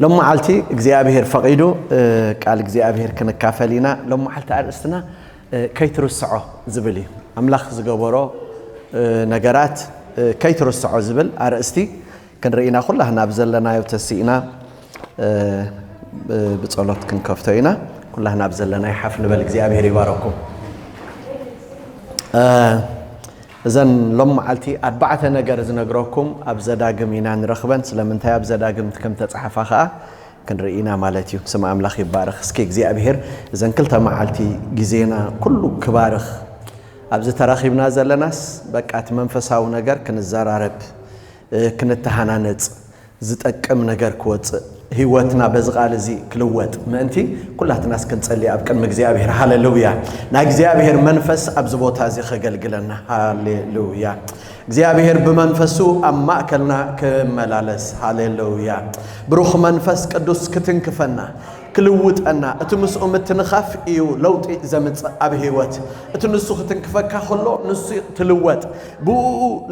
ሎም መዓልቲ እግዚኣብሔር ፈቒዱ፣ እ፣ ቃል እግዚኣብሔር ክንካፈል ኢና። ሎም መዓልቲ ኣርእስትና፣ እ፣ ከይትርስዖ ዝብል እዩ። ኣምላኽ ዝገበሮ፣ እ፣ ነገራት፣ እ፣ ከይትርስዖ ዝብል ኣርእስቲ ክንርኢ ኢና። ኩላህና ኣብ ዘለናዮ ተሲእና፣ እ፣ ብ-፣ ብጸሎት ክንከፍቶ ኢና። ኩላህና ኣብ ዘለናዮ ሓፍ ንበል፣ እግዚኣብሔር ይባረኩም። እ፣ እዘን ሎም መዓልቲ ኣርባዕተ ነገር ዝነግረኩም ኣብ ዘዳግም ኢና ንረኽበን። ስለምንታይ ኣብ ዘዳግም ከም ተጻሓፋ ኸኣ ክንርኢ ኢና ማለት እዩ። ስም ኣምላኽ ይባረኽ። እስኪ እግዚኣብሔር እዘን ክልተ መዓልቲ ግዜና ኩሉ ክባርኽ። ኣብዚ ተራኺብና ዘለናስ በቃ እቲ መንፈሳዊ ነገር ክንዘራረብ፣ እ፣ ክንተሃናነጽ፣ ዝጠቅም ነገር ክወጽእ፣ ህይወትና በዚ ቃል እዚ ክልወጥ ምእንቲ ኩላትናስ ክንጸሊ ኣብ ቅድሚ እግዚኣብሔር። ሃሌሉያ። ናይ እግዚኣብሔር መንፈስ ኣብዚ ቦታ እዚ ከገልግለና። ሃሌሉያ። እግዚኣብሔር ብመንፈሱ ኣብ ማእከልና ክመላለስ። ሃሌሉያ። ብሩኽ መንፈስ ቅዱስ ክትንክፈና፣ ክልውጠና። እቲ ምስኡ ምትንኻፍ እዩ ለውጢ ዘምጽእ ኣብ ህይወት። እቲ ንሱ ክትንክፈካ ከሎ ንሱ ትልወጥ። ብኡ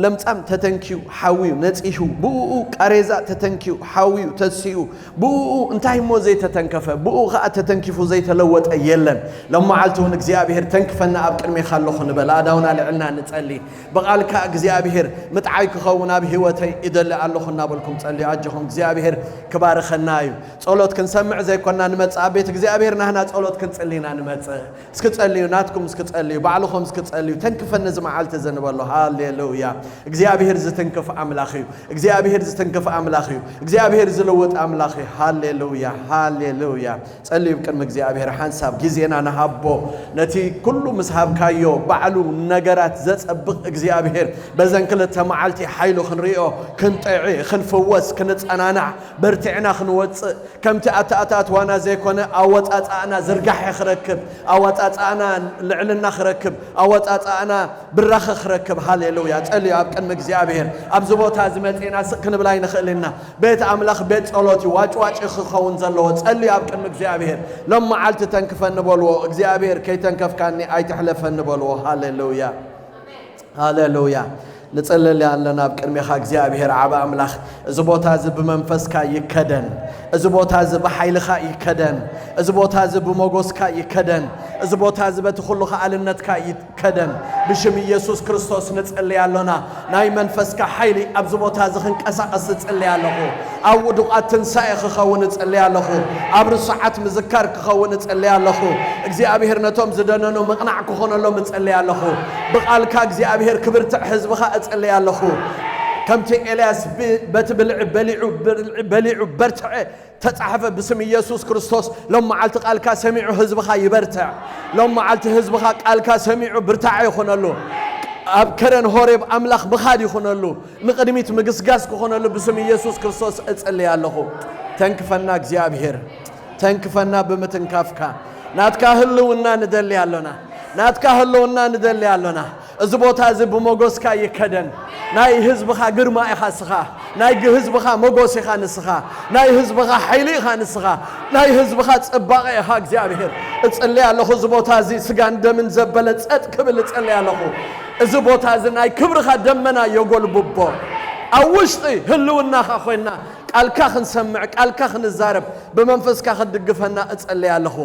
ለምጻም ተተንኪዩ ሓውዩ ነጺሁ፣ ብኡ ቃሬዛ ተተንኪዩ ሓውዩ ተሲኡ፣ ብኡ እንታይ እሞ ዘይተተንከፈ፣ ብኡ ኸኣ ተተንኪፉ ዘይተለወጠ የለን። ሎም መዓልቲ እውን እግዚኣብሔር ተንክፈና ኣብ ቅድሜኻ ኣለኹ ንበል። ኣእዳውና ልዕልና ንጸሊ። ብቓልካ እግዚኣብሔር ምጥዓይ ክኸውን ኣብ ህይወተይ ይደሊ ኣለኹ እናበልኩም ጸልዩ። ኣጆኹም እግዚኣብሔር ክባርኸና እዩ። ጸሎት ክንሰምዕ ዘይኮና ንመጽእ ኣብ ቤት እግዚኣብሔር ናህና ጸሎት ክንጽሊ ኢና ንመጽእ። እስኪ ጸልዩ፣ ናትኩም እስኪ ጸልዩ፣ ባዕልኹም እስኪ ጸልዩ። ተንክፈኒ እዚ መዓልቲ እዚ ንበሎ። ሃሌሉያ። እግዚኣብሔር ዝትንክፍ ኣምላኽ እዩ። እግዚኣብሔር ዝትንክፍ ኣምላኽ እዩ። እግዚኣብሔር ዝልውጥ ኣምላኽ እዩ። ሃሌሉያ፣ ሃሌሉያ። ጸልዩ ቅድሚ እግዚኣብሔር ሓንሳብ ግዜና ንሃቦ። ነቲ ኩሉ ምስ ሃብካዮ ባዕሉ ነገራት ዘጸብቕ እግዚኣብሔር በዘን ክልተ መዓልቲ ሓይሉ ክንሪኦ፣ ክንጥዒ፣ ክንፍወስ፣ ክንጸናናዕ፣ በርቲዕና ክንወጽእ፣ ከምቲ ኣተኣታትዋና ዘይኮነ ኣወጻጽኣና ዝርጋሐ ክረክብ፣ ኣወጻጽኣና ልዕልና ክረክብ፣ ኣወጻጽኣና ብራኸ ክረክብ። ሃሌሉያ። ጸልዩ ኣብ ቅድሚ እግዚኣብሔር። ኣብዚ ቦታ እዚ መጺእና ስቕ ክንብል ኣይንኽእል ኢና። ቤት ኣምላኽ ቤት ጸሎት እዩ። ዋጭዋጭ ክኸውን ዘለዎ። ጸልዩ ኣብ ቅድሚ እግዚኣብሔር። ሎም መዓልቲ ተንክፈኒ በልዎ። እግዚኣብሔር ከይተንከፍካኒ ኣይትሕለፈኒ በልዎ። ሃሌሉያ። ሃሌሉያ። ንጽልል ኣለና ኣብ ቅድሜኻ እግዚኣብሔር ዓቢ ኣምላኽ። እዚ ቦታ እዚ ብመንፈስካ ይከደን። እዚ ቦታ እዚ ብሓይልኻ ይከደን። እዚ ቦታ እዚ ብመጎስካ ይከደን። እዚ ቦታ እዚ በቲ ኩሉ ከኣልነትካ ይከደን። ብሽም ኢየሱስ ክርስቶስ ንጽልይ ኣሎና። ናይ መንፈስካ ሓይሊ ኣብዚ ቦታ እዚ ክንቀሳቐስ እጽልይ ኣለኹ። ኣብ ውዱቓት ትንሳኤ ክኸውን እጽልይ ኣለኹ። ኣብ ርሱዓት ምዝካር ክኸውን እጽልይ ኣለኹ። እግዚኣብሔር ነቶም ዝደነኑ ምቕናዕ ክኾነሎም እጽልይ ኣለኹ። ብቓልካ እግዚኣብሔር ክብርትዕ ህዝብኻ እጽልይ ኣለኹ። ከምቲ ኤልያስ ብ-፣ በቲ ብልዒ በሊዑ፣ ብልዒ በሊዑ በርትዐ ተጻሕፈ ብስም ኢየሱስ ክርስቶስ። ሎም መዓልቲ ቃልካ ሰሚዑ ህዝብኻ ይበርትዕ። ሎም መዓልቲ ህዝብኻ ቃልካ ሰሚዑ ብርታዐ ይኹነሉ። ኣብ ከረን ሆሬብ ኣምላኽ ምኻድ ይኹነሉ። ንቕድሚት ምግስጋስ ክኾነሉ ብስም ኢየሱስ ክርስቶስ እጽልይ ኣለኹ። ተንክፈና እግዚኣብሔር፣ ተንክፈና ብምትንካፍካ። ናትካ ህልውና ንደሊ ኣሎና። ናትካ ህልውና ንደሊ ኣሎና። እዚ ቦታ እዚ ብመጎስካ ይከደን። ናይ ህዝብኻ ግርማ ኢኻ ንስኻ። ናይ ግ-፣ ህዝብኻ መጎስ ኢኻ ንስኻ። ናይ ህዝብኻ ሓይሊ ኢኻ ንስኻ። ናይ ህዝብኻ ጽባቐ ኢኻ እግዚኣብሔር። እጽልይ ኣለኹ፣ እዚ ቦታ እዚ ስጋን ደምን ዘበለ ጸጥ ክብል እጽልይ ኣለኹ። እዚ ቦታ እዚ ናይ ክብርኻ ደመና የጎልብቦ። ኣብ ውሽጢ ህልውናኻ ኮይንና ቃልካ ክንሰምዕ፣ ቃልካ ክንዛረብ፣ ብመንፈስካ ክትድግፈና እጸልይ ኣለኹ።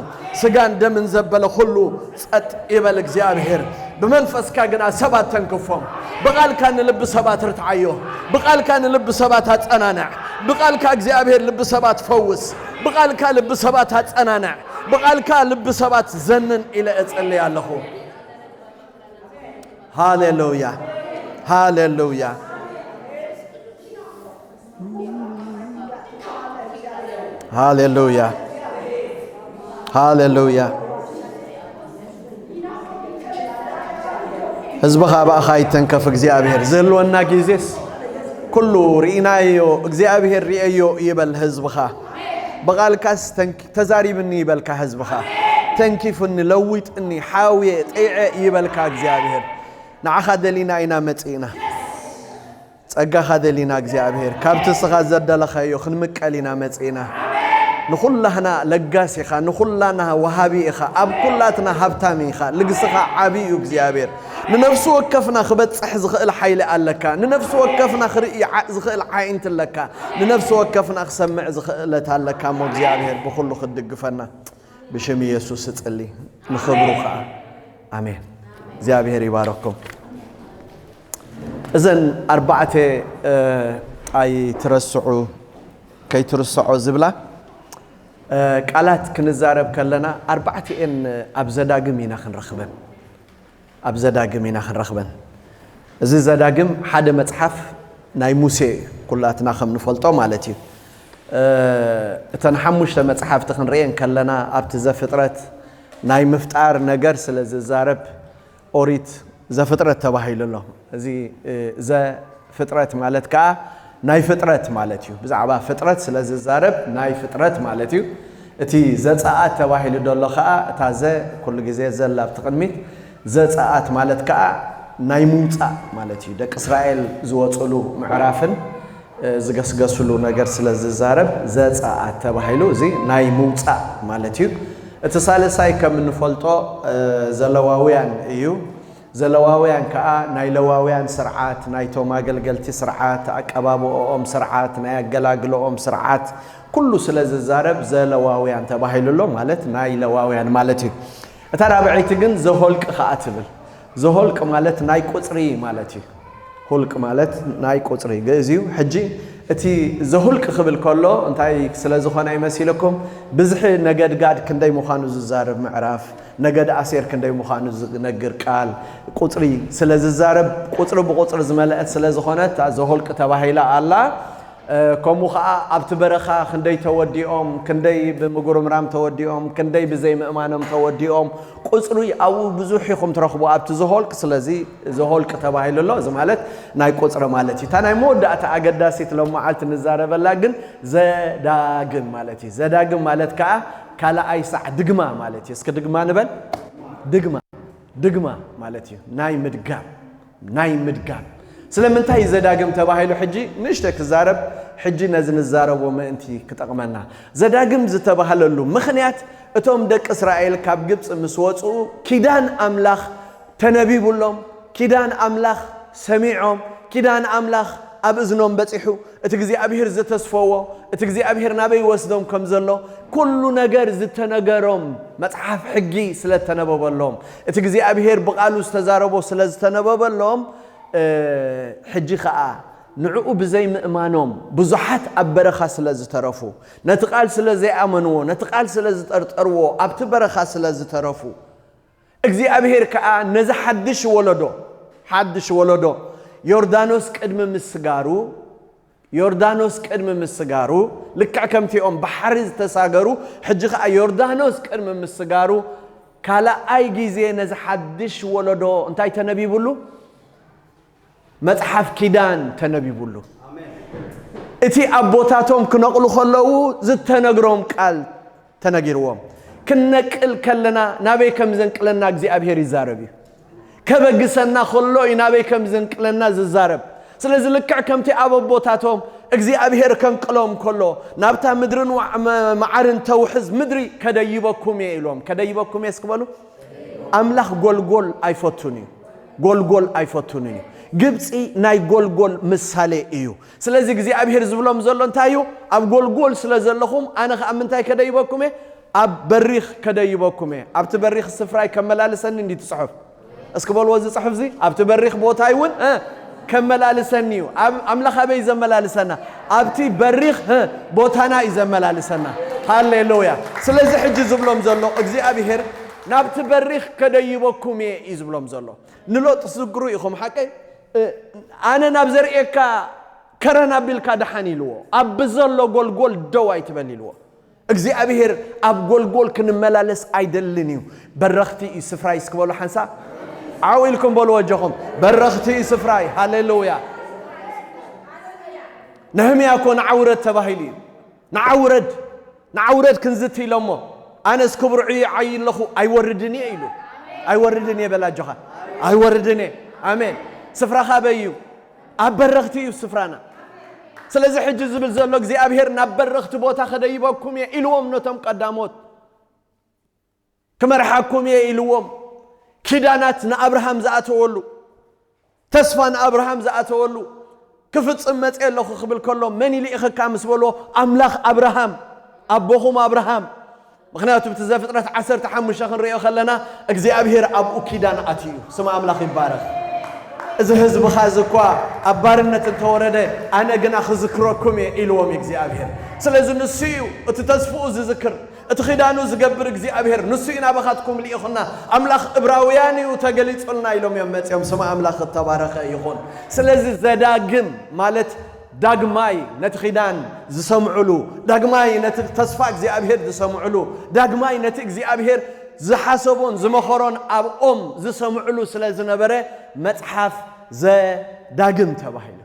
ስጋን ደምን ዘበለ ኩሉ ጸጥ ይበል እግዚኣብሔር። ብመንፈስካ ግና ሰባት ተንክፎም። ብቓልካ ንልቢ ሰባት ርትዓዮ። ብቓልካ ንልቢ ሰባት ኣጸናንዕ። ብቓልካ እግዚኣብሔር ልቢ ሰባት ፈውስ። ብቓልካ ልቢ ሰባት ኣጸናንዕ። ብቓልካ ልቢ ሰባት ዘንን ኢለ እጸልይ ኣለኹ። ሃሌሉያ፣ ሃሌሉያ፣ ሃሌሉያ፣ ሃሌሉያ። ህዝብኻ ብኣኻ ይተንከፍ እግዚኣብሔር። ዝህልወና ግዜስ ኩሉ ርኢናዮ፣ እግዚኣብሔር ርእየዮ ይበል ህዝብኻ። ብቓልካስ ተንኪ-፣ ተዛሪብኒ ይበልካ ህዝብኻ። ተንኪፉኒ፣ ለዊጥኒ፣ ሓውየ፣ ጠይዐ ይበልካ እግዚኣብሔር። ንዓኻ ደሊና ኢና መጺእና። ጸጋኻ ደሊና እግዚኣብሔር። ካብቲ እስኻ ዘደለኻዮ ክንምቀል ኢና መጺእና። ንኹላህና ለጋስ ኢኻ፣ ንኹላና ወሃቢ ኢኻ፣ ኣብ ኩላትና ሃብታም ኢኻ። ልግስኻ ዓቢ እዩ እግዚኣብሔር። ንነፍሲ ወከፍና ክበጽሕ ዝኽእል ሓይሊ ኣለካ። ንነፍሲ ወከፍና ክርኢ ዓ-፣ ዝኽእል ዓይንቲ ኣለካ። ንነፍሲ ወከፍና ክሰምዕ ዝኽእለት ኣለካ እሞ እግዚኣብሔር ብኹሉ ክትድግፈና ብሽም ኢየሱስ እጽሊ። ንኽብሩ ኸኣ። ኣሜን። እግዚኣብሔር ይባረኩም። እዘን ኣርባዕተ፣ እ፣ ኣይትረስዑ፣ ከይትርስዖ ዝብላ፣ እ፣ ቃላት ክንዛረብ ከለና ኣርባዕቲኤን ኣብ ዘዳግም ኢና ክንረኽበን። ኣብ ዘዳግም ኢና ክንረኽበን። እዚ ዘዳግም ሓደ መጽሓፍ ናይ ሙሴ ኩላትና ከም ንፈልጦ ማለት እዩ። እ፣ እተን ሓሙሽተ መጽሓፍቲ ክንርእየን ከለና ኣብቲ ዘፍጥረት ናይ ምፍጣር ነገር ስለ ዝዛረብ ኦሪት ዘፍጥረት ተባሂሉ ኣሎ። እዚ፣ እ፣ ዘፍጥረት ማለት ከኣ ናይ ፍጥረት ማለት እዩ። ብዛዕባ ፍጥረት ስለ ዝዛረብ ናይ ፍጥረት ማለት እዩ። እቲ ዘጸኣት ተባሂሉ ዘሎ ከኣ እታ ዘ ኩሉ ግዜ ዘላ ኣብቲ ቅድሚት ዘጸኣት ማለት ከኣ ናይ ምውጻእ ማለት እዩ። ደቂ እስራኤል ዝወጽሉ ምዕራፍን፣ እ፣ ዝገስገስሉ ነገር ስለ ዝዛረብ ዘጸኣት ተባሂሉ እዚ ናይ ምውጻእ ማለት እዩ። እቲ ሳልሳይ ከም እንፈልጦ፣ እ፣ ዘለዋውያን እዩ። ዘለዋውያን ከኣ ናይ ለዋውያን ስርዓት፣ ናይቶም ኣገልገልቲ ስርዓት፣ ኣቀባብኦኦም ስርዓት፣ ናይ ኣገላግሎኦም ስርዓት፣ ኩሉ ስለ ዝዛረብ ዘለዋውያን ተባሂሉ ኣሎ፣ ማለት ናይ ለዋውያን ማለት እዩ። እታ ራብዐይቲ ግን ዘሆልቅ ከኣ ትብል። ዘሆልቅ ማለት ናይ ቁጽሪ ማለት እዩ። ሆልቅ ማለት ናይ ቁጽሪ ግእዝ እዩ። ሕጂ እቲ ዘሁልቅ ክብል ከሎ እንታይ ስለ ዝኾነ ይመሲልኩም? ብዝሒ ነገድ ጋድ ክንደይ ምዃኑ ዝዛረብ ምዕራፍ፣ ነገድ ኣሴር ክንደይ ምዃኑ ዝነግር ቃል፣ ቁጽሪ ስለ ዝዛረብ፣ ቁጽሪ ብቁጽሪ ዝመልአት ስለ ዝኾነት እታ ዘሆልቅ ተባሂላ ኣላ። እ፣ ከምኡ ኸዓ ኣብቲ በረኻ ክንደይ ተወዲኦም፣ ክንደይ ብምጉርምራም ተወዲኦም፣ ክንደይ ብዘይምእማኖም ተወዲኦም፣ ቁጽሪ ኣብኡ ብዙሕ ኢኹም ትረኽቡ ኣብቲ ዘሆልቅ። ስለዚ ዘሆልቅ ተባሂሉ ኣሎ። እዚ ማለት ናይ ቁጽሪ ማለት እዩ። እታ ናይ መወዳእታ ኣገዳሲት ሎም መዓልቲ ንዛረበላ ግን ዘዳግም ማለት እዩ። ዘዳግም ማለት ከኣ ካልኣይ ሳዕ ድግማ ማለት እዩ። እስኪ ድግማ ንበል። ድግማ፣ ድግማ ማለት እዩ። ናይ ምድጋም፣ ናይ ምድጋም። ስለምንታይ ዘዳግም ተባሂሉ ሕጂ ንእሽተይ ክዛረብ፣ ሕጂ ነዚ ንዛረቦ ምእንቲ ክጠቕመና። ዘዳግም ዝተባህለሉ ምኽንያት እቶም ደቂ እስራኤል ካብ ግብጺ ምስ ወጹ ኪዳን ኣምላኽ ተነቢቡሎም፣ ኪዳን ኣምላኽ ሰሚዖም፣ ኪዳን ኣምላኽ ኣብ እዝኖም በጺሑ፣ እቲ እግዚኣብሔር ዝተስፈዎ፣ እቲ እግዚኣብሔር ናበይ ይወስዶም ከም ዘሎ፣ ኩሉ ነገር ዝተነገሮም፣ መጽሓፍ ሕጊ ስለ እተነበበሎም፣ እቲ እግዚኣብሔር ብቓሉ ዝተዛረቦ ስለ ዝተነበበሎም፣ እ፣ ሕጂ ኸኣ ንዕኡ ብዘይምእማኖም ብዙሓት ኣብ በረኻ ስለ ዝተረፉ፣ ነቲ ቃል ስለ ዘይኣመንዎ፣ ነቲ ቃል ስለ ዝጠርጠርዎ፣ ኣብቲ በረኻ ስለ ዝተረፉ፣ እግዚኣብሔር ከኣ ነዚ ሓድሽ ወለዶ፣ ሓድሽ ወለዶ፣ ዮርዳኖስ ቅድሚ ምስጋሩ፣ ዮርዳኖስ ቅድሚ ምስጋሩ፣ ልክዕ ከምቲኦም ባሕሪ ዝተሳገሩ፣ ሕጂ ከኣ ዮርዳኖስ ቅድሚ ምስጋሩ፣ ካልኣይ ግዜ ነዚ ሓድሽ ወለዶ እንታይ ተነቢቡሉ? መጽሓፍ ኪዳን ተነቢቡሉ። እቲ ኣቦታቶም ክነቕሉ ከለዉ ዝተነግሮም ቃል ተነጊርዎም። ክንነቅል ከለና ናበይ ከም ዘንቅለና እግዚኣብሔር ይዛረብ እዩ። ከበግሰና ከሎ እዩ ናበይ ከም ዘንቅለና ዝዛረብ። ስለዚ ልክዕ ከምቲ ኣብ ኣቦታቶም እግዚኣብሔር ከንቅሎም ከሎ፣ ናብታ ምድርን ዋ-፣ መ-፣ መዓርን ተውሕዝ ምድሪ ከደይበኩም እየ ኢልዎም። ከደይበኩም እየ እስኪ በሉ። ኣምላኽ ጎልጎል ኣይፈቱን እዩ። ጎልጎል ኣይፈቱን እዩ። ግብጺ ናይ ጎልጎል ምሳሌ እዩ። ስለዚ እግዚኣብሔር ዝብሎም ዘሎ እንታይ እዩ? ኣብ ጎልጎል ስለ ዘለኹም ኣነ ኸኣ ምንታይ ከደይበኩም እየ? ኣብ በሪኽ ከደይበኩም እየ። ኣብቲ በሪኽ ስፍራይ ከመላልሰኒ እንዲ ትጽሑፍ። እስኪ በልዎ እዚ ጽሑፍ እዚ፣ ኣብቲ በሪኽ ቦታይ እውን፣ እ፣ ከመላልሰኒ እዩ። ኣብ-፣ ኣምላኽ ኣበይ እዩ ዘመላልሰና? ኣብቲ በሪኽ፣ እ፣ ቦታና እዩ ዘመላልሰና። ሃሌሉያ። ስለዚ ሕጂ ዝብሎም ዘሎ እግዚኣብሔር ናብቲ በሪኽ ከደይበኩም እየ እዩ ዝብሎም ዘሎ። ንሎጥ ዝግሩ ኢኹም ሓቀይ? እ፣ ኣነ ናብ ዘርእየካ ከረን ኣቢልካ ደሓን ኢልዎ። ኣብ ብዘሎ ጎልጎል ደው ኣይትበል ኢልዎ። እግዚኣብሔር ኣብ ጎልጎል ክንመላለስ ኣይደልን እዩ። በረኽቲ እዩ ስፍራይ እስኪ በሉ ሓንሳእ። ዓው ኢልኩም በሉ ወጀኹም። በረኽቲ እዩ ስፍራይ። ሃሌሉያ። ነህምያ እኮ ንዓውረድ ተባሂሉ እዩ። ንዓውረድ፣ ንዓውረድ ክንዝቲ ኢሎሞ። ኣነስ ክብርዑ ይዓይ ኣለኹ፣ ኣይወርድን እየ ኢሉ። ኣይወርድን እየ በል ኣጆኻ። ኣይወርድን እየ። ኣሜን። ስፍራኻ ኣበይ እዩ? ኣብ በረኽቲ እዩ ስፍራና። ስለዚ ሕጂ ዝብል ዘሎ እግዚኣብሔር ናብ በረኽቲ ቦታ ከደይበኩም እየ ኢልዎም ነቶም ቀዳሞት። ክመርሓኩም እየ ኢልዎም። ኪዳናት ንኣብርሃም ዝኣተወሉ፣ ተስፋ ንኣብርሃም ዝኣተወሉ ክፍጽም መጽእ ኣለኹ ክብል ከሎ መን ይልእኸካ ምስ በልዎ ኣምላኽ ኣብርሃም ኣቦኹም ኣብርሃም። ምኽንያቱ ብቲ ዘፍጥረት ዓሰርተ ሓሙሽተ ክንሪኦ ከለና እግዚኣብሔር ኣብኡ ኪዳን ኣትዩ እዩ። ስም ኣምላኽ ይባረኽ። እዚ ህዝብኻ እዚ እኳ ኣብ ባርነት እንተወረደ ኣነ ግና ክዝክረኩም እየ ኢልዎም እግዚኣብሔር። ስለዚ ንሱ እዩ እቲ ተስፍኡ ዝዝክር። እቲ ኺዳኑ ዝገብር እግዚኣብሔር ንሱ እዩ ናባኻትኩም ልኢኹና። ኣምላኽ እብራውያን እዩ ተገሊጹልና ኢሎም እዮም መጺኦም። ስም ኣምላኽ እተባረኸ ይኹን። ስለዚ ዘዳግም ማለት ዳግማይ ነቲ ኺዳን ዝሰምዕሉ፣ ዳግማይ ነቲ ተስፋ እግዚኣብሔር ዝሰምዕሉ፣ ዳግማይ ነቲ እግዚኣብሔር ዝሓሰቦን ዝመኸሮን ኣብኦም ዝሰምዕሉ ስለ ዝነበረ መጽሓፍ ዘዳግም ተባሂሉ።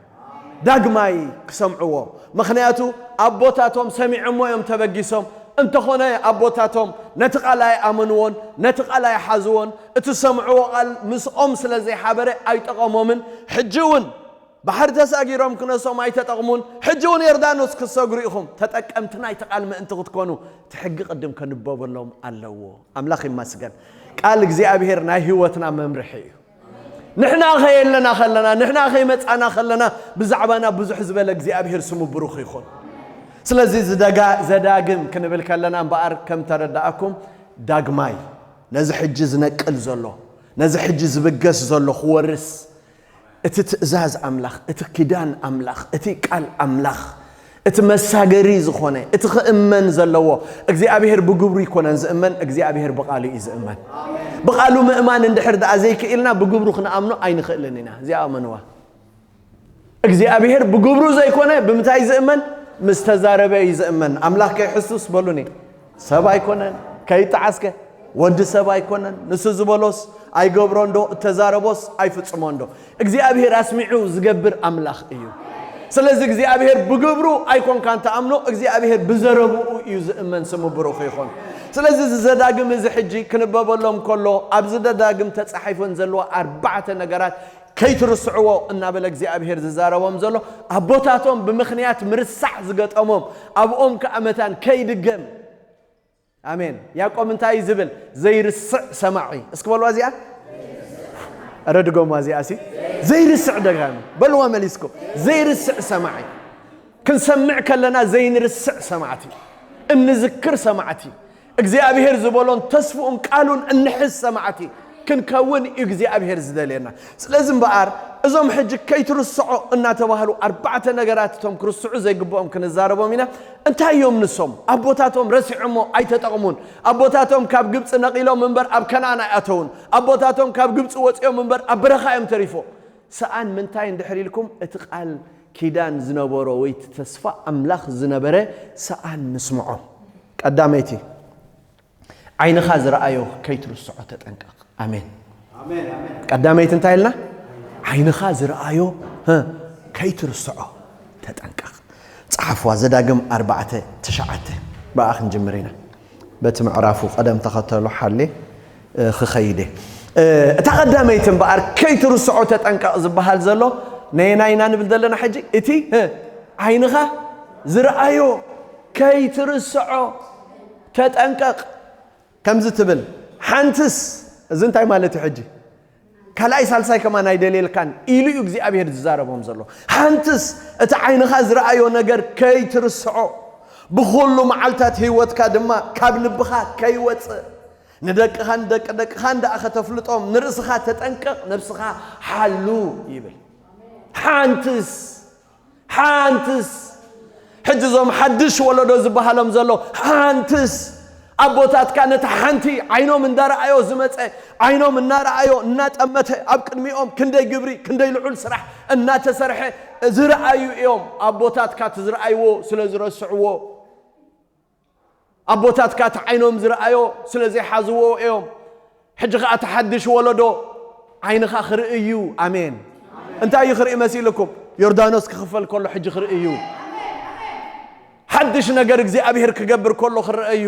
ዳግማይ ክሰምዕዎ። ምኽንያቱ ኣቦታቶም ሰሚዖሞ እዮም ተበጊሶም። እንተኾነ ኣቦታቶም ነቲ ቃል ኣይኣመንዎን፣ ነቲ ቃል ኣይሓዝዎን። እቲ ዝሰምዕዎ ቃል ምስኦም ስለ ዘይሓበረ ኣይጠቐሞምን። ሕጂ እውን ባሕሪ ተሳጊሮም ክነሶም ኣይተጠቕሙን። ሕጂ እውን ዮርዳኖስ ክትሰግሩ ኢኹም። ተጠቀምቲ ናይቲ ቃል ምእንቲ ክትኮኑ እቲ ሕጊ ቅድም ከንበበሎም ኣለዎ። ኣምላኽ ይመስገን። ቃል እግዚኣብሔር ናይ ህይወትና መምርሒ እዩ። ንሕና ኸየለና ኸለና፣ ንሕና ኸይመጻና ኸለና ብዛዕባና ብዙሕ ዝበለ እግዚኣብሔር ስሙ ብሩኽ ይኹን። ስለዚ ዝደጋ-፣ ዘዳግም ክንብል ከለና እምበኣር ከም ተረዳእኩም ዳግማይ ነዚ ሕጂ ዝነቅል ዘሎ፣ ነዚ ሕጂ ዝብገስ ዘሎ ክወርስ እቲ ትእዛዝ ኣምላኽ፣ እቲ ኪዳን ኣምላኽ፣ እቲ ቃል ኣምላኽ፣ እቲ መሳገሪ ዝኾነ፣ እቲ ክእመን ዘለዎ እግዚኣብሔር ብግብሩ ይኮነን ዝእመን፣ እግዚኣብሔር ብቃሉ እዩ ዝእመን። ብቃሉ ምእማን እንድሕር ደኣ ዘይክኢልና ብግብሩ ክንኣምኖ ኣይንኽእልን ኢና። እዚኣ ኣመንዋ። እግዚኣብሔር ብግብሩ ዘይኮነ ብምንታይ ዝእመን? ምስ ተዛረበ እዩ ዝእመን። ኣምላኽ ከይሕሱስ በሉኒ። ሰብ ኣይኮነን። ከይጠዓስከ ወዲ ሰብ ኣይኮነን። ንሱ ዝበሎስ ኣይገብሮን ዶ? እተዛረቦስ ኣይፍጽሞን ዶ? እግዚኣብሔር ኣስሚዑ ዝገብር ኣምላኽ እዩ። ስለዚ እግዚኣብሔር ብግብሩ ኣይኮንካን ተኣምኖ፣ እግዚኣብሔር ብዘረብኡ እዩ ዝእመን። ስሙ ብሩኽ ይኹን። ስለዚ እዚ ዘዳግም እዚ ሕጂ ክንበበሎም ከሎ ኣብዚ ዘዳግም ተጻሒፈን ዘለዋ ኣርባዕተ ነገራት ከይትርስዕዎ እናበለ እግዚኣብሔር ዝዛረቦም ዘሎ ኣቦታቶም ብምኽንያት ምርሳዕ ዝገጠሞም ኣብኦም ከኣ መታን ከይድገም። ኣሜን። ያዕቆብ እንታይ እዩ ዝብል? ዘይርስዕ ሰማዒ። እስኪ በልዋ እዚኣ። ረድጎማ እዚኣ ሲ ዘይርስዕ ደጋሚ በልዋ መሊስኩም። ዘይርስዕ ሰማዒ። ክንሰምዕ ከለና ዘይንርስዕ ሰማዕቲ፣ እንዝክር ሰማዕቲ፣ እግዚኣብሔር ዝበሎን ተስፍኡን ቃሉን እንሕዝ ሰማዕቲ ክንከውን እዩ እግዚኣብሔር ዝደልየና። ስለዚ እምበኣር እዞም ሕጂ ከይትርስዖ እናተባህሉ ኣርባዕተ ነገራት እቶም ክርስዑ ዘይግብኦም ክንዛረቦም ኢና። እንታይ እዮም ንሶም? ኣቦታቶም ረሲዖሞ ኣይተጠቕሙን። ኣቦታቶም ካብ ግብፂ ነቒሎም እምበር ኣብ ከነኣን ኣይኣተውን። ኣቦታቶም ካብ ግብፂ ወፂኦም እምበር ኣብ በረኻ እዮም ተሪፎ። ሰኣን ምንታይ እንድሕር ኢልኩም፣ እቲ ቃል ኪዳን ዝነበሮ ወይ እቲ ተስፋ ኣምላኽ ዝነበረ ሰኣን ንስምዖ። ቀዳመይቲ፣ ዓይንኻ ዝረኣዮ ከይትርስዖ ተጠንቀቕ። ኣሜን። ኣሜን፣ ኣሜን። ቀዳመይቲ እንታይ ኢልና? ዓይንኻ ዝረኣዮ፣ ህ፣ ከይትርስዖ ተጠንቀቕ። ጸሓፍዋ፣ ዘዳግም ኣርባዕተ ትሽዓተ። ብኣ ክንጅምር ኢና። በቲ ምዕራፉ ቀደም ተኸተሉ ሓልየ፣ እ፣ ክኸይድ እየ። እ፣ እታ ቀዳመይቲ እምበኣር ከይትርስዖ ተጠንቀቕ ዝበሃል ዘሎ ነየናይ ኢና ንብል ዘለና ሕጂ? እቲ፣ እ፣ ዓይንኻ ዝረኣዮ ከይትርስዖ ተጠንቀቕ። ከምዚ ትብል፣ ሓንትስ፣ እዚ እንታይ ማለት እዩ ሕጂ? ካልኣይ ሳልሳይ ከማን ኣይደልየልካን ኢሉ እዩ እግዚኣብሔር ዝዛረቦም ዘሎ። ሓንትስ እቲ ዓይንኻ ዝረኣዮ ነገር ከይትርስዖ፣ ብኹሉ መዓልታት ህይወትካ ድማ ካብ ልብኻ ከይወፅእ፣ ንደቅኻን ደቂ ደቅኻን ደኣ ከተፍልጦም፣ ንርእስኻ ተጠንቀቕ፣ ነብስኻ ሓሉ ይብል። ሓንትስ ሓንትስ፣ ሕጂ እዞም ሓድሽ ወለዶ ዝበሃሎም ዘሎ፣ ሓንትስ ኣቦታትካ ነቲ ሓንቲ ዓይኖም እንዳረኣዮ ዝመፀ፣ ዓይኖም እናረኣዮ እናጠመተ፣ ኣብ ቅድሚኦም ክንደይ ግብሪ፣ ክንደይ ልዑል ስራሕ እናተሰርሐ ዝረኣዩ እዮም። ኣቦታትካ እቲ ዝረኣይዎ ስለ ዝረስዕዎ፣ ኣቦታትካ እቲ ዓይኖም ዝረኣዮ ስለ ዘይሓዝዎ እዮም። ሕጂ ኸኣ እቲ ሓድሽ ወለዶ ዓይንኻ ክርኢ እዩ። ኣሜን። እንታይ እዩ ክርኢ መሲልኩም? ዮርዳኖስ ክኽፈል ከሎ ሕጂ ክርኢ እዩ። ሓድሽ ነገር እግዚኣብሔር ክገብር ከሎ ክርኢ እዩ።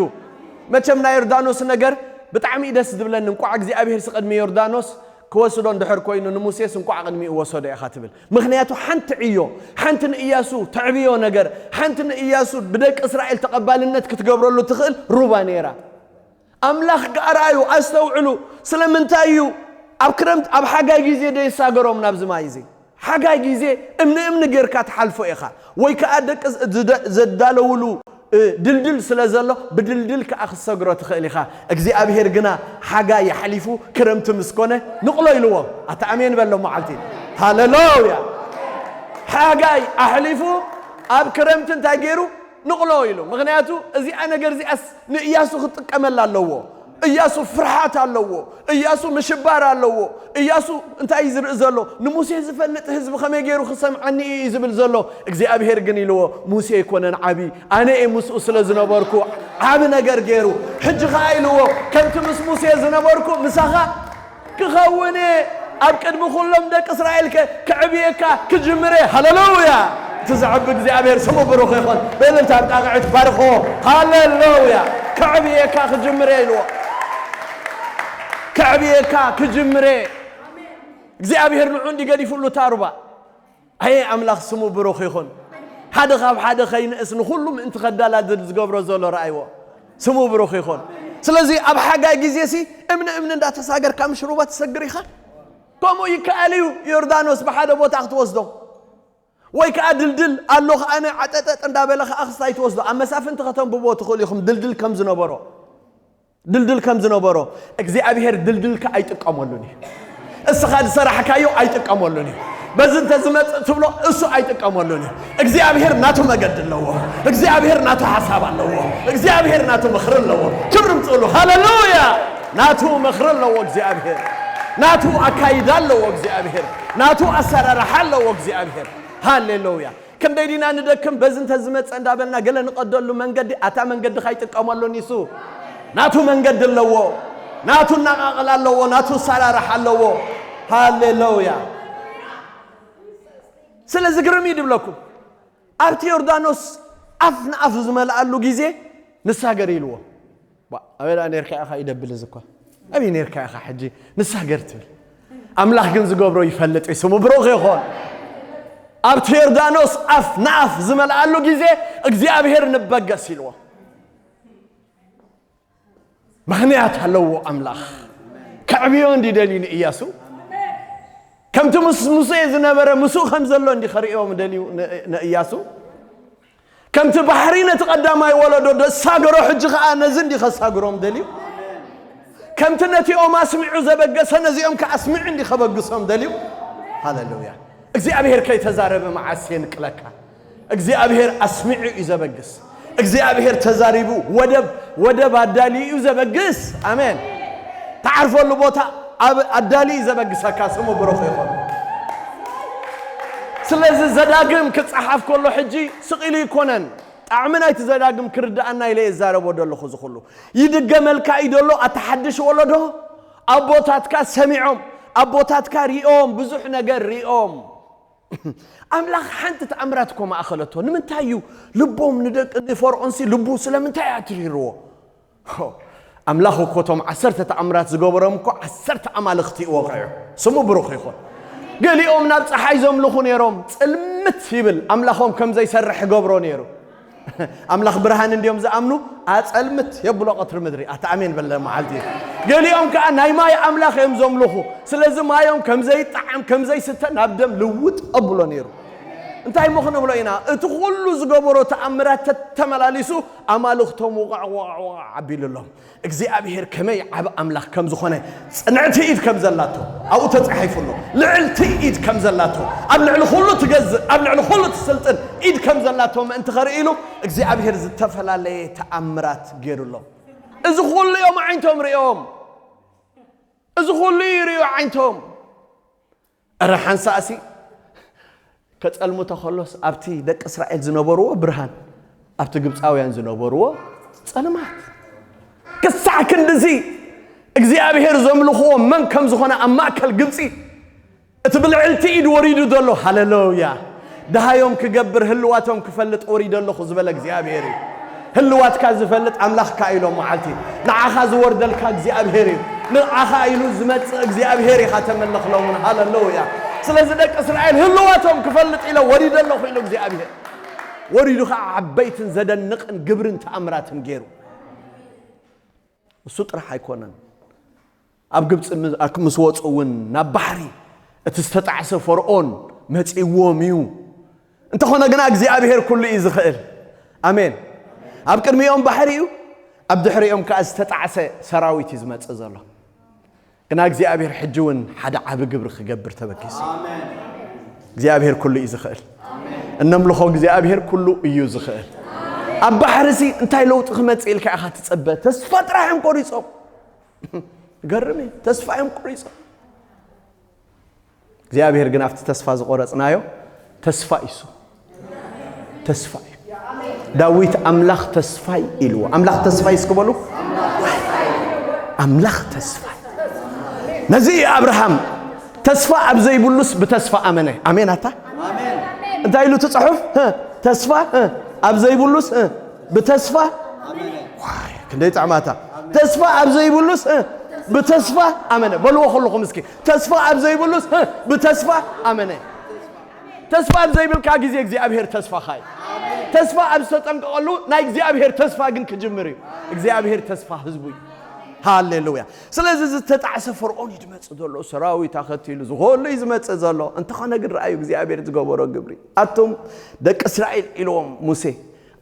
መቸም ናይ ዮርዳኖስ ነገር ብጣዕሚ እዩ ደስ ዝብለኒ። እንቋዕ እግዚኣብሔር ሲ ቅድሚ ዮርዳኖስ ክወስዶ እንድሕር ኮይኑ ንሙሴስ እንኳዕ ቅድሚኡ ወሰዶ ኢኻ ትብል። ምኽንያቱ ሓንቲ ዕዮ፣ ሓንቲ ንእያሱ ተዕብዮ ነገር፣ ሓንቲ ንእያሱ ብደቂ እስራኤል ተቐባልነት ክትገብረሉ ትኽእል ሩባ ነይራ። ኣምላኽ ከኣ ረኣዩ፣ ኣስተውዕሉ። ስለምንታይ እዩ ኣብ ክረምት፣ ኣብ ሓጋይ ግዜ ደይሳገሮም ናብዚ ማይ እዚ? ሓጋይ ግዜ እምኒ እምኒ ጌርካ ትሓልፎ ኢኻ፣ ወይ ከኣ ደቂ ዝ- ዝደ- ዘዳለውሉ እ፣ ድልድል ስለ ዘሎ ብድልድል ከኣ ክትሰግሮ ትኽእል ኢኻ። እግዚኣብሔር ግና ሓጋይ ኣሕሊፉ ክረምቲ ምስ ኮነ ንቕሎ ኢልዎ። ኣታ ኣሜን በሎ መዓልቲ። ሃሌሉያ። ሓጋይ ኣሕሊፉ ኣብ ክረምቲ እንታይ ገይሩ? ንቕሎ ኢሉ። ምኽንያቱ እዚኣ ነገር እዚኣስ ንእያሱ ክጥቀመላ ኣለዎ። እያሱ ፍርሓት ኣለዎ። እያሱ ምሽባር ኣለዎ። እያሱ እንታይ እዩ ዝርኢ ዘሎ? ንሙሴ ዝፈልጥ ህዝቢ ከመይ ገይሩ ክሰምዓኒ እዩ ዝብል ዘሎ? እግዚኣብሔር ግን ኢልዎ፣ ሙሴ ኣይኮነን ዓቢ፣ ኣነ እየ ምስኡ ስለ ዝነበርኩ ዓቢ ነገር ገይሩ። ሕጂ ኸኣ ኢልዎ፣ ከምቲ ምስ ሙሴ ዝነበርኩ ምሳኻ ክኸውን እየ። ኣብ ቅድሚ ኩሎም ደቂ እስራኤል ከ ክዕብየካ ክጅምር እየ። ሃሌሉያ! እቲ ዘዕቢ እግዚኣብሔር ስሙ ብሩኽ ይኹን። ብእልልታ ብጣቕዒት ባርኽዎ። ሃሌሉያ! ክዕብየካ ክጅምር እየ ኢልዎ። ከዕብየካ ክጅምር እየ። እግዚኣብሔር ንዑ እንዲ ገዲፉሉ እታ ሩባ። ኣየ ኣምላኽ ስሙ ብሩኽ ይኹን። ሓደ ካብ ሓደ ከይንእስ ንኹሉ ምእንቲ ከዳላድል ዝገብሮ ዘሎ ረኣይዎ። ስሙ ብሩኽ ይኹን። ስለዚ ኣብ ሓጋይ ግዜ ሲ እምኒ እምኒ እንዳተሳገርካ ምሽ ሩባ ትሰግር ኢኻ። ከምኡ ይከኣል እዩ። ዮርዳኖስ ብሓደ ቦታ ክትወስዶ ወይ ከዓ ድልድል ኣሎ ከኣ ዓጠጠጥ እንዳበለ ከኣ ክስታይ ትወስዶ። ኣብ መሳፍንቲ ከተንብቦ ትኽእሉ ኢኹም ድልድል ከም ዝነበሮ። ድልድል ከም ዝነበሮ እግዚኣብሔር ድልድልካ ኣይጥቀመሉን እዩ። እስኻ ዝሰራሕካዮ ኣይጥቀመሉን እዩ። በዚ እንተ ዝመጽእ ትብሎ እሱ ኣይጥቀመሉን እዩ። እግዚኣብሔር ናቱ መገዲ ኣለዎ። እግዚኣብሔር ናቱ ሓሳብ ኣለዎ። እግዚኣብሔር ናቱ ምኽሪ ኣለዎ። ክብሪ ምጽእሉ። ሃሌሉያ! ናቱ ምኽሪ ኣለዎ እግዚኣብሔር። ናቱ ኣካይዳ ኣለዎ እግዚኣብሔር። ናቱ ኣሰራርሓ ኣለዎ እግዚኣብሔር። ሃሌሉያ! ክንደይ ዲና ንደክም በዚ እንተ ዝመጸ እንዳበልና ገለ ንቐደሉ መንገዲ ኣታ መንገዲ ካይጥቀመሉ ኒሱ ናቱ መንገዲ ኣለዎ። ናቱ እናቃቕል ኣለዎ። ናቱ ኣሰራርሓ ኣለዎ። ሃሌሉያ! ስለዚ ግርም እዩ ድብለኩም። ኣብቲ ዮርዳኖስ ኣፍ ንኣፍ ዝመልኣሉ ግዜ ንሳገር ኢልዎ። ባ ኣበይ ደኣ ኔርካ ኢኻ ይደብል እዚ እኳ። ኣበይ ኔርካ ኢኻ ሕጂ ንሳገር ትብል? ኣምላኽ ግን ዝገብሮ ይፈልጥ እዩ። ስሙ ብሩኽ ይኹን። ኣብቲ ዮርዳኖስ ኣፍ ንኣፍ ዝመልኣሉ ግዜ እግዚኣብሔር ንበገስ ኢልዎ። ምኽንያት ኣለዎ ኣምላኽ። ከዕብዮ እንዲ ደልዩ ንእያሱ ከምቲ ምስ ሙሴ ዝነበረ ምስኡ ከም ዘሎ እንዲ ከርእዮም ደልዩ ንእያሱ ከምቲ ባሕሪ ነቲ ቀዳማይ ወለዶ ደሳገሮ ሕጂ ኸኣ ነዚ እንዲ ከሳግሮም ደልዩ ከምቲ ነቲኦም ኣስሚዑ ዘበገሰ ነዚኦም ከኣ ኣስሚዑ እንዲ ከበግሶም ደልዩ። ሃሌሉያ። እግዚኣብሔር ከይተዛረበ መዓስ የንቅለካ? እግዚኣብሔር ኣስሚዑ እዩ ዘበግስ። እግዚኣብሔር ተዛሪቡ ወደብ ወደብ ኣዳልዩ እዩ ዘበግስ። ኣሜን። ትዓርፈሉ ቦታ ኣብ ኣዳሊ እዩ ዘበግሰካ። ስሙ ብሩኽ ይኹን። ስለዚ ዘዳግም ክጸሓፍ ከሎ ሕጂ ስቕ ኢሉ ኣይኮነን። ጣዕሚ ናይቲ ዘዳግም ክርድኣና ኢለ እየ ዝዛረቦ ዘለኹ። እዚ ኩሉ ይድገመልካ እዩ ዘሎ። ኣታ ሓድሽ ወለዶ ኣቦታትካ ሰሚዖም ኣቦታትካ ሪኦም ብዙሕ ነገር ሪኦም ኣምላኽ ሓንቲ ተኣምራት እኮ ማእኸለቶ። ንምንታይ እዩ ልቦም ንደቂ ንፈርዖንሲ ልቡ ስለምንታይ ኣትሪርዎ? ኣምላኽ እኮ እቶም ዓሰርተ ተኣምራት ዝገበሮም እኮ ዓሰርተ ኣማልኽቲ እዩ ወቒዑ። ስሙ ብሩኽ ይኹን። ገሊኦም ናብ ፀሓይ ዘምልኹ ነይሮም። ፅልምት ይብል ኣምላኾም ከም ዘይሰርሕ ይገብሮ ነይሩ። ኣምላኽ ብርሃን እንድዮም ዝኣምኑ ኣፀልምት የብሎ ቀትሪ ምድሪ ኣታ ኣሜን በለ መዓልቲ። ገሊኦም ከዓ ናይ ማይ ኣምላኽ እዮም ዘምልኹ። ስለዚ ማዮም ከም ዘይጠዓም ከም ዘይስተ ናብ ደም ልውጥ ኣብሎ ነይሩ። እንታይ እሞ ክንብሎ ኢና? እቲ ኩሉ ዝገበሮ ተኣምራት ተተመላሊሱ ኣማልኽቶም ውቕዕ ውቕዕ ውቕዕ ኣቢሉሎም። እግዚኣብሔር ከመይ ዓብ ኣምላኽ ከም ዝኾነ ጽንዕቲ ኢድ ከም ዘላቶ ኣብኡ ተጻሒፉ ኣሎ። ልዕልቲ ኢድ ከም ዘላቶ ኣብ ልዕሊ ኩሉ ትገዝእ ኣብ ልዕሊ ኩሉ ትስልጥን ኢድ ከም ዘላቶ ምእንቲ ኸርኢ ኢሉ እግዚኣብሔር ዝተፈላለየ ተኣምራት ገይሩሎም። እዚ ኩሉ እዮም ዓይነቶም ርእዮም። እዚ ኩሉ እዩ ርእዩ ዓይነቶም። እረ ሓንሳእሲ ከጸልሙ ተኸሎስ ኣብቲ ደቂ እስራኤል ዝነበርዎ ብርሃን ኣብቲ ግብፃውያን ዝነበርዎ ጸልማት ክሳዕ ክንድዚ እግዚኣብሔር ዘምልኽዎ መን ከም ዝኾነ ኣብ ማእከል ግብፂ እቲ ብልዕልቲ ኢድ ወሪዱ ዘሎ ሃሌሉያ ደሃዮም ክገብር ህልዋቶም ክፈልጥ ወሪደ ኣለኹ ዝበለ እግዚኣብሔር እዩ። ህልዋትካ ዝፈልጥ ኣምላኽካ ኢሎም መዓልቲ። ንዓኻ ዝወርደልካ እግዚኣብሔር እዩ። ንዓኻ ኢሉ ዝመጽእ እግዚኣብሔር ኢኻ ተመልኽ ሎምን። ሃለሉያ። ስለዚ ደቂ እስራኤል ህልዋቶም ክፈልጥ ኢለ ወሪደ ኣለኹ ኢሉ እግዚኣብሔር። ወሪዱ ኸዓ ዓበይትን ዘደንቕን ግብርን ተኣምራትን ገይሩ። እሱ ጥራሕ ኣይኮነን። ኣብ ግብፂ ምስ ወፁ እውን ናብ ባሕሪ እቲ ዝተጣዕሰ ፈርኦን መፂዎም እዩ። እንተኾነ ግና እግዚኣብሔር ኩሉ እዩ ዝኽእል። ኣሜን። ኣብ ቅድሚኦም ባሕሪ እዩ፣ ኣብ ድሕሪኦም ከዓ ዝተጣዕሰ ሰራዊት እዩ ዝመፅእ ዘሎ። ግና እግዚኣብሔር ሕጂ እውን ሓደ ዓቢ ግብሪ ክገብር ተበኪሱ። እግዚኣብሔር ኩሉ እዩ ዝኽእል። እነምልኾ እግዚኣብሔር ኩሉ እዩ ዝኽእል። ኣብ ባሕርሲ እንታይ ለውጢ ክመፅእ ኢልካ ኢኻ ትፅበ? ተስፋ ጥራሕ እዮም ቆሪፆም። ገርም እዩ። ተስፋ እዮም ቆሪፆም። እግዚኣብሔር ግን ኣብቲ ተስፋ ዝቆረፅናዮ ተስፋ እዩ። ተስፋ እዩ። ዳዊት ኣምላኽ ተስፋይ ኢልዎ። ኣምላኽ ተስፋይ እስኪ በሉ። ኣምላኽ ተስፋይ። ነዚ እዩ ኣብርሃም ተስፋ ኣብ ዘይብሉስ ብተስፋ ኣመነ። ኣሜን ኣታ? እንታይ ኢሉ እቲ ጽሑፍ? ህ፣ ተስፋ፣ ህ፣ ኣብ ዘይብሉስ፣ ህ፣ ብተስፋ። ዋይ፣ ክንደይ ጥዕማታ። ተስፋ ኣብ ዘይብሉስ፣ ህ፣ ብተስፋ ኣመነ። በልዎ ኩልኹም እስኪ። ተስፋ ኣብ ዘይብሉስ፣ ህ፣ ብተስፋ ኣመነ። ተስፋ ኣብ ዘይብልካ ግዜ እግዚኣብሔር ተስፋኻ እዩ። ተስፋ ኣብ ዝተጠንቀቐሉ ናይ እግዚኣብሔር ተስፋ ግን ክጅምር እዩ። እግዚኣብሔር ተስፋ ህዝቡ እዩ። ሃሌሉያ። ስለዚ ዝተጣዕሰ ፈርኦን እዩ ዝመጽእ ዘሎ፣ ሰራዊት ኣኸቲሉ ዝኸሉ እዩ ዝመጽእ ዘሎ። እንተኾነ ግን ረኣዩ እግዚኣብሔር ዝገበሮ ግብሪ። ኣቱም ደቂ እስራኤል ኢልዎም ሙሴ፣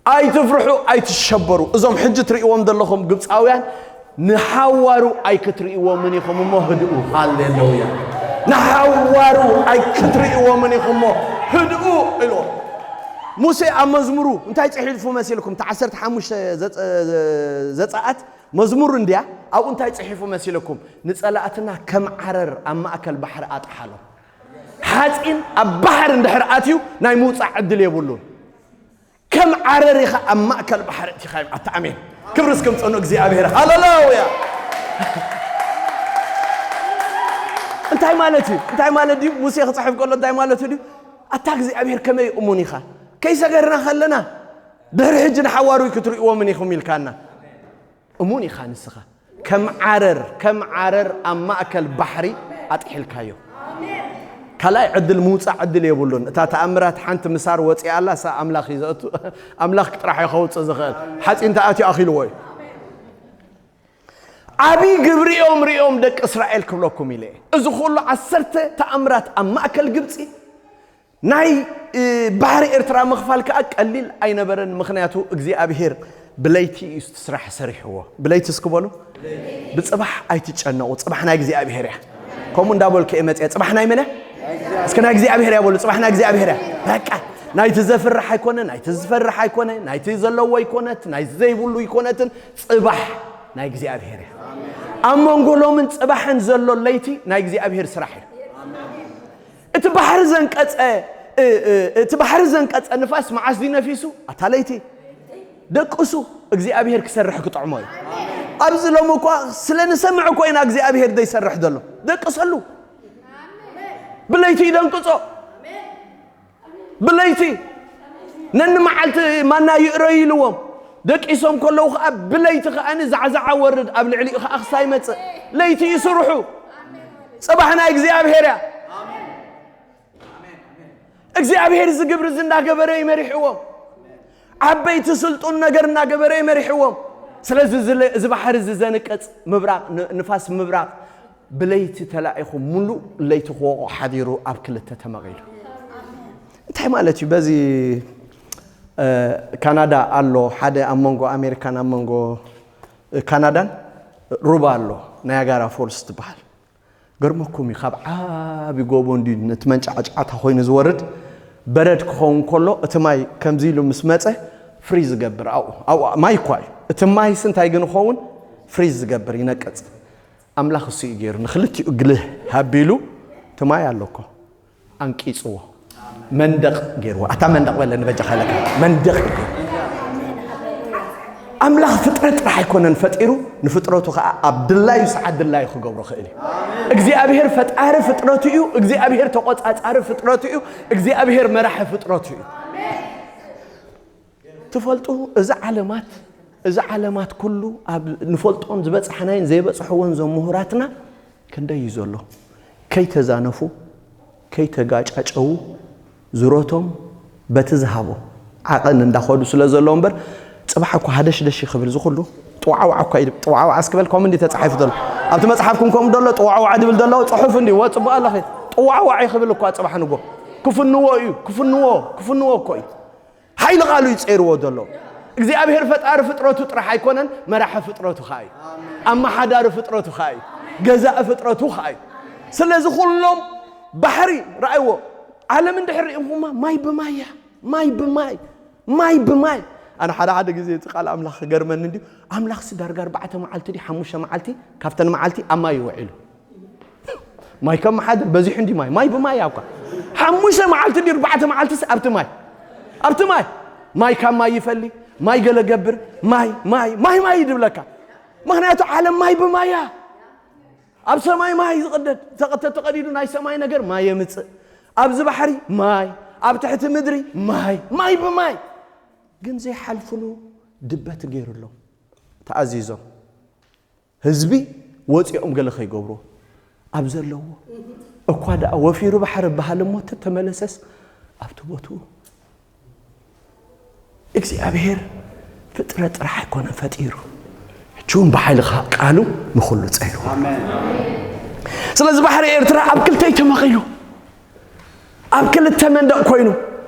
ኣይትፍርሑ፣ ኣይትሸበሩ። እዞም ሕጂ ትርእይዎም ዘለኹም ግብፃውያን ንሓዋሩ ኣይክትርእይዎምን ኢኹም እሞ ህድኡ። ሃሌሉያ። ንሓዋሩ ኣይክትርእይዎምን ኢኹም እሞ ህድኡ ኢልዎም። ሙሴ ኣብ መዝሙሩ እንታይ ጽሒፉ መሲልኩም? እቲ ዓሰርተ ሓሙሽተ ዘጸ-፣ ዘጸኣት መዝሙር እንድያ። ኣብኡ እንታይ ጽሒፉ መሲልኩም? ንጸላእትና ከም ዓረር ኣብ ማእከል ባሕሪ ኣጥሓሎም። ሓጺን ኣብ ባሕሪ እንድሕር ኣትዩ ናይ ምውጻእ ዕድል የብሉን። ከም ዓረር ኢኻ ኣብ ማእከል ባሕሪ እቲኻ እዮም። ኣታ ኣሜን። ክብሪ እስክምጽእ ንእግዚኣብሔር። ሃሌሉያ። እንታይ ማለት እዩ? እንታይ ማለት ድዩ? ሙሴ ክጽሕፍ ከሎ እንታይ ማለት ድዩ? ኣታ እግዚኣብሔር ከመይ እሙን ኢኻ? ከይሰገርና ከለና ድሕሪ ሕጂ ንሓዋሩ ክትርእይዎምን ኢኹም ኢልካና። እሙን ኢኻ ንስኻ። ከም ዓረር፣ ከም ዓረር ኣብ ማእከል ባሕሪ ኣጥሒልካዮ። ካልኣይ ዕድል ምውጻእ ዕድል የብሉን። እታ ተኣምራት ሓንቲ ምሳር ወጺኣ ኣላ፣ እሳ ኣምላኽ እዩ ዘእቱ። ኣምላኽ ጥራሕ እዩ ከውጽእ ዝኽእል። ሓጺን ተኣትዩ ኣኺልዎ እዩ። ዓቢ ግብሪ እዮም ሪኦም ደቂ እስራኤል ክብለኩም ኢለ እየ። እዚ ኩሉ ዓሰርተ ተኣምራት ኣብ ማእከል ግብጺ ናይ፣ እ፣ ባሕሪ ኤርትራ ምኽፋል ከኣ ቀሊል ኣይነበረን። ምኽንያቱ እግዚኣብሄር ብለይቲ እዩ እቲ ስራሕ ሰሪሕዎ። ብለይቲ እስኪ በሉ። ብጽባሕ ኣይትጨነቑ፣ ጽባሕ ናይ እግዚኣብሄር እያ። ከምኡ እንዳበልኩ እየ መጽየ። ጽባሕ ናይ መን እያ? እስኪ ናይ እግዚኣብሄር እያ በሉ። ጽባሕ ናይ እግዚኣብሄር እያ። በቃ፣ ናይቲ ዘፍርሕ ኣይኮነ፣ ናይቲ ዝፈርሕ ኣይኮነ፣ ናይቲ ዘለዎ ኣይኮነት፣ ናይቲ ዘይብሉ ኣይኮነትን። ጽባሕ ናይ እግዚኣብሄር እያ። ኣብ መንጎ ሎምን ጽባሕን ዘሎ ለይቲ ናይ እግዚኣብሄር ስራሕ እዩ። እቲ ባሕሪ ዘንቀጸ፣ እ፣ እ፣ እቲ ባሕሪ ዘንቀጸ ንፋስ መዓስ ድዩ ነፊሱ? ኣታ ለይቲ። ደቅሱ፣ እግዚኣብሄር ክሰርሕ ክጥዕሞ እዩ። ኣብዚ ሎሚ እኳ ስለ ንሰምዕ እኮ ኢና እግዚኣብሄር ዘይሰርሕ ዘሎ። ደቅሰሉ። ብለይቲ ይደንቅጾ። ብለይቲ ነንመዓልቲ ማና ይእረዩ ኢልዎም። ደቂሶም ከለዉ ኸዓ ብለይቲ ኸዓ ዛዕዛዓ ወርድ ኣብ ልዕሊኡ ኸዓ ክሳይ ይመጽእ። ለይቲ ይስርሑ። ጽባሕ ናይ እግዚኣብሄር እያ። እግዚኣብሄር እዚ ግብሪ እዚ እናገበረ እዩ መሪሕዎም። ዓበይቲ ስልጡን ነገር እናገበረ እዩ መሪሕዎም። ስለዚ እዚ ለ-፣ እዚ ባሕሪ እዚ ዘንቀጽ ምብራቕ፣ ን-፣ ንፋስ ምብራቕ ብለይቲ ተላኢኹ፣ ሙሉእ ለይቲ ክወቕዖ ሓዲሩ ኣብ ክልተ ተመቒሉ። እንታይ ማለት እዩ? በዚ፣ እ፣ ካናዳ ኣሎ ሓደ ኣብ መንጎ ኣሜሪካን ኣብ መንጎ፣ እ፣ ካናዳን ሩባ ኣሎ፣ ናያጋራ ፎልስ ትበሃል። ገርመኩም እዩ፣ ካብ ዓቢ ጎቦ እንድዩ ነቲ መንጫዕጫዕታ ኮይኑ ዝወርድ። በረድ ክኸውን ከሎ እቲ ማይ ከምዚ ኢሉ ምስ መጸ ፍሪዝ ይገብር። ኣብኡ፣ ኣብኡ ማይ እኳ እዩ። እቲ ማይስ እንታይ ግን ይኸውን? ፍሪዝ ዝገብር፣ ይነቅጽ። ኣምላኽ እሱ እዩ ገይሩ። ንኽልቲኡ ግልህ ሃቢሉ እቲ ማይ ኣሎ እኮ። ኣንቂጽዎ። መንደቕ ገይርዎ። ኣታ መንደቕ በለኒ በጃኻ ለካ። መንደቕ ገይርዎ። ኣምላኽ ፍጥረት ጥራሕ ኣይኮነን ፈጢሩ፣ ንፍጥረቱ ኸዓ ኣብ ድላዩ ሰዓት ድላዩ ክገብሮ ኽእል እዩ። እግዚኣብሔር ፈጣሪ ፍጥረቱ እዩ። እግዚኣብሔር ተቖጻጻሪ ፍጥረቱ እዩ። እግዚኣብሔር መራሒ ፍጥረቱ እዩ። ትፈልጡ፣ እዚ ዓለማት እዚ ዓለማት ኩሉ ኣብ ንፈልጦን ዝበጻሕናዮን ዘይበጽሕዎን ዞም ምሁራትና ክንደይ እዩ ዘሎ? ከይተዛነፉ፣ ከይተጋጫጨዉ፣ ዙረቶም በቲ ዝሃቦ ዓቐን እንዳኸዱ ስለ ዘለዉ እምበር፣ ጽባሕ እኳ ሃደሽደሽ ክብል ዝኹሉ ጥዋዕዋዕ እኳ ኢሉ፣ ጥዋዕዋዕ እስክበል ከምኡ እንዲ ተጻሒፉ ዘሎ። ኣብቲ መጽሓፍኩም ከምኡ ደሎ፣ ጥዋዕዋዕ ድብል ደሎ ጽሑፍ እንዲ ወጽቡቕ ኣለኺ። ጥዋዕዋዕ እዩ ክብል እኳ ጽባሕ ንጎ ክፍንዎ እዩ፣ ክፍንዎ፣ ክፍንዎ እኮ እዩ። ሓይሊ ቃሉ እዩ ጸይርዎ ዘሎ። እግዚኣብሔር ፈጣሪ ፍጥረቱ ጥራሕ ኣይኮነን፣ መራሒ ፍጥረቱ ኸዓ እዩ። ኣመሓዳሪ ፍጥረቱ ኸዓ እዩ። ገዛኢ ፍጥረቱ ኸዓ እዩ። ስለዚ ኩሎም ባሕሪ ረኣይዎ። ዓለም እንድሕር ርኢኹማ፣ ማይ ብማይ እያ። ማይ ብማይ፣ ማይ ብማይ። ኣነ ሓደ ሓደ ግዜ እቲ ቃል ኣምላኽ ክገርመኒ እንድዩ። ኣምላኽሲ ዳርጋ ኣርባዕተ መዓልቲ ድዩ ሓሙሽተ መዓልቲ ካብተን መዓልቲ ኣብ ማይ ይውዒሉ። ማይ ከመሓድር በዚሑ እንዲ ማይ፣ ማይ ብማይ ኣብካ። ሓሙሽተ መዓልቲ ድዩ ኣርባዕተ መዓልትስ ኣብቲ ማይ፣ ኣብቲ ማይ። ማይ ካብ ማይ ይፈሊ፣ ማይ ገለ ገብር፣ ማይ፣ ማይ፣ ማይ፣ ማይ ድብለካ። ምኽንያቱ ዓለም ማይ ብማይ እያ። ኣብ ሰማይ ማይ ዝቕደድ፣ ተቐ-፣ ተተቐዲዱ ናይ ሰማይ ነገር ማይ የምጽእ። ኣብዚ ባሕሪ ማይ፣ ኣብ ትሕቲ ምድሪ ማይ፣ ማይ ብማይ። ግን ዘይሓልፍሉ ድበት ገይሩሎም፣ ተኣዚዞም። ህዝቢ ወፂኦም ገለ ከይገብሩ ኣብ ዘለዎ፣ እኳ ደኣ ወፊሩ ባሕሪ በሃል እሞ ተተመለሰስ ኣብቲ ቦትኡ። እግዚኣብሔር ፍጥረት ጥራሕ ኣይኮነን ፈጢሩ፣ ሕጂ እውን ብሓይሊ ካ-፣ ቃሉ ንኹሉ ጸይርዎ። ስለዚ ባሕሪ ኤርትራ ኣብ ክልተ እዩ ተመቒሉ፣ ኣብ ክልተ መንደቕ ኮይኑ።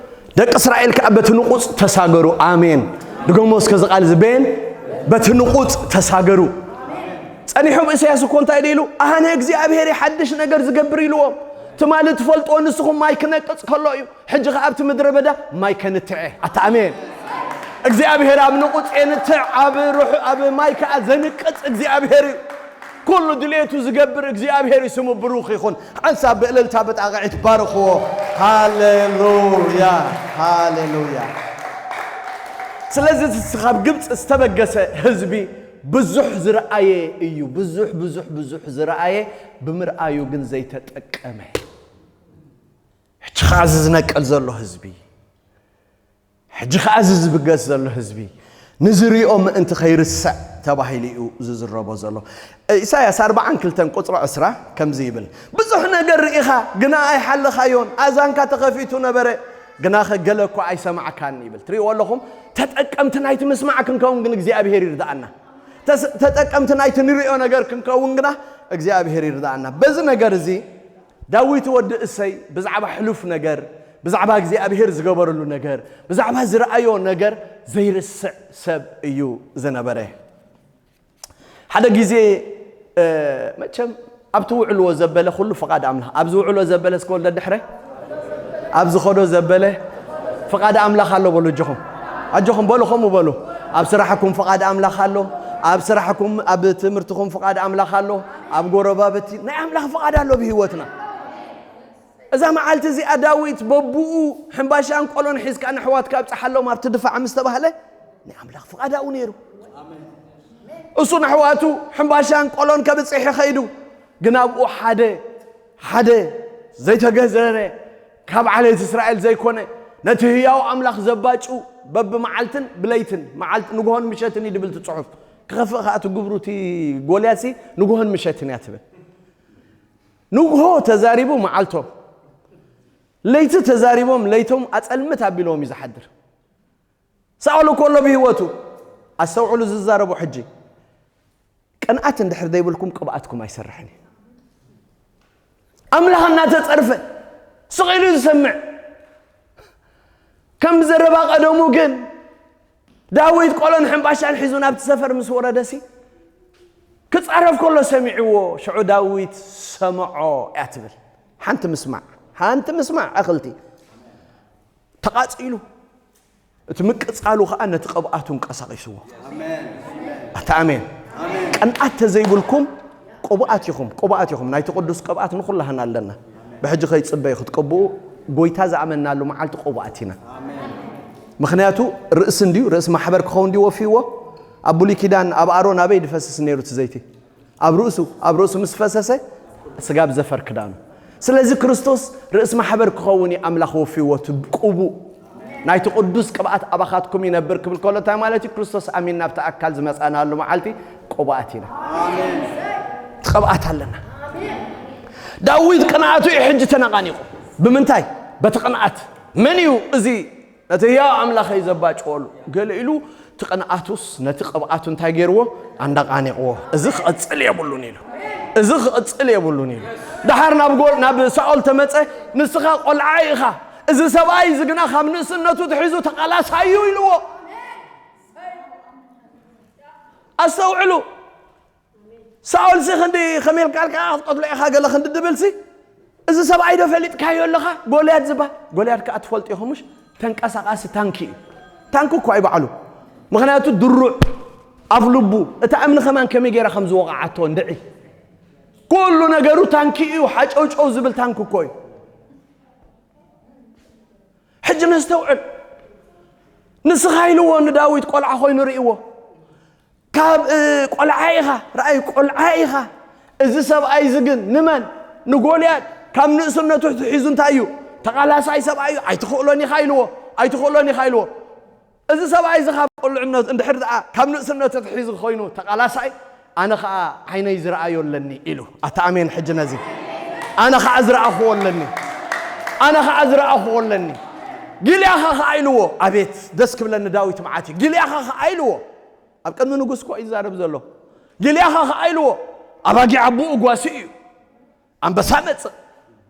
ደቂ እስራኤል ከኣ በቲ ንቑጽ ተሳገሩ። ኣሜን። ድገሞ እስከ እዚ ቃል እዚ፣ በን በቲ ንቑጽ ተሳገሩ። ጸኒሖም፣ ኢሳያስ እኮ እንታይ ኢሉ? ኣነ እግዚኣብሔር እየ ሓድሽ ነገር ዝገብር ኢልዎም። ትማሊ ትፈልጥዎ ንስኹም ማይ ክነቅጽ ከሎ እዩ። ሕጂ ኸዓ ኣብቲ ምድረ በዳ ማይ ከንትዕ እየ። ኣታ ኣሜን። እግዚኣብሔር ኣብ ንቑጽ የንትዕ፣ ኣብ ርሑ-፣ ኣብ ማይ ከኣ ዘንቅጽ እግዚኣብሔር እዩ። ኩሉ ድሌቱ ዝገብር እግዚኣብሔር እዩ፣ ስሙ ብሩኽ ይኹን። ሓንሳብ ብእልልታ ብጣቕዒት ባርኽዎ። ሃሌሉያ፣ ሃሌሉያ። ስለዚ እቲ ካብ ግብፂ ዝተበገሰ ህዝቢ ብዙሕ ዝረኣየ እዩ። ብዙሕ፣ ብዙሕ፣ ብዙሕ ዝረኣየ፣ ብምርኣዩ ግን ዘይተጠቀመ። ሕጂ ኸዓ እዚ ዝነቅል ዘሎ ህዝቢ፣ ሕጂ ኸዓ እዚ ዝብገስ ዘሎ ህዝቢ ንዝሪኦ ምእንቲ ከይርስዕ ተባሂሉ እዩ ዝዝረቦ ዘሎ። ኢሳያስ ኣርብዓን ክልተን ቁጽሪ ዕስራ ከምዚ ይብል፣ "ብዙሕ ነገር ርኢኻ፣ ግና ኣይሓለኻዮን፣ ኣዛንካ ተኸፊቱ ነበረ፣ ግናኸ ገለ እኳ ኣይሰማዕካን" ይብል። ትሪእዎ ኣለኹም? ተጠቀምቲ ናይቲ ምስማዕ ክንከውን ግን እግዚኣብሔር ይርድኣና። ተስ-፣ ተጠቀምቲ ናይቲ ንሪኦ ነገር ክንከውን ግና እግዚኣብሔር ይርድኣና። በዚ ነገር እዚ ዳዊት ወዲ እሰይ ብዛዕባ ሕሉፍ ነገር፣ ብዛዕባ እግዚኣብሔር ዝገበረሉ ነገር፣ ብዛዕባ ዝረኣዮ ነገር ዘይርስዕ ሰብ እዩ ዝነበረ። ሓደ ግዜ፣ እ፣ መቸም ኣብቲ ውዕልዎ ዘበለ ኩሉ ፍቓድ ኣምላኽ፣ ኣብዚ ውዕሎ ዘበለ እስከ ወልደ ድሕረ፣ ኣብ ዝኸዶ ዘበለ ፍቓድ ኣምላኽ ኣሎ በሉ። ኣጆኹም፣ ኣጆኹም በሉ፣ ከምኡ በሉ። ኣብ ስራሕኩም ፍቓድ ኣምላኽ ኣሎ፣ ኣብ ስራሕኩም፣ ኣብ ትምህርትኹም ፍቓድ ኣምላኽ ኣሎ፣ ኣብ ጎረባብቲ ናይ ኣምላኽ ፍቓድ ኣሎ ብህይወትና። እዛ መዓልቲ እዚኣ ዳዊት በብኡ ሕምባሻን ቆሎን ሒዝካ ንኣሕዋትካ ኣብጽሓሎም ኣብቲ ድፋዕ ምስ ተባህለ፣ ናይ ኣምላኽ ፍቓድ ኣብኡ ነይሩ። እሱ ንኣሕዋቱ ሕምባሻን ቆሎን ከብጽሕ ይኸይዱ፣ ግን ኣብኡ ሓደ፣ ሓደ ዘይተገዘረ፣ ካብ ዓሌት እስራኤል ዘይኮነ፣ ነቲ ህያው ኣምላኽ ዘባጩ በብመዓልትን ብለይትን፣ መዓልቲ፣ ንግሆን ምሸትን እዩ ድብል እቲ ጽሑፍ። ክኸፍእ ከኣ እቲ ግብሩ እቲ ጎልያትሲ ንግሆን ምሸትን እያ ትብል። ንግሆ ተዛሪቡ መዓልቶም፣ ለይቲ ተዛሪቦም ለይቶም ኣጸልምት ኣቢልዎም እዩ ዝሓድር። ሳኦል እኮ ኣሎ ብህይወቱ። ኣስተውዕሉ ዝዛረቦ ሕጂ። ቅንኣት እንድሕር ዘይብልኩም ቅብኣትኩም ኣይሰርሕን እዩ። ኣምላኽ እናተጸርፈ ስቕ ኢሉ ዝሰምዕ። ከም ዘረባ ቀደሙ ግን ዳዊት ቆሎን ሕምባሻን ሒዙ ናብቲ ሰፈር ምስ ወረደሲ፣ ክጻረፍ ከሎ ሰሚዕዎ፣ ሽዑ ዳዊት ሰምዖ እያ ትብል። ሓንቲ ምስማዕ፣ ሓንቲ ምስማዕ ኣኽልቲ ተቓጺሉ፣ እቲ ምቅጻሉ ኸኣ ነቲ ቅብኣቱ እንቀሳቒስዎ። ኣታ ኣሜን። ቅንኣት ተዘይብልኩም ቅቡኣት ኢኹም፣ ቅቡኣት ኢኹም። ናይቲ ቅዱስ ቅብኣት ንኹላህና ኣለና። ብሕጂ ከይጽበዩ ክትቅብኡ፣ ጎይታ ዝኣመናሉ መዓልቲ ቅቡኣት ኢና። ምኽንያቱ ርእሲ እንድዩ፣ ርእሲ ማሕበር ክኸውን እንድዩ ወፊዎ። ኣብ ብሉይ ኪዳን ኣብ ኣሮን ኣበይ ድፈስስ ነይሩ እቲ ዘይቲ? ኣብ ርእሱ፣ ኣብ ርእሱ ምስ ፈሰሰ ስጋብ ዘፈር ክዳኑ። ስለዚ ክርስቶስ ርእሲ ማሕበር ክኸውን እዩ ኣምላኽ ወፊዎ፣ እቲ ቅቡእ። ናይቲ ቅዱስ ቅብኣት ኣባኻትኩም ይነብር ክብል ከሎ እንታይ ማለት እዩ? ክርስቶስ ኣሚን ናብቲ ኣካል ዝመጻናሉ መዓልቲ ቅቡኣት ኢና። ኣሜን። ቅብኣት ኣለና። ዳዊት ቅንኣቱ እዩ ሕጂ ተነቓኒቑ። ብምንታይ? በቲ ቅንኣት። መን እዩ እዚ ነቲ ህያው ኣምላኸይ ዘባጭወሉ? ገለ ኢሉ እቲ ቅንኣቱስ ነቲ ቅብኣቱ እንታይ ገይርዎ? ኣንዳቓኒቕዎ። እዚ ክቕጽል የብሉን ኢሉ። እዚ ክቕጽል የብሉን ኢሉ። ደሓር ናብ ጎል-፣ ናብ ሳኦል ተመጸ፣ "ንስኻ ቆልዓ ኢኻ፣ እዚ ሰብኣይ እዚ ግና ካብ ንእስነቱ ትሒዙ ተቓላሳይ እዩ" ኢልዎ። ኣስተውዕሉ። ሳኦልሲ ክንዲ ከመይ ኢልካ ኢልካ ክትቀትሎ ኢኻ ገለ ክንዲ ድብልሲ፣ እዚ ሰብኣይ ዶ ፈሊጥካዮ ኣለኻ? ጎልያድ ዝበሃል። ጎልያድ ከኣ ትፈልጡ ኢኹም ምሽ? ተንቀሳቓሲ ታንኪ እዩ። ታንኪ እኮ እዩ ባዕሉ። ምኽንያቱ ድሩዕ ኣፍ ልቡ፣ እታ እምኒ ከማን ከመይ ገይራ ከም ዝወቕዓቶ እንድዒ። ኩሉ ነገሩ ታንኪ እዩ። ሓጨውጨው ዝብል ታንኪ እኮ እዩ። ሕጂ ነስተውዕል። ንስኻ ኢልዎ ንዳዊት ቆልዓ ኮይኑ ርእይዎ። ካብ፣ እ፣ ቆልዓ ኢኻ፣ ረኣይ ቆልዓ ኢኻ። እዚ ሰብኣይ እዚ ግን ንመን? ንጎልያድ ካብ ንእስነቱ ሒዙ እንታይ እዩ? ተቓላሳይ ሰብኣይ እዩ። ኣይትኽእሎን ኢኻ ኢልዎ። ኣይትኽእሎን ኢኻ ኢልዎ። እዚ ሰብኣይ እዚ ካብ ቁልዕነቱ እንድሕር ደኣ ካብ ንእስነቱ ተሒዙ ኮይኑ ተቓላሳይ፣ ኣነ ኸኣ ዓይነይ ዝረኣዮ ኣለኒ ኢሉ። ኣታ ኣሜን ሕጂ ነዚ። ኣነ ኸኣ ዝረኣኽዎ ኣለኒ። ኣነ ኸኣ ዝረኣኽዎ ኣለኒ። ጊልያኻ ኸኣ ኢልዎ። ኣቤት ደስ ክብለኒ ዳዊት መዓት እዩ። ጊልያኻ ኸኣ ኢልዎ። ኣብ ቅድሚ ንጉስ እኮ እዩ ዝዛረብ ዘሎ። ጊልያኻ ኸኣ ኢልዎ። ኣባጊዕ ኣቦኡ ጓሲ እዩ። ኣንበሳ መጽእ፣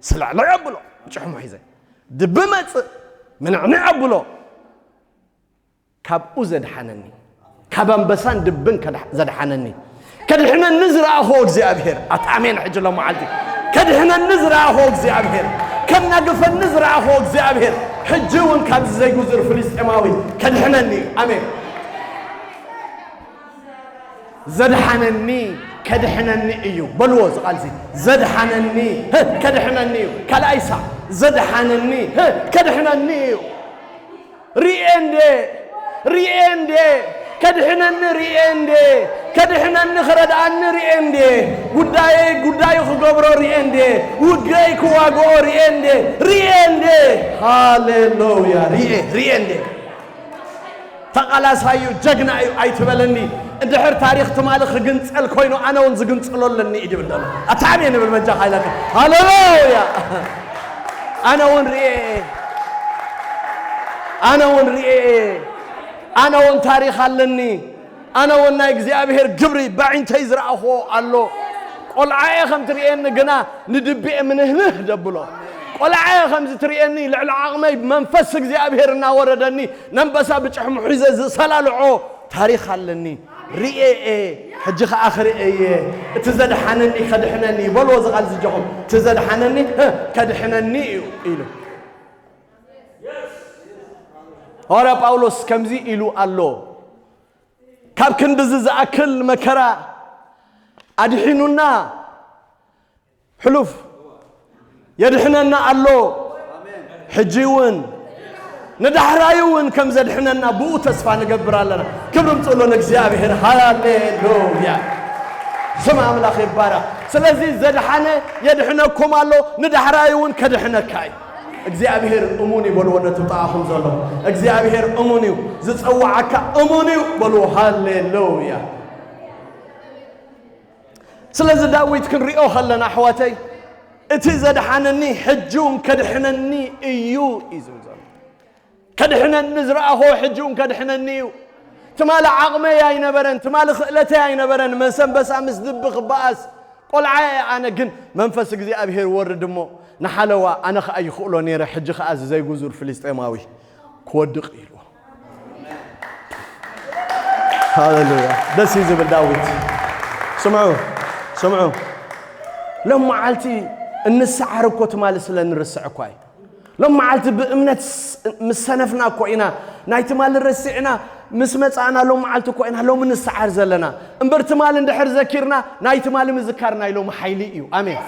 ስልዕልዕ ኣብሎ፣ ጭሕሙ ሒዘ። ድቢ መጽእ፣ ምንዕንዕ ኣብሎ። ካብኡ ዘድሓነኒ፣ ካብ ኣንበሳን ድብን ከድሕ-፣ ዘድሓነኒ፣ ከድሕነኒ ዝረኣኹዎ እግዚኣብሔር፣ ኣታ ኣሜን ሕጂ ሎም መዓልቲ፣ ከድሕነኒ ዝረኣኹዎ እግዚኣብሔር፣ ከናግፈኒ ዝረኣኹዎ እግዚኣብሔር፣ ሕጂ እውን ካብዚ ዘይጉዙር ፍልስጤማዊ ከድሕነኒ እዩ። ኣሜን። ዘድሓነኒ ከድሕነኒ እዩ። በልዎ እዚ ቃልሲ፣ ዘድሓነኒ፣ ህ፣ ከድሕነኒ እዩ። ካልኣይ ሳዕ፣ ዘድሓነኒ፣ ህ፣ ከድሕነኒ እዩ። ሪኤ እንዴ፣ ሪኤ እንዴ፣ ከድሕነኒ ሪኤ እንዴ፣ ከድሕነኒ ክረድኣኒ ሪኤ እንዴ፣ ጉዳየይ ጉዳዩ ክገብሮ ሪኤ እንዴ፣ ውግአይ ክዋግኦ ሪኤ እንዴ፣ ሪኤ እንዴ። ሃሌሉያ። ሪኤ፣ ሪኤ እንዴ። ተቓላሳዩ ጀግና እዩ ኣይትበለኒ። እንድሕር ታሪኽ ትማሊ ክግንጸል ኮይኑ ኣነ እውን ዝግንጽሎ ኣለኒ እዩ ድብል ዘሎ። ኣታ ኣሜን ንብል በጃኻ ኢለካ። ሃሌሉያ። ኣነ እውን ርኤ። ኣነ እውን ርኤ። ኣነ እውን ታሪኽ ኣለኒ። ኣነ እውን ናይ እግዚኣብሔር ግብሪ ብኣዒንተይ ዝረኣኽዎ ኣሎ። ቆልዓየ ከም ትርእየኒ ግና ንድቤ ምንህንህ ደብሎ። ቆልዓየ ከም ዝትርእየኒ ልዕሊ ዓቕመይ መንፈስ እግዚኣብሔር እናወረደኒ ነንበሳ ብጭሕሙ ሒዘ ዝሰላልዖ ታሪኽ ኣለኒ። ርኤ እየ፣ ሕጂ ኸዓ ክርኤ እየ። እቲ ዘድሓነኒ ከድሕነኒ እዩ። በልዎ እዚ ቃል ዝጀኹም። እቲ ዘድሓነኒ፣ ህ፣ ከድሕነኒ እዩ ኢሉ። ሃዋርያ ጳውሎስ ከምዚ ኢሉ ኣሎ። ካብ ክንድዚ ዝኣክል መከራ ኣድሒኑና፣ ሕሉፍ የድሕነና ኣሎ። ሕጂ እውን ንዳሕራዩ እውን ከም ዘድሕነና ብኡ ተስፋ ንገብር ኣለና። ክብሪ ምጽእሎ ንእግዚኣብሔር። ሃሌሉያ። ስም ኣምላኽ ይባረኽ። ስለዚ ዘድሓነ የድሕነኩም ኣሎ፣ ንዳሕራዩ እውን ከድሕነካ እዩ። እግዚኣብሔር እሙን እዩ በልዎ ነቲ ብጥቓኹም ዘሎ። እግዚኣብሔር እሙን እዩ፣ ዝጸውዓካ እሙን እዩ በልዎ። ሃሌሉያ። ስለዚ ዳዊት ክንሪኦ ከለና ኣሕዋተይ፣ እቲ ዘድሓነኒ ሕጂ እውን ከድሕነኒ እዩ እዩ ዝብል ዘሎ። ከድሕነኒ ዝረኣኹዎ ሕጂ እውን ከድሕነኒ እዩ። ትማሊ ዓቕመይ ኣይነበረን፣ ትማሊ ክእለተይ ኣይነበረን፣ ምስ ኣንበሳ ምስ ድቢ ክበኣስ ቆልዓ እየ ኣነ። ግን መንፈስ እግዚኣብሔር ወርድ እሞ ንሓለዋ ኣነ ኸኣ ይኽእሎ ነይረ፣ ሕጂ ኸኣ እዚ ዘይጉዙር ፍልስጤማዊ ክወድቕ ኢልዎ። ሃሌሉያ። ደስ እዩ ዝብል ዳዊት። ስምዑ፣ ስምዑ። ሎም መዓልቲ እንሰዓር እኮ ትማሊ ስለ ንርስዕ እኳ እዩ። ሎም መዓልቲ ብእምነት ስ-፣ ምስ ሰነፍና እኮ ኢና ናይ ትማሊ ረሲዕና ምስ መጻእና ሎም መዓልቲ እኮ ኢና ሎሚ ንሰዓር ዘለና። እምበር ትማሊ እንድሕር ዘኪርና ናይ ትማሊ ምዝካር ናይ ሎሚ ሓይሊ እዩ። ኣሜን።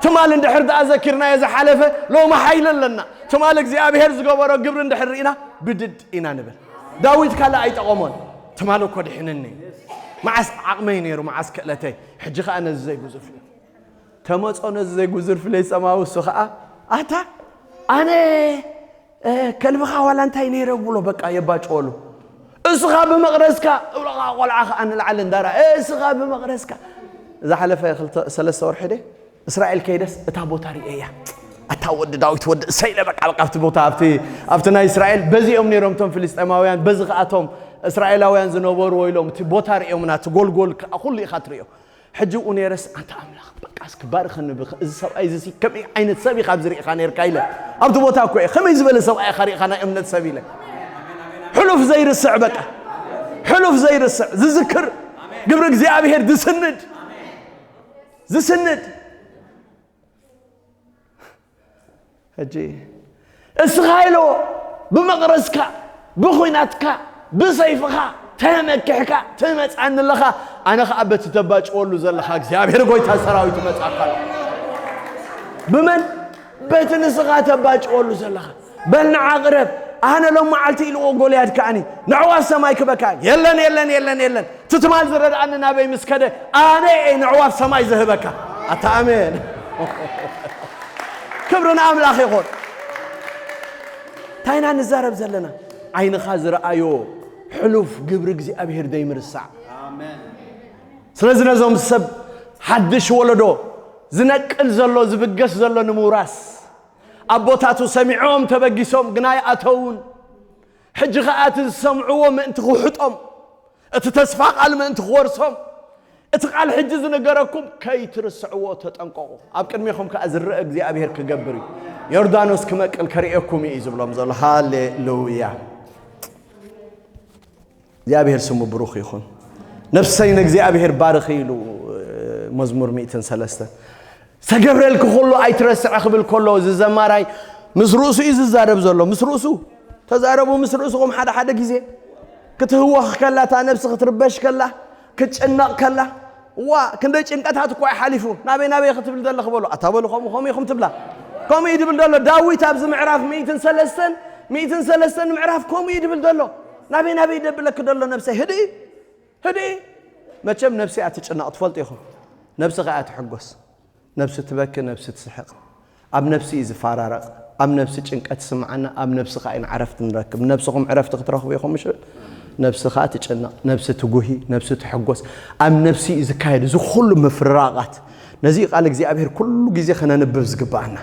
ትማሊ እንድሕር ደኣ ዘኪርናዮ ዝሓለፈ ሎሚ ሓይሊ ኣለና። ትማሊ እግዚኣብሔር ዝገበሮ ግብሪ እንድሕር ርኢና ብድድ ኢና ንብል። ዳዊት ካልእ ኣይጠቐሞን። ትማሊ እኮ ድሒንኒ። መዓስ ዓቕመይ ነይሩ፣ መዓስ ክእለተይ። ሕጂ ኸኣ ነዚ ዘይጉዙር ፍልይ ተመጾ፣ ነዚ ዘይጉዙር ፍልይ ጸማዊ እሱ ኸኣ ኣታ ኣነ ከልብኻ ዋላ እንታይ ነይረ ብሎ በቃ የባጭወሉ። እስኻ ብመቕረዝካ እብለኻ፣ ቆልዓ ኸዓ ንላዕሊ እንዳራ፣ እስኻ ብመቕረዝካ። ዝሓለፈ ክልተ ሰለስተ ወርሒ ደ እስራኤል ከይደስ እታ ቦታ ርእየያ። ኣታ ወዲ ዳዊት ወዲ እሰይ ኢለ በቃ፣ በቃ ኣብቲ ቦታ፣ ኣብቲ፣ ኣብቲ ናይ እስራኤል በዚ እዮም ነይሮም እቶም ፍልስጤማውያን፣ በዚ ኸዓ እቶም እስራኤላውያን ዝነበሩ ወይሎም፣ እቲ ቦታ ርእዮምና፣ እቲ ጎልጎል ከ-፣ ኩሉ ኢኻ ትርእዮ። ሕጂ እኡ ነይረስ፣ ኣንታ ኣምላኽ በቃ እስኪ ባርኸኒ ብኸ-፣ እዚ ሰብኣይ እዚ ሲ ከመይ ዓይነት ሰብ ኢኻ ኣብዚ ርኢኻ ነይርካ ኢለ፣ ኣብቲ ቦታ እኮ እየ፣ ከመይ ዝበለ ሰብኣይ ኢኻ ርኢኻ ናይ እምነት ሰብ ኢለ። ሕሉፍ ዘይርስዕ በቃ፣ ሕሉፍ ዘይርስዕ፣ ዝዝክር፣ ግብሪ እግዚኣብሔር ዝስንድ፣ ዝስንድ። ሕጂ እስኻ ኢልዎ ብመቕረዝካ፣ ብኹናትካ፣ ብሰይፍኻ ተመኪሕካ ትመጽኣኒ ኣለኻ፣ ኣነ ኸዓ በቲ ተባጭወሉ ዘለኻ እግዚኣብሔር ጎይታ ሰራዊት እመጽኣካ ኣለኹ። ብመን? በቲ ንስኻ ተባጭወሉ ዘለኻ። በል ንዓ ቅረብ። ኣነ ሎም መዓልቲ ኢልዎ ጎልያድ ከዓኒ ንዕዋ ኣብ ሰማይ ክበካ። የለን፣ የለን፣ የለን፣ የለን። እቲ ትማል ዝረድኣኒ ናበይ ምስ ከደ፣ ኣነ እየ ንዕዋ ኣብ ሰማይ ዝህበካ። ኣታ ኣሜን። ክብሪ ንኣምላኽ ይኹን። እንታይ ኢና ንዛረብ ዘለና? ዓይንኻ ዝረኣዮ ሕሉፍ ግብሪ እግዚኣብሔር ዘይምርሳዕ። ስለዚ ነዞም ሰብ ሓድሽ ወለዶ ዝነቅል ዘሎ፣ ዝብገስ ዘሎ ንምውራስ፣ ኣቦታቱ ሰሚዖም ተበጊሶም ግና ይኣተውን። ሕጂ ኸኣ እቲ ዝሰምዕዎ ምእንቲ ክውሕጦም፣ እቲ ተስፋ ቃል ምእንቲ ክወርሶም፣ እቲ ቃል ሕጂ ዝነገረኩም ከይትርስዕዎ ተጠንቀቑ። ኣብ ቅድሜኹም ከኣ ዝረአ እግዚኣብሔር ክገብር እዩ። ዮርዳኖስ ክመቅል ከርእየኩም እዩ ዝብሎም ዘሎ። ሃሌሉያ። እግዚኣብሔር ስሙ ብሩኽ ይኹን። ነፍሰይ ንእግዚኣብሔር ባርኺ ኢሉ፣ መዝሙር ሚእትን ሰለስተን። ዝተገብረልኪ ኩሉ ኣይትረስዒ ክብል ከሎ፣ እዚ ዘማራይ ምስ ርእሱ እዩ ዝዛረብ ዘሎ። ምስ ርእሱ ተዛረቡ፣ ምስ ርእስኹም ሓደ ሓደ ግዜ። ክትህወኽ ከላ፣ እታ ነብሲ ክትርበሽ ከላ፣ ክትጭነቕ ከላ፣ ዋ፣ ክንደይ ጭንቀታት እኮ እዩ ሓሊፉ። ናበይ ናበይ ክትብል ዘለኺ በሎ። ኣታ በሉ፣ ከምኡ፣ ከምኡ ኢኹም ትብላ። ከምኡ እዩ ድብል ዘሎ ዳዊት ኣብዚ ምዕራፍ ሚእትን ሰለስተን፣ ሚእትን ሰለስተን ምዕራፍ ከምኡ እዩ ድብል ዘሎ። ናበይ ናበይ ደብለኪ ዘሎ ነብሰይ? ህድኢ፣ ህድኢ። መቸም ነብሲ እያ ትጭነቕ፣ ትፈልጡ ኢኹም። ነብሲ ከኣ ትሕጎስ። ነብሲ ትበኪ፣ ነብሲ ትስሕቕ። ኣብ ነብሲ እዩ ዝፈራረቕ። ኣብ ነብሲ ጭንቀት ይስምዓና፣ ኣብ ነብሲ ከኣ ኢና ዕረፍቲ ንረክብ። ነብስኹም ዕረፍቲ ክትረኽቡ ኢኹም፣ ምሽ? ነብሲ ከኣ ትጭነቕ፣ ነብሲ ትጉሂ፣ ነብሲ ትሕጎስ። ኣብ ነብሲ እዩ ዝካየድ እዚ ኩሉ ምፍርራቓት። ነዚ ቃል እግዚኣብሔር ኩሉ ግዜ ከነንብብ ዝግብኣና።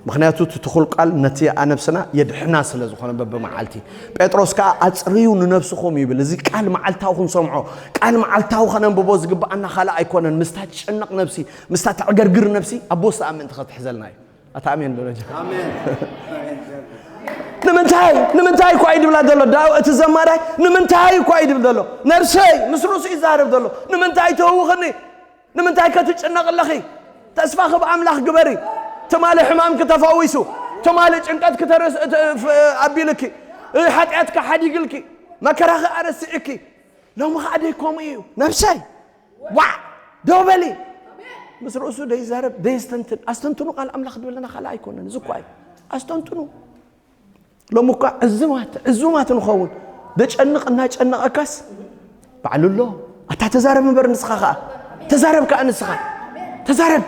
ምኽንያቱ እቲ ትኹል ቃል ነቲ ኣነብስና የድሕና ስለ ዝኾነ በብመዓልቲ። ጴጥሮስ ከኣ ኣጽርዩ ንነብስኹም ይብል። እዚ ቃል መዓልታዊ ክንሰምዖ፣ ቃል መዓልታዊ ከነንብቦ ዝግብኣና ካልእ ኣይኮነን። ምስታ ትጭነቕ ነብሲ፣ ምስታ ተዕገርግር ነብሲ፣ ኣቦ ዝተኣምን እንተ ኸትሕዘልና እዩ። ኣታ ኣሜን በሎ እንጂ። ኣሜን። ንምንታይ፣ ንምንታይ እኳ እዩ ድብላ ዘሎ? ዳው-፣ እቲ ዘማራይ ንምንታይ እኳ እዩ ድብል ዘሎ? ነብሰይ፣ ምስ ርእሱ ይዛረብ ዘሎ። ንምንታይ ትህውኽኒ? ንምንታይ ከ ትጭነቕ ኣለኺ? ተስፋኺ ብኣምላኽ ግበሪ። ትማሊ ሕማምኪ ተፈዊሱ፣ ትማሊ ጭንቀትኪ ተረስ-፣ ተ-፣ ፍ-፣ ኣቢልኪ፣ እ፣ ሓጢኣትኪ ሓዲግልኪ፣ መከራኺ ኣረሲዕኪ። ሎሚ ኸዓ ደይ ከምኡ እዩ። ነብሰይ፣ ዋዕ፣ ደው በሊ። ምስ ርእሱ ደይዛረብ፣ ደየስተንትን። ኣስተንትኑ፣ ቃል ኣምላኽ ድብለና ካልእ ኣይኮነን። እዚ እኳ እዩ። ኣስተንትኑ። ሎሚ እኳ ዕዙማት፣ ዕዙማት ንኸውን። ደጨንቕ እናጨነቐካስ ባዕሉ ኣሎ። ኣታ ተዛረብ እምበር ንስኻ ኸኣ። ተዛረብ ከኣ ንስኻ። ተዛረብ።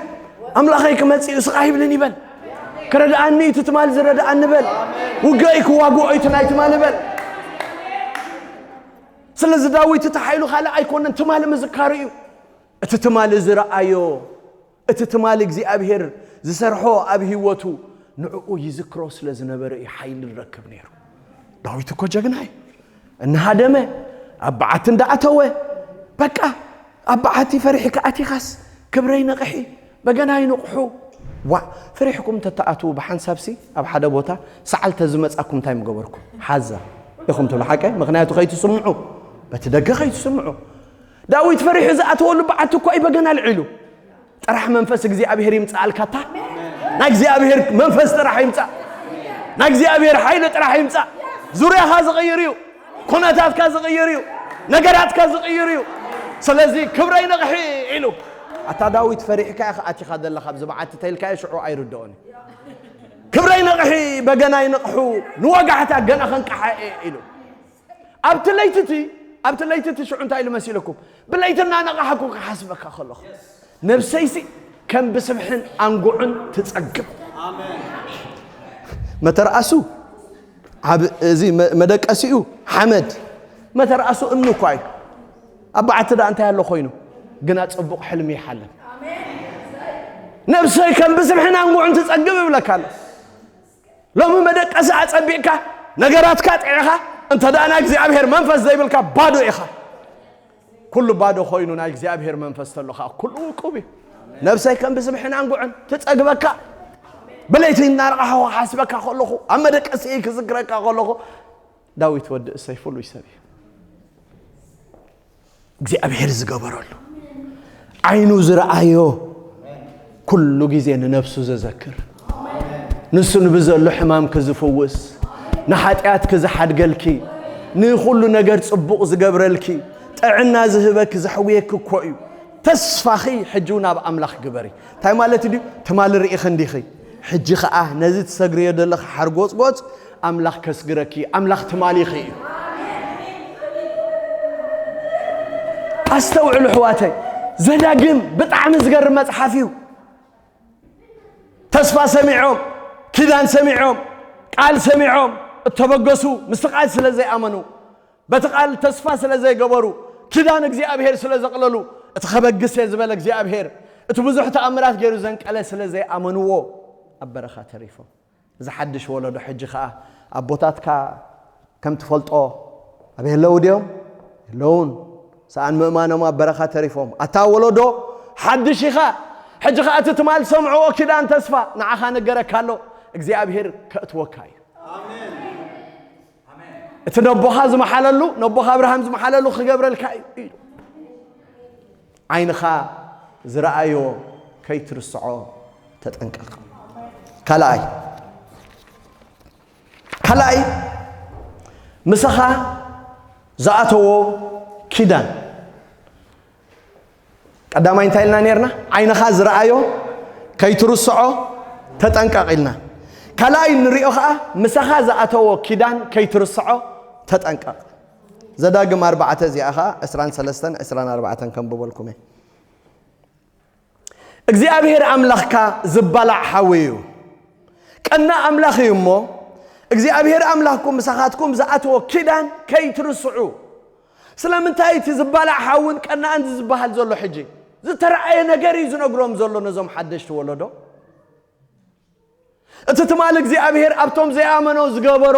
ኣምላኸይ ክመጽእ እዩ፣ ስቕ ኣይብልን ይበል። ክረድኣኒ እዩ እቲ ትማል ዝረድኣኒ በል። ውግአይ ክዋግኦ እዩ እቲ ናይ ትማሊ በል። ስለዚ ዳዊት እቲ ሓይሉ ካልእ ኣይኮነን፣ ትማሊ ምዝካሩ እዩ። እቲ ትማሊ ዝረኣዮ፣ እቲ ትማሊ እግዚኣብሔር ዝሰርሖ ኣብ ህይወቱ ንዕኡ ይዝክሮ ስለ ዝነበረ እዩ ሓይሊ ዝረክብ ነይሩ። ዳዊት እኮ ጀግና እዩ። እናሃደመ፣ ኣብ በዓቲ እንዳኣተወ፣ በቃ ኣብ በዓቲ ፈሪሕካ ኣቲኻስ፣ ክብረይ ንቕሒ፣ በገናይ ንቕሑ። ዋእ፣ ፈሪሕኩም እንተትኣትዉ ብሓንሳብሲ ኣብ ሓደ ቦታ ሰዓል ተዝመጻኩም እንታይ ምገበርኩም? ሓዛ ኢኹም ትብሉ፣ ሓቀይ? ምኽንያቱ ከይትስምዑ፣ በቲ ደገ ከይትስምዑ። ዳዊት ፈሪሑ ዝኣተወሉ በዓቲ እኮ እዩ በገና ኣልዒሉ። ጥራሕ መንፈስ እግዚኣብሔር ይምጻኣልካታ። ናይ እግዚኣብሔር መንፈስ ጥራሕ ይምጻእ። ናይ እግዚኣብሔር ሓይሊ ጥራሕ ይምጻእ። ዙርያኻ ዝቕይር እዩ። ኩነታትካ ዝቕይር እዩ። ነገራትካ ዝቕይር እዩ። ስለዚ ክብረይ ንቕሒ ኢሉ። ኣታ ዳዊት ፈሪሕካ ኢኻ ኣቲኻ ዘለኻ ኣብዚ በዓቲ ተይልካዮ ሽዑ ኣይርድኦን እዩ። ክብረይ ንቕሒ፣ በገናይ ንቕሑ፣ ንወጋሕታ ገና ከንቅሓ እየ ኢሉ። ኣብቲ ለይቲ እቲ፣ ኣብቲ ለይቲ እቲ ሽዑ እንታይ ኢሉ መሲለኩም? ብለይቲ እናነቓሕኩ ክሓስበካ ከለኹ፣ ነብሰይሲ ከም ብስብሕን ኣንጉዕን ትጸግብ። መተርኣሱ ዓብ-፣ እዚ መ-፣ መደቀሲኡ ሓመድ፣ መተርኣሱ እምኒ እኳ እዩ። ኣብ በዓቲ ደኣ እንታይ ኣሎ ኮይኑ? ግና ጽቡቕ ሕልሚ ይሓልም። ነብሰይ ከም ብስብሕን ኣንጉዕን ትጸግብ እብለካ ኣሎ። ሎሚ መደቀሲ ኣጸቢቕካ፣ ነገራትካ ጥዒኻ፣ እንተ ደኣ ናይ እግዚኣብሔር መንፈስ ዘይብልካ ባዶ ኢኻ። ኩሉ ባዶ ኮይኑ ናይ እግዚኣብሔር መንፈስ ተሎ ኸኣ ኩሉ ውቁብ እዩ። ነብሰይ ከም ብስብሕን ኣንጉዕን ትጸግበካ። ብለይቲ እናረቓሕኹ ክሓስበካ ከለኹ፣ ኣብ መደቀሲይ ክዝክረካ ከለኹ፣ ዳዊት ወዲ እሰይ ፍሉይ ሰብ እዩ። እግዚኣብሔር ዝገበረሉ፣ ዓይኑ ዝረኣዮ፣ ኩሉ ግዜ ንነብሱ ዘዘክር፣ ንሱ ንብዘሎ ሕማምኪ ዝፍውስ፣ ንሓጢኣትኪ ዝሓድገልኪ፣ ንኹሉ ነገር ጽቡቕ ዝገብረልኪ፣ ጥዕና ዝህበኪ ዘሕውየኪ እኮ እዩ። ተስፋኺ ሕጂ እውን ኣብ ኣምላኽ ግበሪ። እንታይ ማለት ድዩ? ትማሊ ርኢኺ እንዲኺ። ሕጂ ኸኣ ነዚ ትሰግርዮ ዘለኺ ሓርጎጽጎጽ ኣምላኽ ከስግረኪ፣ ኣምላኽ ትማሊኺ እዩ። ኣስተውዕሉ ኣሕዋተይ፣ ዘዳግም ብጣዕሚ ዝገርም መጽሓፍ እዩ። ተስፋ ሰሚዖም፣ ኪዳን ሰሚዖም፣ ቃል ሰሚዖም እተበገሱ፣ ምስቲ ቃል ስለ ዘይኣመኑ፣ በቲ ቃል ተስፋ ስለ ዘይገበሩ፣ ኪዳን እግዚኣብሔር ስለ ዘቕለሉ፣ እቲ ከበግስ እየ ዝበለ እግዚኣብሔር፣ እቲ ብዙሕ ተኣምራት ገይሩ ዘንቀለ ስለ ዘይኣመንዎ፣ ኣብ በረኻ ተሪፎም። እዚ ሓድሽ ወለዶ ሕጂ ኸኣ ኣቦታትካ ከም ትፈልጦ ኣበይ ኣለዉ ድዮም? የለዉን። ሰኣን ምእማኖም ኣብ በረኻ ተሪፎም። ኣታ ወለዶ ሓድሽ ኢኻ። ሕጂ ኸኣ እቲ ትማል ሰምዕዎ ኪዳን ተስፋ ንዓኻ ነገረካ ኣሎ። እግዚኣብሔር ከእትወካ እዩ። እቲ ነቦኻ ዝመሓለሉ፣ ነቦኻ ኣብርሃም ዝመሓለሉ ክገብረልካ እዩ ኢሉ። ዓይንኻ ዝረኣዮ ከይትርስዖ ተጠንቀቕ። ካልኣይ፣ ካልኣይ፣ ምሳኻ ዝኣተዎ ኪዳን። ቀዳማይ እንታይ ኢልና ኔርና? ዓይንኻ ዝረኣዮ ከይትርስዖ ተጠንቀቕ ኢልና። ካልኣይ ንሪኦ ኸኣ ምሳኻ ዝኣተዎ ኪዳን ከይትርስዖ ተጠንቀቕ። ዘዳግም ኣርባዕተ እዚኣ ኸኣ ዕስራን ሰለስተን ዕስራን ኣርባዕተን ከንብበልኩም እየ። እግዚኣብሔር ኣምላኽካ ዝባላዕ ሓዊ እዩ። ቀና ኣምላኽ እዩ እሞ፣ እግዚኣብሔር ኣምላኽኩም ምሳኻትኩም ዝኣተዎ ኪዳን ከይትርስዑ። ስለምንታይ እቲ ዝባላዕ ሓውን ቀናእን ዝበሃል ዘሎ ሕጂ? ዝተረኣየ ነገር እዩ ዝነግሮም ዘሎ ነዞም ሓደሽቲ ወለዶ። እቲ ትማል እግዚኣብሔር ኣብቶም ዘይኣመኖ ዝገበሮ፣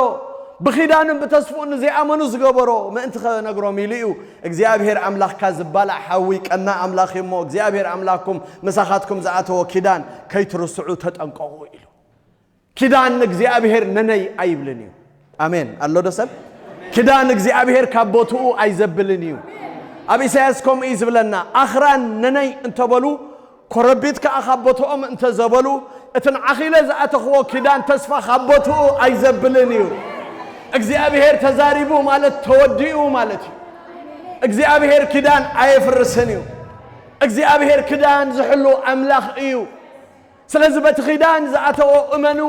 ብኺዳኑን ብተስፍኡን ንዘይኣመኑ ዝገበሮ ምእንቲ ኸነግሮም ኢሉ እዩ። እግዚኣብሔር ኣምላኽካ ዝባላዕ ሓዊ ቀና ኣምላኽ እዩ እሞ፣ እግዚኣብሔር ኣምላኽኩም ምሳኻትኩም ዝኣተዎ ኪዳን ከይትርስዑ ተጠንቀቑ ኢሉ። ኪዳን እግዚኣብሔር ነነይ ኣይብልን እዩ። ኣሜን። ኣሎ ዶ ሰብ? ኪዳን እግዚኣብሔር ካብ ቦትኡ ኣይዘብልን እዩ። ኣብ ኢሳያስ ከምኡ እዩ ዝብለና፣ ኣኽራን ነነይ እንተበሉ፣ ኮረቢት ከኣ ካብ ቦትኦም እንተ ዘበሉ፣ እቲ ንዓኺለ ዝኣተኽዎ ኪዳን ተስፋ ካብ ቦትኡ ኣይዘብልን እዩ። እግዚኣብሔር ተዛሪቡ ማለት ተወዲኡ ማለት እዩ። እግዚኣብሔር ኪዳን ኣየፍርስን እዩ። እግዚኣብሔር ኪዳን ዝሕሉ ኣምላኽ እዩ። ስለዚ በቲ ኪዳን ዝኣተዎ እመኑ።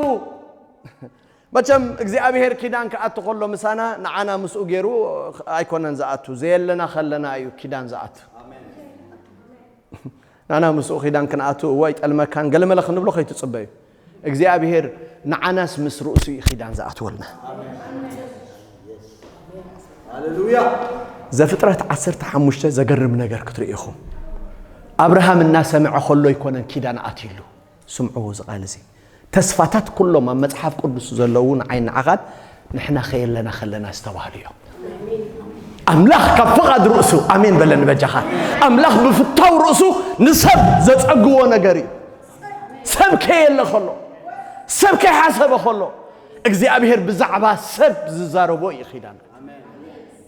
መቸም እግዚኣብሔር ኪዳን ክኣቱ ከሎ ምሳና፣ ንዓና ምስኡ ገይሩ ኣይኮነን ዝኣቱ፣ ዘየለና ከለና እዩ ኪዳን ዝኣቱ። ንዓና ምስኡ ኪዳን ክንኣቱ እዎ ኣይጠልመካን፣ ገለመለ ክንብሎ ከይትጽበዩ። እግዚኣብሔር ንዓናስ ምስ ርእሱ እዩ ኪዳን ዝኣትወልና። ሃሌሉያ። ዘፍጥረት ዓሰርተ ሓሙሽተ ዘገርም ነገር ክትርኢ ኢኹም። ኣብርሃም እናሰምዐ ከሎ ኣይኮነን ኪዳን ኣትዩሉ። ስምዕዎ እዚ ቃል እዚ። ተስፋታት ኩሎም ኣብ መጽሓፍ ቅዱስ ዘለዉ ንዓይ ንዓኻን ንሕና ከየለና ከለና ዝተባህሉ እዮም። ኣምላኽ ካብ ፍቓድ ርእሱ፣ ኣሜን በለኒ በጃኻ። ኣምላኽ ብፍታው ርእሱ ንሰብ ዘጸግዎ ነገር እዩ። ሰብ ከየለ ከሎ፣ ሰብ ከይሓሰበ ከሎ፣ እግዚኣብሔር ብዛዕባ ሰብ ዝዛረቦ እዩ ኪዳን።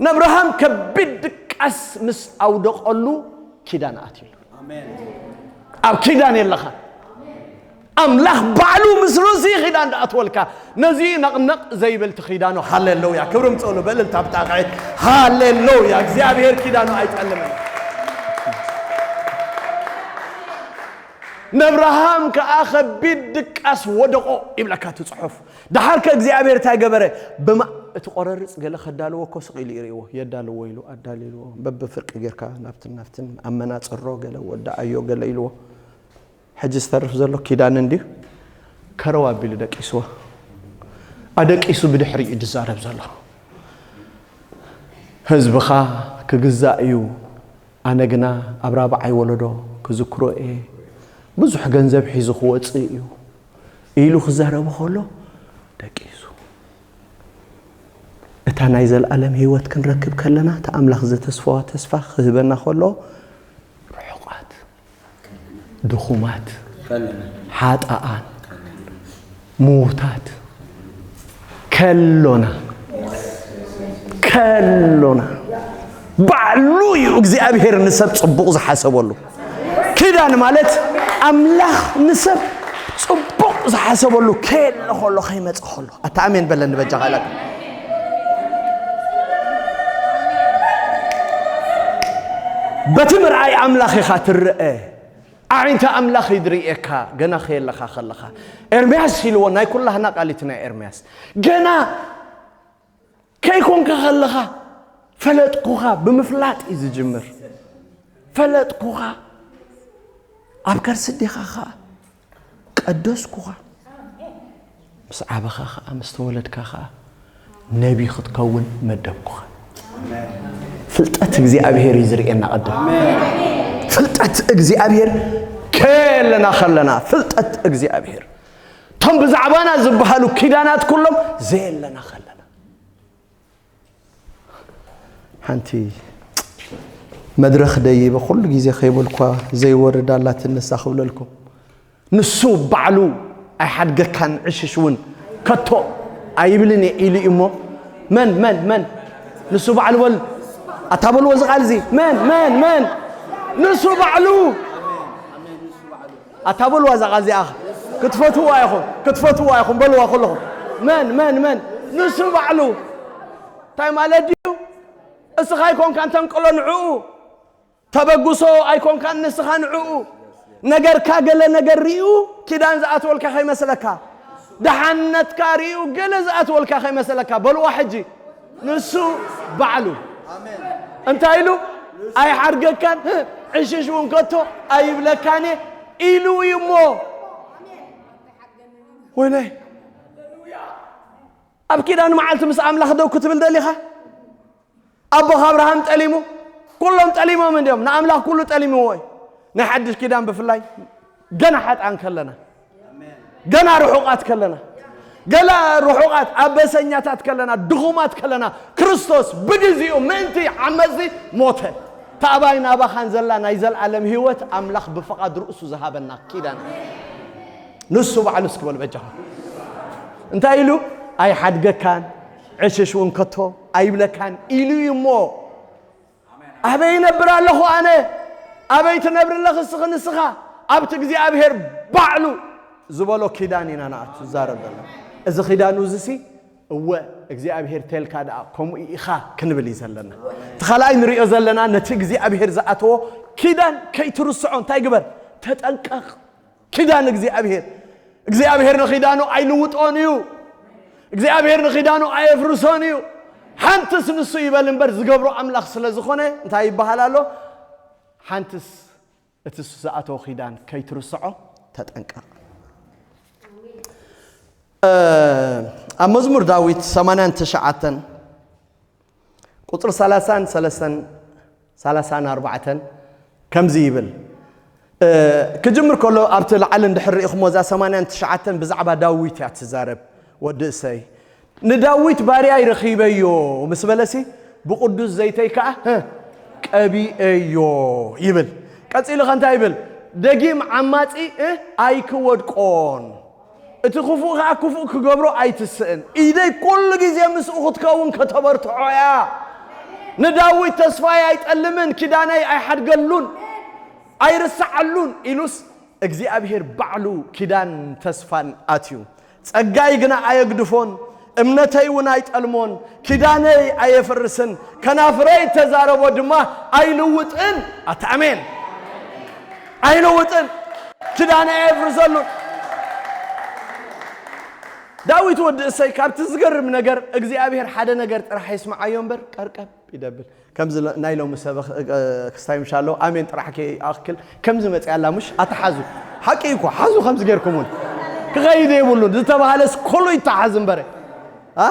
ንኣብርሃም ከቢድ ድቃስ ምስ ኣውደቐሉ ኪዳን ኣትዩሉ። ኣብ ኪዳን የለኻ። ኣምላኽ ባዕሉ ምስ ርእሲ ኪዳን ደኣትወልካ፣ ነዚ ነቕነቕ ዘይብል ኪዳኑ። ሃሌሉያ። ክብሪ ምጽእሉ በእልልታ ብጣቕዒ። ሃሌሉያ። እግዚኣብሔር ኪዳኑ ኣይጠልምን። ነብርሃም ከኣ ከቢድ ድቃስ ወደቖ ይብለካ እቲ ጽሑፍ። ደሓር ከ እግዚኣብሔር እንታይ ገበረ? ብማ-፣ እቲ ቆረርጽ ገለ ከዳልዎ እኮ ስቕ ኢሉ ይርእይዎ። የዳልዎ ኢሉ ኣዳልይዎ። በብፍርቂ ጌርካ ናብትን ናብትን ኣመናጽሮ ገለ ወዳኣዮ ገለ ኢልዎ። ሕጂ ዝተርፍ ዘሎ ኪዳን እንድዩ። ከረው ኣቢሉ ደቂስዎ። ኣደቂሱ ብድሕሪኡ ዝዛረብ ዘሎ። ህዝብኻ ክግዛእ እዩ፣ ኣነ ግና ኣብ ራብዓይ ወለዶ ክዝክሮ እየ። ብዙሕ ገንዘብ ሒዙ ክወጽእ እዩ ኢሉ ክዛረቡ ከሎ ደቂሱ። እታ ናይ ዘለኣለም ህይወት ክንረክብ ከለና፣ እቲ ኣምላኽ ዘተስፈዋ ተስፋ ክህበና ከሎ፣ ርሑቓት፣ ድኹማት፣ ሓጣኣን፣ ምዉታት ከሎና፣ ከሎና፣ ባዕሉ እዩ እግዚኣብሔር ንሰብ ጽቡቕ ዝሓሰበሉ። ኪዳን ማለት ኣምላኽ ንሰብ ጽቡቕ ዝሓሰበሉ፣ ከየለ ከሎ፣ ከይመጸ ከሎ። ኣታ ኣሜን በለኒ በጃኻ ኢላካ። በቲ ምርኣይ ኣምላኽ ኢኻ ትረአ። ኣዒንታ ኣምላኽ እዩ ዝርእየካ፣ ገና ከየለኻ ከለኻ። ኤርምያስ ኢልዎ፣ ናይ ኩላህና ቃል እቲ ናይ ኤርምያስ። ገና ከይኮንካ ከለኻ ፈለጥኩኻ፣ ብምፍላጥ እዩ ዝጅምር። ፈለጥኩኻ፣ ኣብ ከርሲ ኣዴኻ ኸኣ ቀደስኩኻ። ምስ ዓበኻ ኸኣ፣ ምስ ተወለድካ ኸኣ፣ ነቢ ክትከውን መደብኩኻ። ፍልጠት እግዚኣብሔር እዩ ዝርእየና። ቀደም ፍልጠት እግዚኣብሔር ከለና ከለና፣ ፍልጠት እግዚኣብሔር፣ እቶም ብዛዕባና ዝበሃሉ ኪዳናት ኩሎም ዘየለና ከለና። ሓንቲ መድረኽ ደይበ ኩሉ ግዜ ከይበልኳ ዘይወርድ ኣላትኒ፣ ንሳ ክብለልኩም። ንሱ ባዕሉ ኣይሓድገካን፣ ዕሽሽ እውን ከቶ ኣይብልን እየ ኢሉ እዩ እሞ፣ መን፣ መን፣ መን? ንሱ ባዕሉ በል። ኣታ በልዎ እዚ ቃል እዚ። መን፣ መን፣ መን? ንሱ ባዕሉ። ኣታ በልዋ እዛ ቃል እዚኣ። ክትፈትዋ ኢኹም፣ ክትፈትዋ ኢኹም፣ በልዋ ኩለኹም። መን፣ መን፣ መን? ንሱ ባዕሉ። እንታይ ማለት ድዩ? እስኻ ኣይኮንካን ተንቅሎ ንዕኡ። ተበግሶ ኣይኮንካን ንስኻ ንዕኡ። ነገርካ ገለ ነገር ሪኡ ኪዳን ዝኣትወልካ ከይመስለካ። ደሓነትካ ሪኡ ገለ ዝኣትወልካ ከይመስለካ። በልዋ ሕጂ። ንሱ ባዕሉ። እንታይ ኢሉ? ኣይሓድገካን፣ ህ፣ ዕሽሽ እውን ከቶ ኣይብለካን እየ ኢሉ እዩ እሞ። ወይለይ። ኣብ ኪዳን መዓልቲ ምስ ኣምላኽ ደው ክትብል ደሊኻ? ኣቦኻ ኣብርሃም ጠሊሙ፣ ኩሎም ጠሊሞም እንዲዮም። ንኣምላኽ ኩሉ ጠሊምዎ እዩ። ናይ ሓድሽ ኪዳን ብፍላይ ገና ሓጥኣን ከለና፣ ገና ርሑቓት ከለና፣ ገና ርሑቓት ኣበሰኛታት ከለና፣ ድኹማት ከለና፣ ክርስቶስ ብግዜኡ ምእንቲ ዓመፅዚ ሞተ። እታ ኣባይ ናባኻን ዘላ ናይ ዘለኣለም ህይወት ኣምላኽ ብፍቓድ ርእሱ ዝሃበና ኪዳን። ንሱ ባዕሉ እስኪ በሉ በጃኻ። እንታይ ኢሉ? ኣይሓድገካን፣ ዕሽሽ እውን ከቶ ኣይብለካን ኢሉ እዩ እሞ። ኣበይ እነብር ኣለኹ ኣነ? ኣበይ ትነብሪ ኣለኺ እስኺ ንስኻ? ኣብቲ እግዚኣብሔር ባዕሉ ዝበሎ ኪዳን ኢና ንኣቱ ዝዛረብ ዘለና። እዚ ኪዳኑ እዚሲ፣ እወ፣ እግዚኣብሔር ተልካ ደኣ ከምኡ ኢኻ ክንብል እዩ ዘለና። እቲ ካልኣይ ንሪኦ ዘለና፣ ነቲ እግዚኣብሔር ዝኣተዎ ኪዳን ከይትርስዖ እንታይ ግበር? ተጠንቀቕ። ኪዳን እግዚኣብሔር፣ እግዚኣብሔር ንኪዳኑ ኣይልውጦን እዩ። እግዚኣብሔር ንኪዳኑ ኣየፍርሶን እዩ። ሓንትስ ንሱ ይበል እምበር ዝገብሮ ኣምላኽ ስለ ዝኾነ እንታይ ይበሃል ኣሎ? ሓንትስ እቲ ንሱ ዝኣተዎ ኪዳን ከይትርስዖ ተጠንቀቕ። እ፣ ኣብ መዝሙር ዳዊት ሰማንያን ትሽዓተን ቁጽሪ ሰላሳን ሰለስተን፣ ሰላሳን ኣርባዕተን ከምዚ ይብል። እ፣ ክጅምር ከሎ ኣብቲ ላዕሊ እንድሕር ርኢኹሞ እዛ ሰማንያን ትሽዓተን ብዛዕባ ዳዊት እያ ትዛረብ። ወዲ እሰይ፣ ንዳዊት ባርያይ ረኺበዮ ምስ በለሲ፣ ብቕዱስ ዘይተይ ከኣ፣ እ፣ ቀቢኤዮ ይብል። ቀጺሉ ከ እንታይ ይብል? ደጊም ዓማጺ፣ እ፣ ኣይክወድቆን። እቲ ክፉእ ከኣ ክፉእ ክገብሮ ኣይትስእን። ኢደይ ኩሉ ግዜ ምስኡ ክትከውን ከተበርትዖ እያ። ንዳዊት ተስፋይ ኣይጠልምን፣ ኪዳነይ ኣይሓድገሉን፣ ኣይርስዓሉን ኢሉስ እግዚኣብሔር ባዕሉ ኪዳን ተስፋን ኣትዩ። ጸጋይ ግና ኣየግድፎን፣ እምነተይ እውን ኣይጠልሞን፣ ኪዳነይ ኣየፍርስን፣ ከናፍረይ እተዛረቦ ድማ ኣይልውጥን። ኣታ ኣሜን። ኣይልውጥን። ኪዳነይ ኣየፍርሰሉን። ዳዊት ወዲ እሰይ ካብቲ ዝገርም ነገር እግዚኣብሔር ሓደ ነገር ጥራሕ የስምዓዮ እምበር ቀርቀብ ይደብል። ከምዚ ለ-፣ ናይ ሎሚ ሰበኽ-፣ እ፣ ክስታይ ምሻሎ ኣሜን ጥራሕ ከይኣክል ከምዚ መጽያ ኣላ ምሽ ኣትሓዙ። ሓቂ እኮ ሓዙ ከምዚ ጌርኩም እውን ክኸይድ የብሉን ዝተባህለስ ኩሉ ይተሓዝ እምበረ። ኣ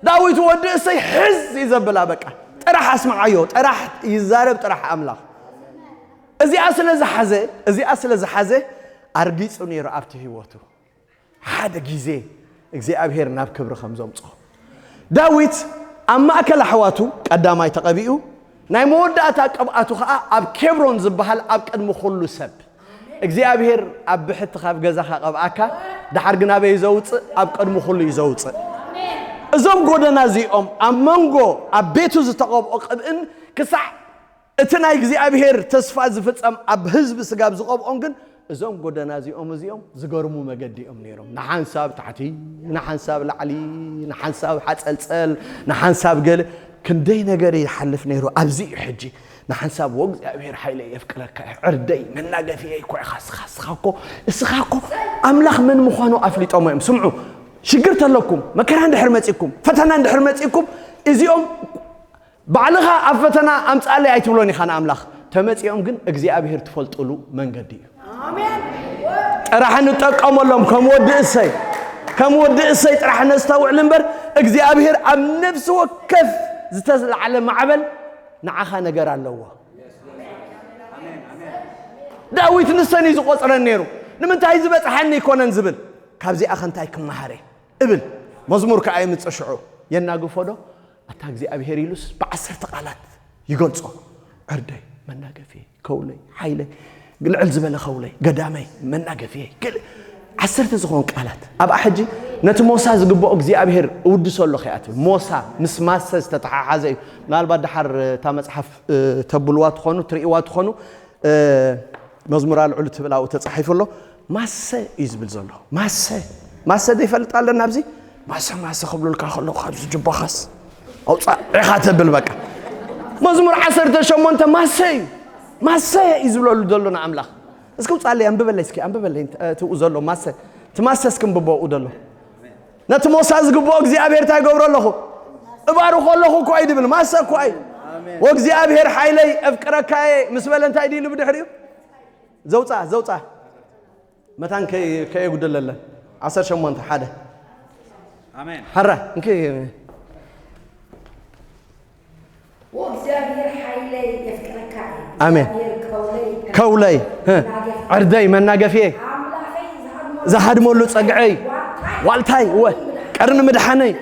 ዳዊት ወዲ እሰይ ሕዝ እዩ ዘብላ። በቃ ጥራሕ ኣስምዓዮ፣ ጥራሕ ይዛረብ፣ ጥራሕ ኣምላኽ። እዚኣ ስለ ዝሓዘ እዚኣ ስለ ዝሓዘ ኣርጊጹ ነይሩ ኣብቲ ህይወቱ። ሓደ ግዜ እግዚኣብሔር ናብ ክብሪ ከም ዘምጽኦ ዳዊት ኣብ ማእከል ኣሕዋቱ ቀዳማይ ተቐቢኡ፣ ናይ መወዳእታ ቅብኣቱ ኸኣ ኣብ ኬብሮን ዝበሃል ኣብ ቅድሚ ኩሉ ሰብ እግዚኣብሔር ኣብ ብሕቲ ካብ ገዛኻ ቀብኣካ፣ ደሓር ግን ኣበይ እዩ ዘውፅእ? ኣብ ቅድሚ ኩሉ እዩ ዘውፅእ። እዞም ጎደና እዚኦም ኣብ መንጎ ኣብ ቤቱ ዝተቐብኦ ቅብእን ክሳዕ እቲ ናይ እግዚኣብሔር ተስፋ ዝፍጸም ኣብ ህዝቢ ስጋብ ዝቐብኦን ግን እዞም ጎደና እዚኦም እዚኦም ዝገርሙ መገዲ እዮም ነይሮም። ንሓንሳብ ታሕቲ፣ ንሓንሳብ ላዕሊ፣ ንሓንሳብ ሓጸልጸል፣ ንሓንሳብ ገለ ክንደይ ነገር ይሓልፍ ነይሩ። ኣብዚ እዩ ሕጂ ንሓንሳብ "ወእግዚኣብሔር ሓይለይ የፍቅረካ እየ፣ ዕርደይ መናገፍየይ እኮ ኢኻ እስኻ፣ እስኻ እኮ፣ እስኻ እኮ ኣምላኽ መን ምዃኑ ኣፍሊጦሞ እዮም። ስምዑ፣ ሽግር ተለኩም፣ መከራ እንድሕር መጺኩም፣ ፈተና እንድሕር መጺኩም፣ እዚኦም ባዕልኻ ኣብ ፈተና ኣምጽኣለይ ኣይትብሎን ኢኻ ንኣምላኽ። ተመጺኦም ግን እግዚኣብሔር ትፈልጥሉ መንገዲ እዩ። ጥራሕ ንጠቀመሎም ከም ወዲ እሰይ፣ ከም ወዲ እሰይ ጥራሕ ነስተውዕል እምበር እግዚኣብሔር ኣብ ነፍሲ ወከፍ ዝተላዕለ ማዕበል ንዓኻ ነገር ኣለዎ። ዳዊት ንሰን እዩ ዝቆጽረን ነይሩ። ንምንታይ ዝበጽሓኒ ኣይኮነን ዝብል፣ ካብዚኣ ከ እንታይ ክመሃረ እብል። መዝሙር ከኣ የምጽእ ሽዑ የናግፎ ዶ? ኣታ እግዚኣብሔር ኢሉስ ብዓሰርተ ቃላት ይገልጾ። ዕርደይ፣ መናገፊ፣ ከውለይ፣ ሓይለይ፣ ልዕል ዝበለ ከውለይ፣ ገዳመይ፣ መናገፊየይ፣ ገለ ዓሰርተ ዝኾኑ ቃላት። ኣብኣ ሕጂ ነቲ ሞሳ ዝግብኦ እግዚኣብሔር እውድሶ ኣለኹ እያ ትብል። ሞሳ ምስ ማሰ ዝተተሓሓዘ እዩ። ምናልባት ደሓር እታ መጽሓፍ፣ እ፣ ተብልዋ ትኾኑ፣ ትርእይዋ ትኾኑ፣ እ፣ መዝሙር ኣልዕሉ ትብል ኣብኡ ተጻሒፉ ኣሎ። ማሰ እዩ ዝብል ዘሎ። ማሰ፣ ማሰ ዘይፈልጥ ኣለና ኣብዚ? ማሰ፣ ማሰ ክብሉልካ ከለዉ ካብዚ ጅባኻስ ኣውጻእ ኢኻ ተብል በቃ። መዝሙር ዓሰርተ ሸሞንተ ማሰ እዩ። ማሰ እዩ ዝብለሉ ዘሎ ንኣምላኽ። እስኪ ውጻለይ፣ ኣንብበለይ እስኪ፣ ኣንብበለይ፣ እ፣ ትብኡ ዘሎ ማሰ። እቲ ማሰ እስኪ ኣንብቦ ኣብኡ ዘሎ። ነቲ ሞሳ ዝግብኦ እግዚኣብሔር እንታይ ይገብሮ ኣለኹ? እባርኾ ኣለኹ እኮ እዩ ድብል። ማሰ እኮ እዩ። ኣሜን። "ወእግዚኣብሔር ሓይለይ፣ ኣፍቅረካየ" ምስ በለ እንታይ ድዩ ኢሉ ብድሕሪኡ? ዘውጻ፣ ዘውጻ። መታን ከይ-፣ ከየጉደለለን። ዓሰርተ ሸሞንተ ሓደ። ኣሜን። ሓራ፣ እንኪ። "ወእግዚኣብሔር ሓይለይ የፍቅረካ እየ። ኣሜን። እግዚኣብሔር ከውለይ፣ ከውለይ፣ እ፣ ናገፍ፣ ዕርደይ፣ መናገፍየ፣ ኣምላኸይ ዝሃድመሉ፣ ዝሃድመሉ ጸግዐይ፣ ዋልታይ፣ ዋልታይ፣ እወ፣ ቀርኒ ምድሓነይ፣ ልዕል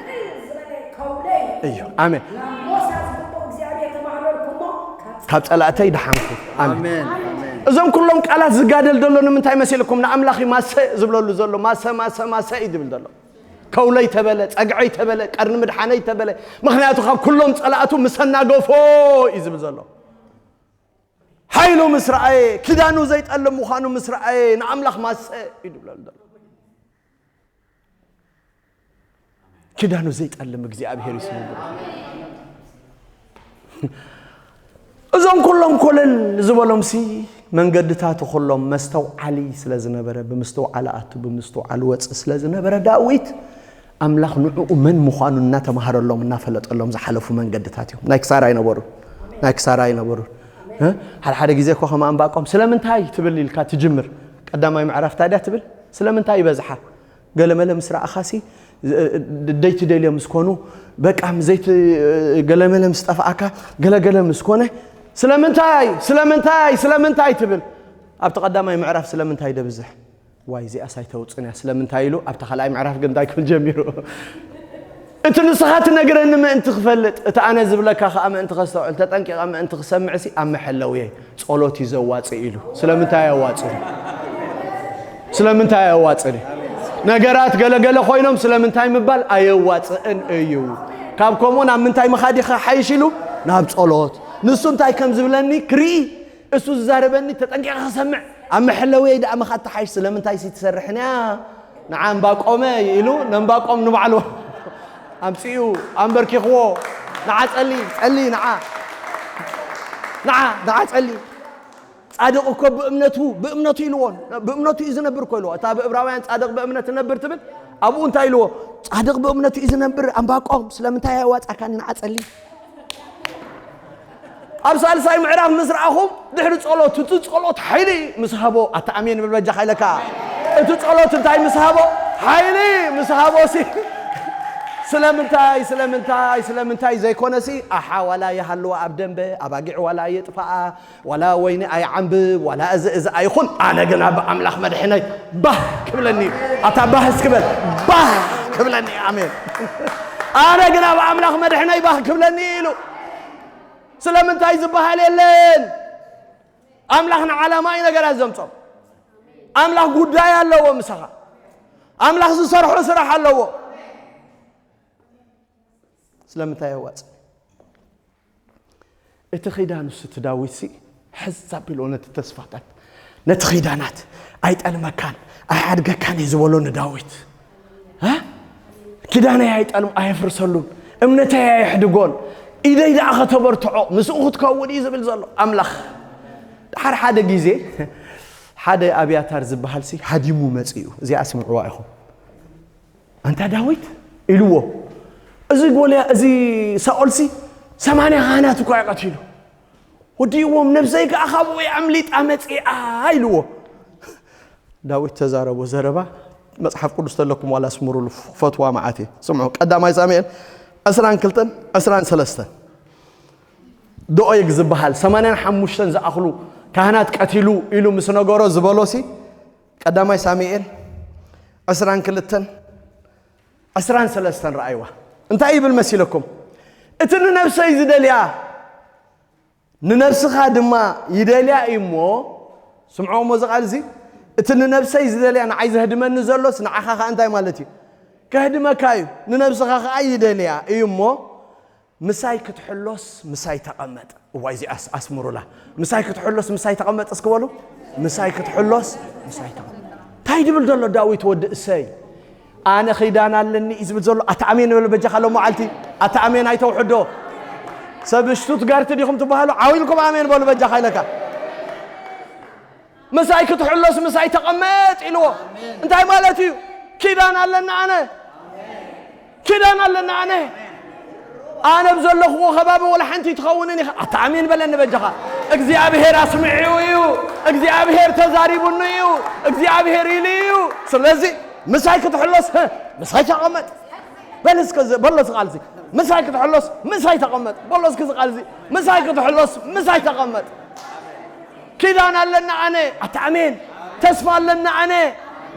ዝበለ ከውለይ እዩ። ኣሜን። ናብ ሞሳ ዝግብኦ እግዚኣብሔር ተማህለልኩሞ፣ ካብ ካብ ጸላእተይ ደሓንኩ። ኣሜን። ኣሜን። ኣሜን። እዞም ኩሎም ቃላት ዝጋደል ዘሎ ንምንታይ መሲልኩም? ንኣምላኽ እዩ ማሰ ዝብለሉ ዘሎ። ማሰ፣ ማሰ፣ ማሰ እዩ ዝብል ዘሎ። ከውለይ ተበለ፣ ጸግዐይ ተበለ፣ ቀርኒ ምድሓነይ ተበለ። ምኽንያቱ ካብ ኩሎም ጸላእቱ ምስ ኣናገፎ እዩ ዝብል ዘሎ። ሓይሉ ምስ ረኣየ፣ ኪዳኑ ዘይጠልም ምዃኑ ምስ ረኣየ፣ ንኣምላኽ ማሰ እዩ ዝብለሉ ዘሎ። ኪዳኑ ዘይጠልም እግዚኣብሔር እዩ ስሙ። እዞም ኩሎም ኮለል ዝበሎምሲ መንገድታቱ ኩሎም መስተውዓሊ ስለ ዝነበረ፣ ብምስትውዓል ኣቱ ብምስትውዓል ወጽእ ስለ ዝነበረ፣ ዳዊት ኣምላኽ ንዕኡ መን ምዃኑ እናተማሃረሎም እናፈለጠሎም ዝሓለፉ መንገድታት እዮም። ናይ ክሳራ ኣይነበሩን፣ ናይ ክሳራ ኣይነበሩን። እ? ሓደ ሓደ ግዜ እኮ ከም ኣንባቆም ስለምንታይ ትብል ኢልካ ትጅምር። ቀዳማይ ምዕራፍ እንታይ ድያ ትብል? ስለምንታይ ይበዝሓ? ገለመለ ምስ ረኣኻሲ፣ ደይ ትደልዮ ምስ ኮኑ፣ በቃ፣ ምስ ዘይት-፣ ገለመለ ምስ ጠፍኣካ፣ ገለገለ ምስ ኮነ፣ ስለምንታይ፣ ስለምንታይ፣ ስለምንታይ ትብል? ኣብቲ ቀዳማይ ምዕራፍ ስለምንታይ ደብዝሕ? ዋይ፣ እዚኣስ ኣይተውጽን እያ። ስለምንታይ ኢሉ ኣብቲ ካልኣይ ምዕራፍ ግን እንታይ ክብል ጀሚሩ? "እቲ ንስኻ ትነግረኒ ምእንቲ ክፈልጥ፣ እቲ ኣነ ዝብለካ ከኣ ምእንቲ ከስተውዕል፣ ተጠንቂቐ ምእንቲ ክሰምዕሲ ኣብ መሐለውየይ ጸሎት እዩ ዘዋጽእ" ኢሉ። ስለምንታይ ኣዋጽኡ? ስለምንታይ ኣዋጽእን? ነገራት ገለገለ ኮይኖም ስለምንታይ ምባል ኣየዋጽእን እዩ። ካብ ከምኡ ናብ ምንታይ ምኻድ ይሓይሽ ኢሉ? ናብ ጸሎት። ንሱ እንታይ ከም ዝብለኒ ክርኢ፣ እሱ ዝዛረበኒ ተጠንቂቐ ክሰምዕ፣ ኣብ መሐለውየይ ደኣ ምኻድ ትሓይሽ። ስለምንታይ ሲ ትሰርሕን እያ? ንዓ እምባቆመ ኢሉ ነምባቆም ንባዕሉ ኣምጺኡ ኣንበርኪኽዎ። ንዓ ጸሊ፣ ጸሊ፣ ንዓ። ንዓ፣ ንዓ ጸሊ። ጻድቕ እኮ ብእምነቱ፣ ብእምነቱ ኢልዎ፣ ብእምነቱ እዩ ዝነብር እኮ ኢልዎ። እታ ብዕብራውያን ጻድቕ ብእምነት ይነብር ትብል፣ ኣብኡ እንታይ ኢልዎ? ጻድቕ ብእምነቱ እዩ ዝነብር። ኣንባቆም፣ ስለምንታይ ኣየዋጻካኒ? ንዓ ጸሊ። ኣብ ሳልሳይ ምዕራፍ ምስ ረኣኹም፣ ድሕሪ ጸሎት፣ እቲ ጸሎት ሓይሊ ምስ ሃቦ፣ ኣታ ኣሜን ብል በጃኻ ኢለካ። እቲ ጸሎት እንታይ ምስ ሃቦ? ሓይሊ ምስ ሃቦ ሲ፣ ስለምንታይ ስለምንታይ ስለምንታይ ዘይኮነሲ ኣሓ ዋላ ይሃልዋ ኣብ ደንበ ኣባጊዕ ዋላ የጥፋኣ ዋላ ወይኒ ኣይዓንብብ ዋላ እዚ እዚ ኣይኹን ኣነ ግን ኣብ ኣምላኽ መድሕነይ ባህ ክብለኒ እዩ። ኣታ ባህ እስክበል ባህ ክብለኒ እዩ። ኣሜን። ኣነ ግን ኣብ ኣምላኽ መድሕነይ ባህ ክብለኒ እዩ ኢሉ። ስለምንታይ ዝበሃል የለን። ኣምላኽ ንዓላማ እዩ ነገራት ዘምጾ። ኣምላኽ ጉዳይ ኣለዎ ምሳኻ። ኣምላኽ ዝሰርሖ ስራሕ ኣለዎ። ስለምንታይ የዋጽ? እቲ ኺዳን ውስቲ ዳዊት ሲ ሕዝ ኣቢሎ ነቲ ተስፋታት ነቲ ኺዳናት ኣይጠልመካን ኣይሓድገካን እዩ ዝበሎ ንዳዊት። እ? ኪዳነይ ኣይጠልም ኣየፍርሰሉን እምነተይ ኣየሕድጎን ኢደይ ደኣ ከተበርትዖ ምስኡ ክትከውን እዩ ዝብል ዘሎ ኣምላኽ። ድሓር ሓደ ግዜ ሓደ ኣብያታር ዝበሃል ሲ ሃዲሙ መጺኡ። እዚኣ ስምዕዋ ኢኹም። ኣንታ ዳዊት ኢልዎ፣ እዚ ጎልያ እዚ ሳኦልሲ ሰማንያ ካህናት እኳ እዩ ቀቲሉ። ወዲእዎም፣ ነብሰይ ከኣ ካብኡ ኣምሊጣ መጺኣ ኢልዎ። ዳዊት ተዛረቦ ዘረባ መጽሓፍ ቅዱስ ተለኩም ዋላ ስምሩሉ ክፈትዋ መዓት እየ። ስምዑ ቀዳማይ ሳሙኤል ዕስራን ክልተን ዕስራን ሰለስተን ዶኦይግ ዝበሃል ሰማንያን ሓሙሽተን ዝኣኽሉ ካህናት ቀቲሉ ኢሉ ምስ ነገሮ ዝበሎሲ ቀዳማይ ሳሙኤል ዕስራን ክልተን ዕስራን ሰለስተን ረኣይዋ። እንታይ ይብል መሲለኩም? እቲ ንነብሰይ ዝደልያ ንነብስኻ ድማ ይደልያ እዩ እሞ፣ ስምዖ እሞ እዚ ቃል እዚ፣ እቲ ንነብሰይ ዝደልያ ንዓይ ዘህድመኒ ዘሎስ ንዓኻ ኸኣ እንታይ ማለት እዩ? ከህድመካ እዩ። ንነብስኻ ኸኣ ይደልያ እዩ እሞ፣ ምሳይ ክትሕሎስ ምሳይ ተቐመጥ። እዋይ እዚኣስ ኣስምሩላ። ምሳይ ክትሕሎስ ምሳይ ተቐመጥ እስኪ በሉ። ምሳይ ክትሕሎስ ምሳይ ተቐመጥ። እንታይ ድብል ዘሎ ዳዊት ወዲ እሰይ? ኣነ ኺዳን ኣለኒ እዩ ዝብል ዘሎ። ኣታ ኣሜን በሉ በጃኻ ሎመዓልቲ። ኣታ ኣሜን ኣይተውሕዶ። ሰብ ሽቱትጋርት ዲኹም ትበሃሉ? ዓው ኢልኩም ኣሜን በሉ በጃኻ ኢለካ። ምሳይ ክትሕሎስ ምሳይ ተቐመጥ ኢልዎ። እንታይ ማለት እዩ? ኪዳን ኣለና ኣነ ኪዳን ኣለና ኣነ ኣነ ብዘለኽዎ ከባቢ ወላ ሓንቲ ትኸውንን ኢኻ ኣታ ኣሜን በለኒ በጃኻ እግዚኣብሔር ኣስምዒው እዩ እግዚኣብሔር ተዛሪቡኒ እዩ እግዚኣብሔር ኢሉ እዩ ስለዚ ምሳይ ክትሕሎስ ህ፣ ምሳይ ተቐመጥ በል እስከ ዝ- በሎ እዚ ቃል እዚ ምሳይ ክትሕሎስ ምሳይ ተቐመጥ በሎ እስከ እዚ ቃል እዚ ምሳይ ክትሕሎስ ምሳይ ተቐመጥ ኪዳን ኣለና ኣነ ኣታ ኣሜን ተስፋ ኣለና ኣነ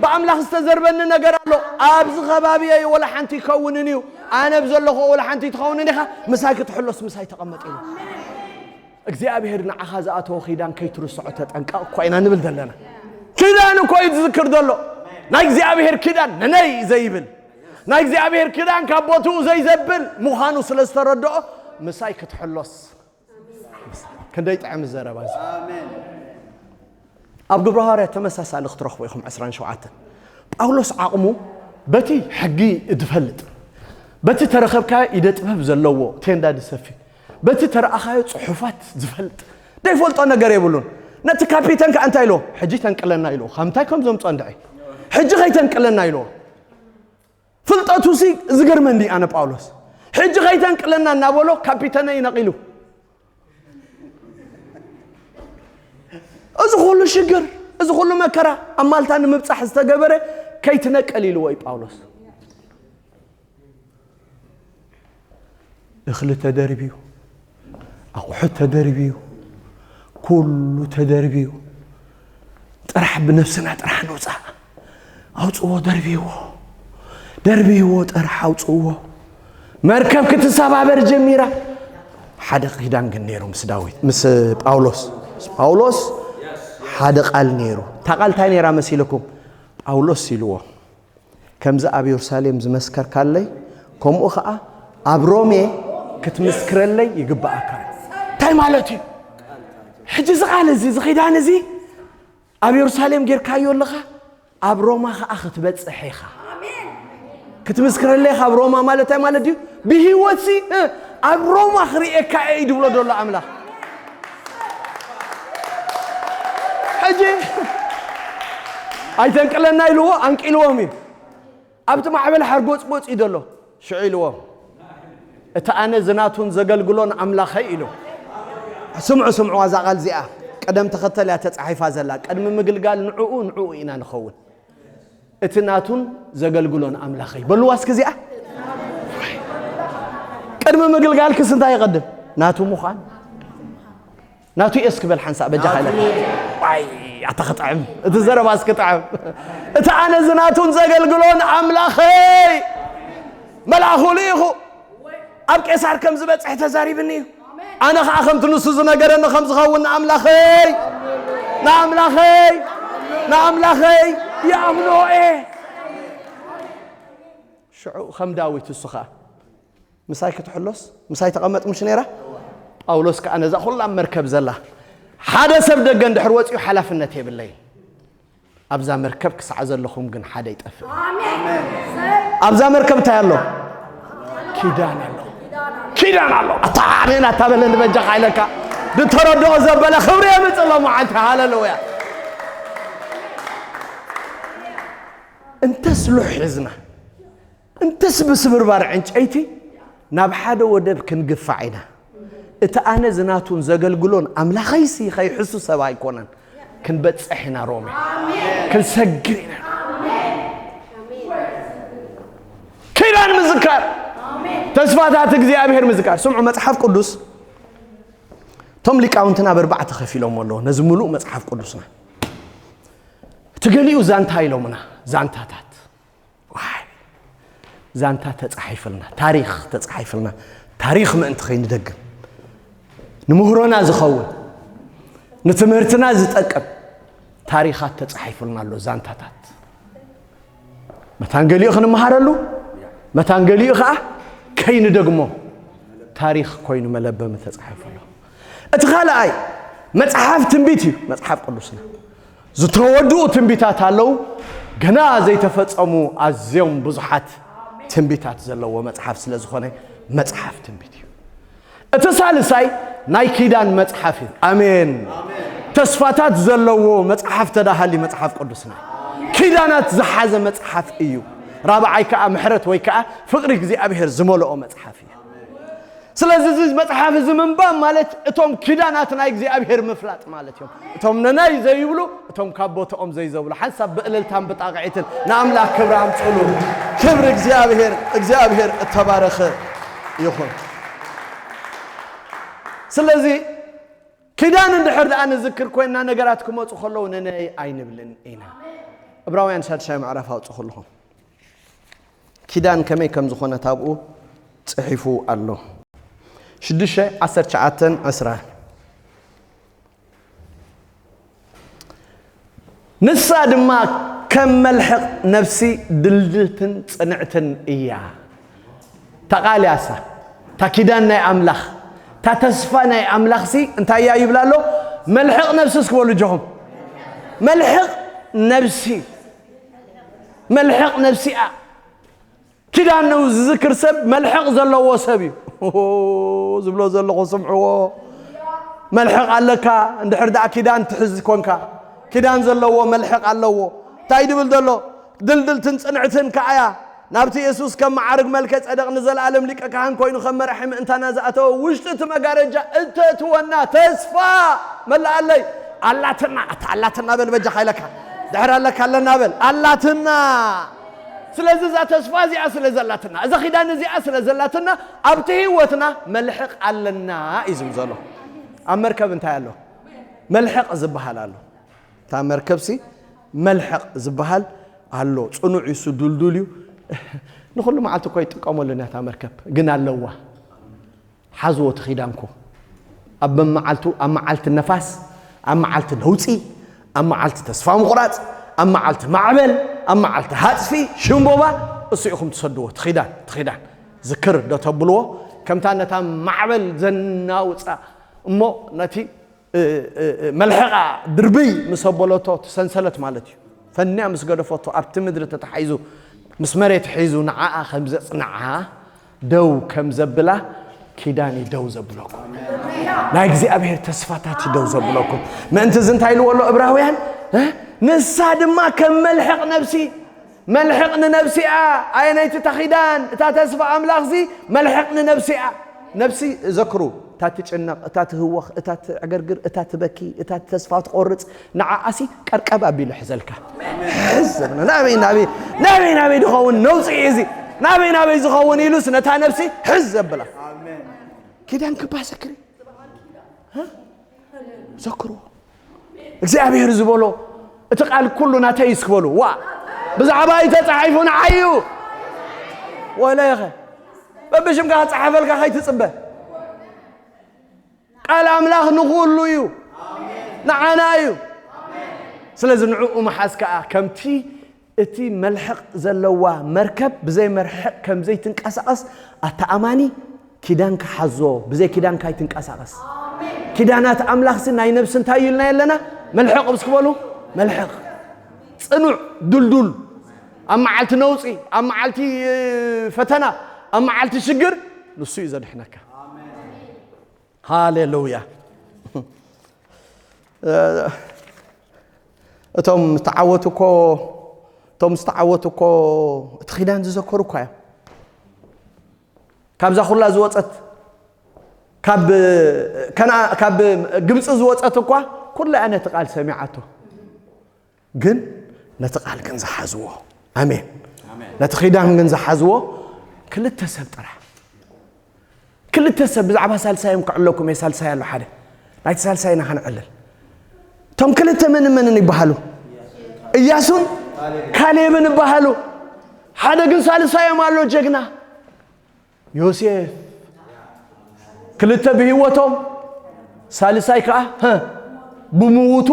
ብኣምላኽ ዝተዘርበኒ ነገር ኣሎ ኣብዚ ከባቢ እዩ ወላ ሓንቲ ይከውንን እዩ ኣነ ብዘለኹ ወላ ሓንቲ ትኸውንን ኢኻ ምሳይ ክትሕሎስ ምሳይ ተቐመጥ ኢሉ እግዚኣብሔር ንዓኻ ዝኣተወ ኪዳን ከይትርስዖ ተጠንቀቕ እኳ ኢና ንብል ዘለና ኪዳን እኮ እዩ ዝዝክር ዘሎ ናይ እግዚኣብሔር ኪዳን ነነይ ዘይብል ናይ እግዚኣብሔር ኪዳን ካብ ቦትኡ ዘይዘብል ምዃኑ ስለ ዝተረድኦ ምሳይ ክትሕሎስ ክንደይ ጥዕም ዘረባ እዚ ኣብ ግብረ ሃዋርያ ተመሳሳሊ ክትረኽቦ ኢኹም ዕስራን ሸውዓተን ጳውሎስ ዓቕሙ በቲ ሕጊ ዝፈልጥ በቲ ተረኸብካዮ ኢደ ጥበብ ዘለዎ ቴንዳ ዝሰፊ በቲ ተረኣኻዮ ፅሑፋት ዝፈልጥ ዘይፈልጦ ነገር የብሉን ነቲ ካፒተን ከዓ እንታይ ኢልዎ ሕጂ ተንቅለና ኢልዎ ካብ ምንታይ ከም ዘምፅኦ እንድዒ ሕጂ ከይተንቅለና ኢልዎ ፍልጠቱ ሲ ዝገርመኒ ኣነ ጳውሎስ ሕጂ ከይተንቅለና እናበሎ ካፒተነይ ነቒሉ እዚ ኩሉ ሽግር እዚ ኩሉ መከራ ኣብ ማልታ ንምብፃሕ ዝተገበረ ከይትነቅል ኢልዎ እዩ ጳውሎስ እኽሊ ተደርብዩ ኣቑሑት ተደርብዩ ኩሉ ተደርብዩ ጥራሕ ብነብስና ጥራሕ ንውፃእ ኣውፅዎ ደርብይዎ ደርብይዎ ጥራሕ ኣውፅዎ መርከብ ክትሰባበር ጀሚራ ሓደ ኪዳን ግን ነይሩ ምስ ዳዊት ምስ ጳውሎስ ምስ ጳውሎስ ሓደ ቃል ነይሩ እታ ቃል እንታይ ነይራ መሲልኩም ጳውሎስ ኢልዎ ከምዚ ኣብ የሩሳሌም ዝመስከርካለይ ከምኡ ኸዓ ኣብ ሮሜ ክትምስክረለይ ይግብኣካ እንታይ ማለት እዩ ሕጂ እዚ ቃል እዚ እዚ ኺዳን እዚ ኣብ የሩሳሌም ጌርካዮ ኣለኻ ኣብ ሮማ ኸዓ ክትበፅሕ ኢኻ ክትምስክረለይ ካብ ሮማ ማለት እንታይ ማለት ድዩ ብህይወትሲ ኣብ ሮማ ክርእየካ እየ ድብሎ ዘሎ ኣምላኽ ሕጂ ኣይተንቅለና ኢልዎ ኣንቂልዎም እዩ ኣብቲ ማዕበል ሓርጎፅጎፅ እዩ ዘሎ ሽዑ ኢልዎም እቲ ኣነ ዝናቱን ዘገልግሎን ኣምላኸይ ኢሉ ስምዑ ስምዑዋ እዛ ቃል እዚኣ ቅደም ተኸተል እያ ተፃሒፋ ዘላ ቅድሚ ምግልጋል ንዕኡ ንዕኡ ኢና ንኸውን እቲ ናቱን ዘገልግሎን ኣምላኸይ በልዋ እስኪ እዚኣ ቅድሚ ምግልጋልክስ እንታይ ይቐድም? ናቱ ምዃን። ናቱ እየ እስኪ በል ሓንሳእ በጃኻ ኢለ። ዋይ፣ ኣታ ክጥዕም። እቲ ዘረባ እስኪ ጥዕም። እቲ ኣነ ዝናቱን ዘገልግሎን ኣምላኸይ መልኣኹ ልኢኹ ኣብ ቄሳር ከም ዝበጽሕ ተዛሪብኒ እዩ። ኣነ ኸዓ ከምቲ ንሱ ዝነገረኒ ከም ዝኸውን ንኣምላኸይ፣ ንኣምላኸይ፣ ንኣምላኸይ ይኣምኖ እየ። ሽዑ ከም ዳዊት እሱ ኸዓ ምሳይ ክትሕሎስ ምሳይ ተቐመጥ ምሽ ነይራ። ጳውሎስ ከኣ ነዛ ኹላ መርከብ ዘላ ሓደ ሰብ ደገ እንድሕር ወፂኡ ሓላፍነት የብለይን። ኣብዛ መርከብ ክሳዕ ዘለኹም ግን ሓደ ይጠፍእ። ኣብዛ መርከብ እንታይ ኣሎ? ኪዳን ኣሎ። ኪዳን ኣሎ። ኣታ ኣሜን ኣታ በለኒ በጃኻ ኢለካ። ዝተረድኦ ዘበለ ክብሪ የምፅእ ሎመዓልቲ። ሃሌሉያ። እንተስ ሉሕ ሒዝና እንተስ ብስብርባር ዕንጨይቲ ናብ ሓደ ወደብ ክንግፋዕ ኢና። እቲ ኣነ ዝናቱን ዘገልግሎን ኣምላኸይሲ ከይሕሱ ሰብ ኣይኮነን። ክንበጽሕ ኢና ሮሜ። ክንሰግር ኢና። ኪዳን ምዝካር። ተስፋታት እግዚኣብሔር ምዝካር። ስምዑ፣ መጽሓፍ ቅዱስ እቶም ሊቃውንትና ብኣርባዕተ ከፊሎም ኣለዉ። ነዚ ምሉእ መጽሓፍ ቅዱስና እቲ ገሊኡ ዛንታ ኢሎምና፣ ዛንታታት። ዋይ፣ ዛንታ ተጻሒፍልና፣ ታሪኽ ተጻሒፍልና፣ ታሪኽ ምእንቲ ከይንደግም፣ ንምህሮና ዝኸውን፣ ንትምህርትና ዝጠቅም ታሪኻት ተጻሒፉልና ኣሎ፣ ዛንታታት። መታን ገሊኡ ክንመሃረሉ፣ መታን ገሊኡ ኸዓ ከይንደግሞ ታሪኽ ኮይኑ መለበሚ ተጻሒፉ ኣሎ። እቲ ካልኣይ መጽሓፍ ትንቢት እዩ፣ መጽሓፍ ቅዱስና። ዝተወድኡ ትንቢታት ኣለዉ፣ ገና ዘይተፈጸሙ ኣዝዮም ብዙሓት ትንቢታት ዘለዎ መጽሓፍ ስለ ዝኾነ መጽሓፍ ትንቢት እዩ። እቲ ሳልሳይ ናይ ኪዳን መጽሓፍ እዩ። ኣሜን። ተስፋታት ዘለዎ መጽሓፍ ተዳሃሊ መጽሓፍ ቅዱስና። ኪዳናት ዝሓዘ መጽሓፍ እዩ። ራብዓይ ከኣ ምሕረት ወይ ከኣ ፍቕሪ እግዚኣብሔር ዝመልኦ መጽሓፍ እዩ። ስለዚ እዚ መጽሓፍ እዚ ምንባብ ማለት እቶም ኪዳናት ናይ እግዚኣብሔር ምፍላጥ ማለት እዮም። እቶም ነናይ ዘይብሉ፣ እቶም ካብ ቦታኦም ዘይዘብሉ። ሓንሳብ ብእልልታን ብጣቕዒትን ንኣምላኽ ክብሪ ኣምጽእሉ። ክብሪ እግዚኣብሔር፣ እግዚኣብሔር እተባረኸ ይኹን። ስለዚ ኪዳን እንድሕር ደኣ ንዝክር ኮይንና ነገራት ክመጹ ከለዉ ነነይ ኣይንብልን ኢና። ዕብራውያን ሳድሻይ ምዕራፍ ኣውጽኹ ኣለኹም። ኪዳን ከመይ ከም ዝኾነት ኣብኡ ጽሒፉ ኣሎ። ሽዱሽተ ዓሰርተ ትሽዓተን ዕስራ። ንሳ ድማ ከም መልሕቕ ነፍሲ ድልድልትን ጽንዕትን እያ። እታ ቃል እያ እሳ፣ እታ ኪዳን ናይ ኣምላኽ፣ እታ ተስፋ ናይ ኣምላኽሲ እንታይ እያ ይብላ ኣሎ? መልሕቕ ነፍሲ እስኪ በሉ እጆኹም። መልሕቕ ነፍሲ፣ መልሕቕ ነፍሲ እያ። ኪዳን ነው ዝዝክር ሰብ መልሕቕ ዘለዎ ሰብ እዩ። ዝብሎ ዘለኹ ስምዕዎ። መልሕቕ ኣለካ፣ እንድሕር ደኣ ኪዳን ትሕዝ ኮንካ። ኪዳን ዘለዎ መልሕቕ ኣለዎ። እንታይ ድብል ዘሎ? ድልድልትን ጽንዕትን ከኣ እያ። ናብቲ የሱስ ከም መዓርግ መልከ ጸደቕ ንዘለኣለም ሊቀ ካህን ኮይኑ ከም መራሒ ምእንታና ዝኣተወ ውሽጢ እቲ መጋረጃ እተትወና ተስፋ መለኣለይ ኣላትና። ኣታ ኣላትና በል በጃኻ ኢለካ። ድሕር ኣለካ ኣለና በል። ኣላትና። ስለዚ እዛ ተስፋ እዚኣ ስለ ዘላትና፣ እዛ ኪዳን እዚኣ ስለ ዘላትና፣ ኣብቲ ህይወትና መልሕቕ ኣለና እዩ ዝብል ዘሎ። ኣብ መርከብ እንታይ ኣሎ? መልሕቕ ዝበሃል ኣሎ። እታ መርከብሲ መልሕቕ ዝበሃል ኣሎ። ጽኑዕ እዩ፣ እሱ ድልዱል እዩ። ንኹሉ መዓልቲ እኮ ይጥቀመሉን እያ እታ መርከብ፣ ግን ኣለዋ። ሓዝዎ እቲ ኪዳንኩም። ኣብ መመዓልቱ፣ ኣብ መዓልቲ ነፋስ፣ ኣብ መዓልቲ ነውጺ፣ ኣብ መዓልቲ ተስፋ ምቑራጽ፣ ኣብ መዓልቲ ማዕበል፣ ኣብ መዓልቲ ሃጽፊ፣ ሽምቦባ፣ እሱ ኢኹም ትሰድዎ። እቲ ኪዳን፣ እቲ ኪዳን ዝክር ዶ ተብልዎ? ከምታ ነታ ማዕበል ዘናውጻ እሞ ነቲ፣ እ፣ እ፣ እ፣ መልሕቓ ድርብይ ምስ ኣበለቶ፣ እቲ ሰንሰለት ማለት እዩ። ፈንያ ምስ ገደፈቶ፣ ኣብቲ ምድሪ ተታሒዙ፣ ምስ መሬት ሒዙ ንዓኣ ከም ዘጽንዓ፣ ደው ከም ዘብላ ኪዳን እዩ ደው ዘብለኩም። ናይ እግዚኣብሔር ተስፋታት እዩ ደው ዘብለኩም። ምእንቲ እዚ እንታይ ኢልዎ ኣሎ እብራውያን? እ? ንሳ ድማ ከም መልሕቕ ነፍሲ፣ መልሕቕ ንነፍሲ እያ። ኣየነይቲ እታ ኪዳን፣ እታ ተስፋ ኣምላኽሲ መልሕቕ ንነፍሲ እያ። ነፍሲ ዘክሩ፣ እታ ትጭነቕ፣ እታ ትህወኽ፣ እታ ትዕገርግር፣ እታ ትበኪ፣ እታ ተስፋ ትቆርጽ፣ ንዓኣሲ ቀርቀብ ኣቢሉ ሕዘልካ። ሕዝ ዘብለ፣ ናበይ፣ ናበይ፣ ናበይ፣ ናበይ ድኸውን ነውጽኢ እዚ? ናበይ፣ ናበይ ዝኸውን ኢሉስ ነታ ነፍሲ ሕዝ ዘብላ። ኪዳን ክባሰክሪ ዘክርዎ እግዚኣብሔር ዝበሎ እቲ ቃል ኩሉ ናተይ እስክበሉ ዋ ብዛዕባ እዩ ተፃሒፉ ንዓይ እዩ ወለኸ በብሽምካ ክፀሓፈልካ ከይትፅበ ቃል ኣምላኽ ንኹሉ እዩ ንዓና እዩ ስለዚ ንዕኡ መሓዝ ከዓ ከምቲ እቲ መልሕቕ ዘለዋ መርከብ ብዘይ መርሕቕ ከም ዘይትንቀሳቐስ ኣታ ኣማኒ ኪዳንካ ሓዞ ብዘይ ኪዳንካ ኣይትንቀሳቐስ ኪዳናት ኣምላኽሲ ናይ ነብሲ እንታይ ኢልና የለና መልሕቕ ብስክበሉ መልሕቕ ጽኑዕ ድልዱል ኣብ መዓልቲ ነውፂ ኣብ መዓልቲ ፈተና ኣብ መዓልቲ ሽግር ንሱ እዩ ዘድሕነካ ሃሌሉያ እቶም ዝተዓወቱ እኮ እቶም ዝተዓወቱ እኮ እቲ ኪዳን ዝዘከሩ እኳ እዮም ካብዛ ኩላ ዝወፀት ካብ ግብፂ ዝወፀት እኳ ኩላ እያ ነቲ ቃል ሰሚዓቶ ግን ነቲ ቃል ግን ዝሓዝዎ ኣሜን ነቲ ኪዳን ግን ዝሓዝዎ ክልተ ሰብ ጥራሕ ክልተ ሰብ ብዛዕባ ሳልሳዮም ክዕለኩም እየ ሳልሳይ ኣሎ ሓደ ናይቲ ሳልሳይ ኢና ከነዕልል እቶም ክልተ መንን መንን ይበሃሉ እያሱን ካሌብን ይበሃሉ ሓደ ግን ሳልሳዮም ኣሎ ጀግና ዮሴፍ ክልተ ብህይወቶም ሳልሳይ ከዓ ብምውቱ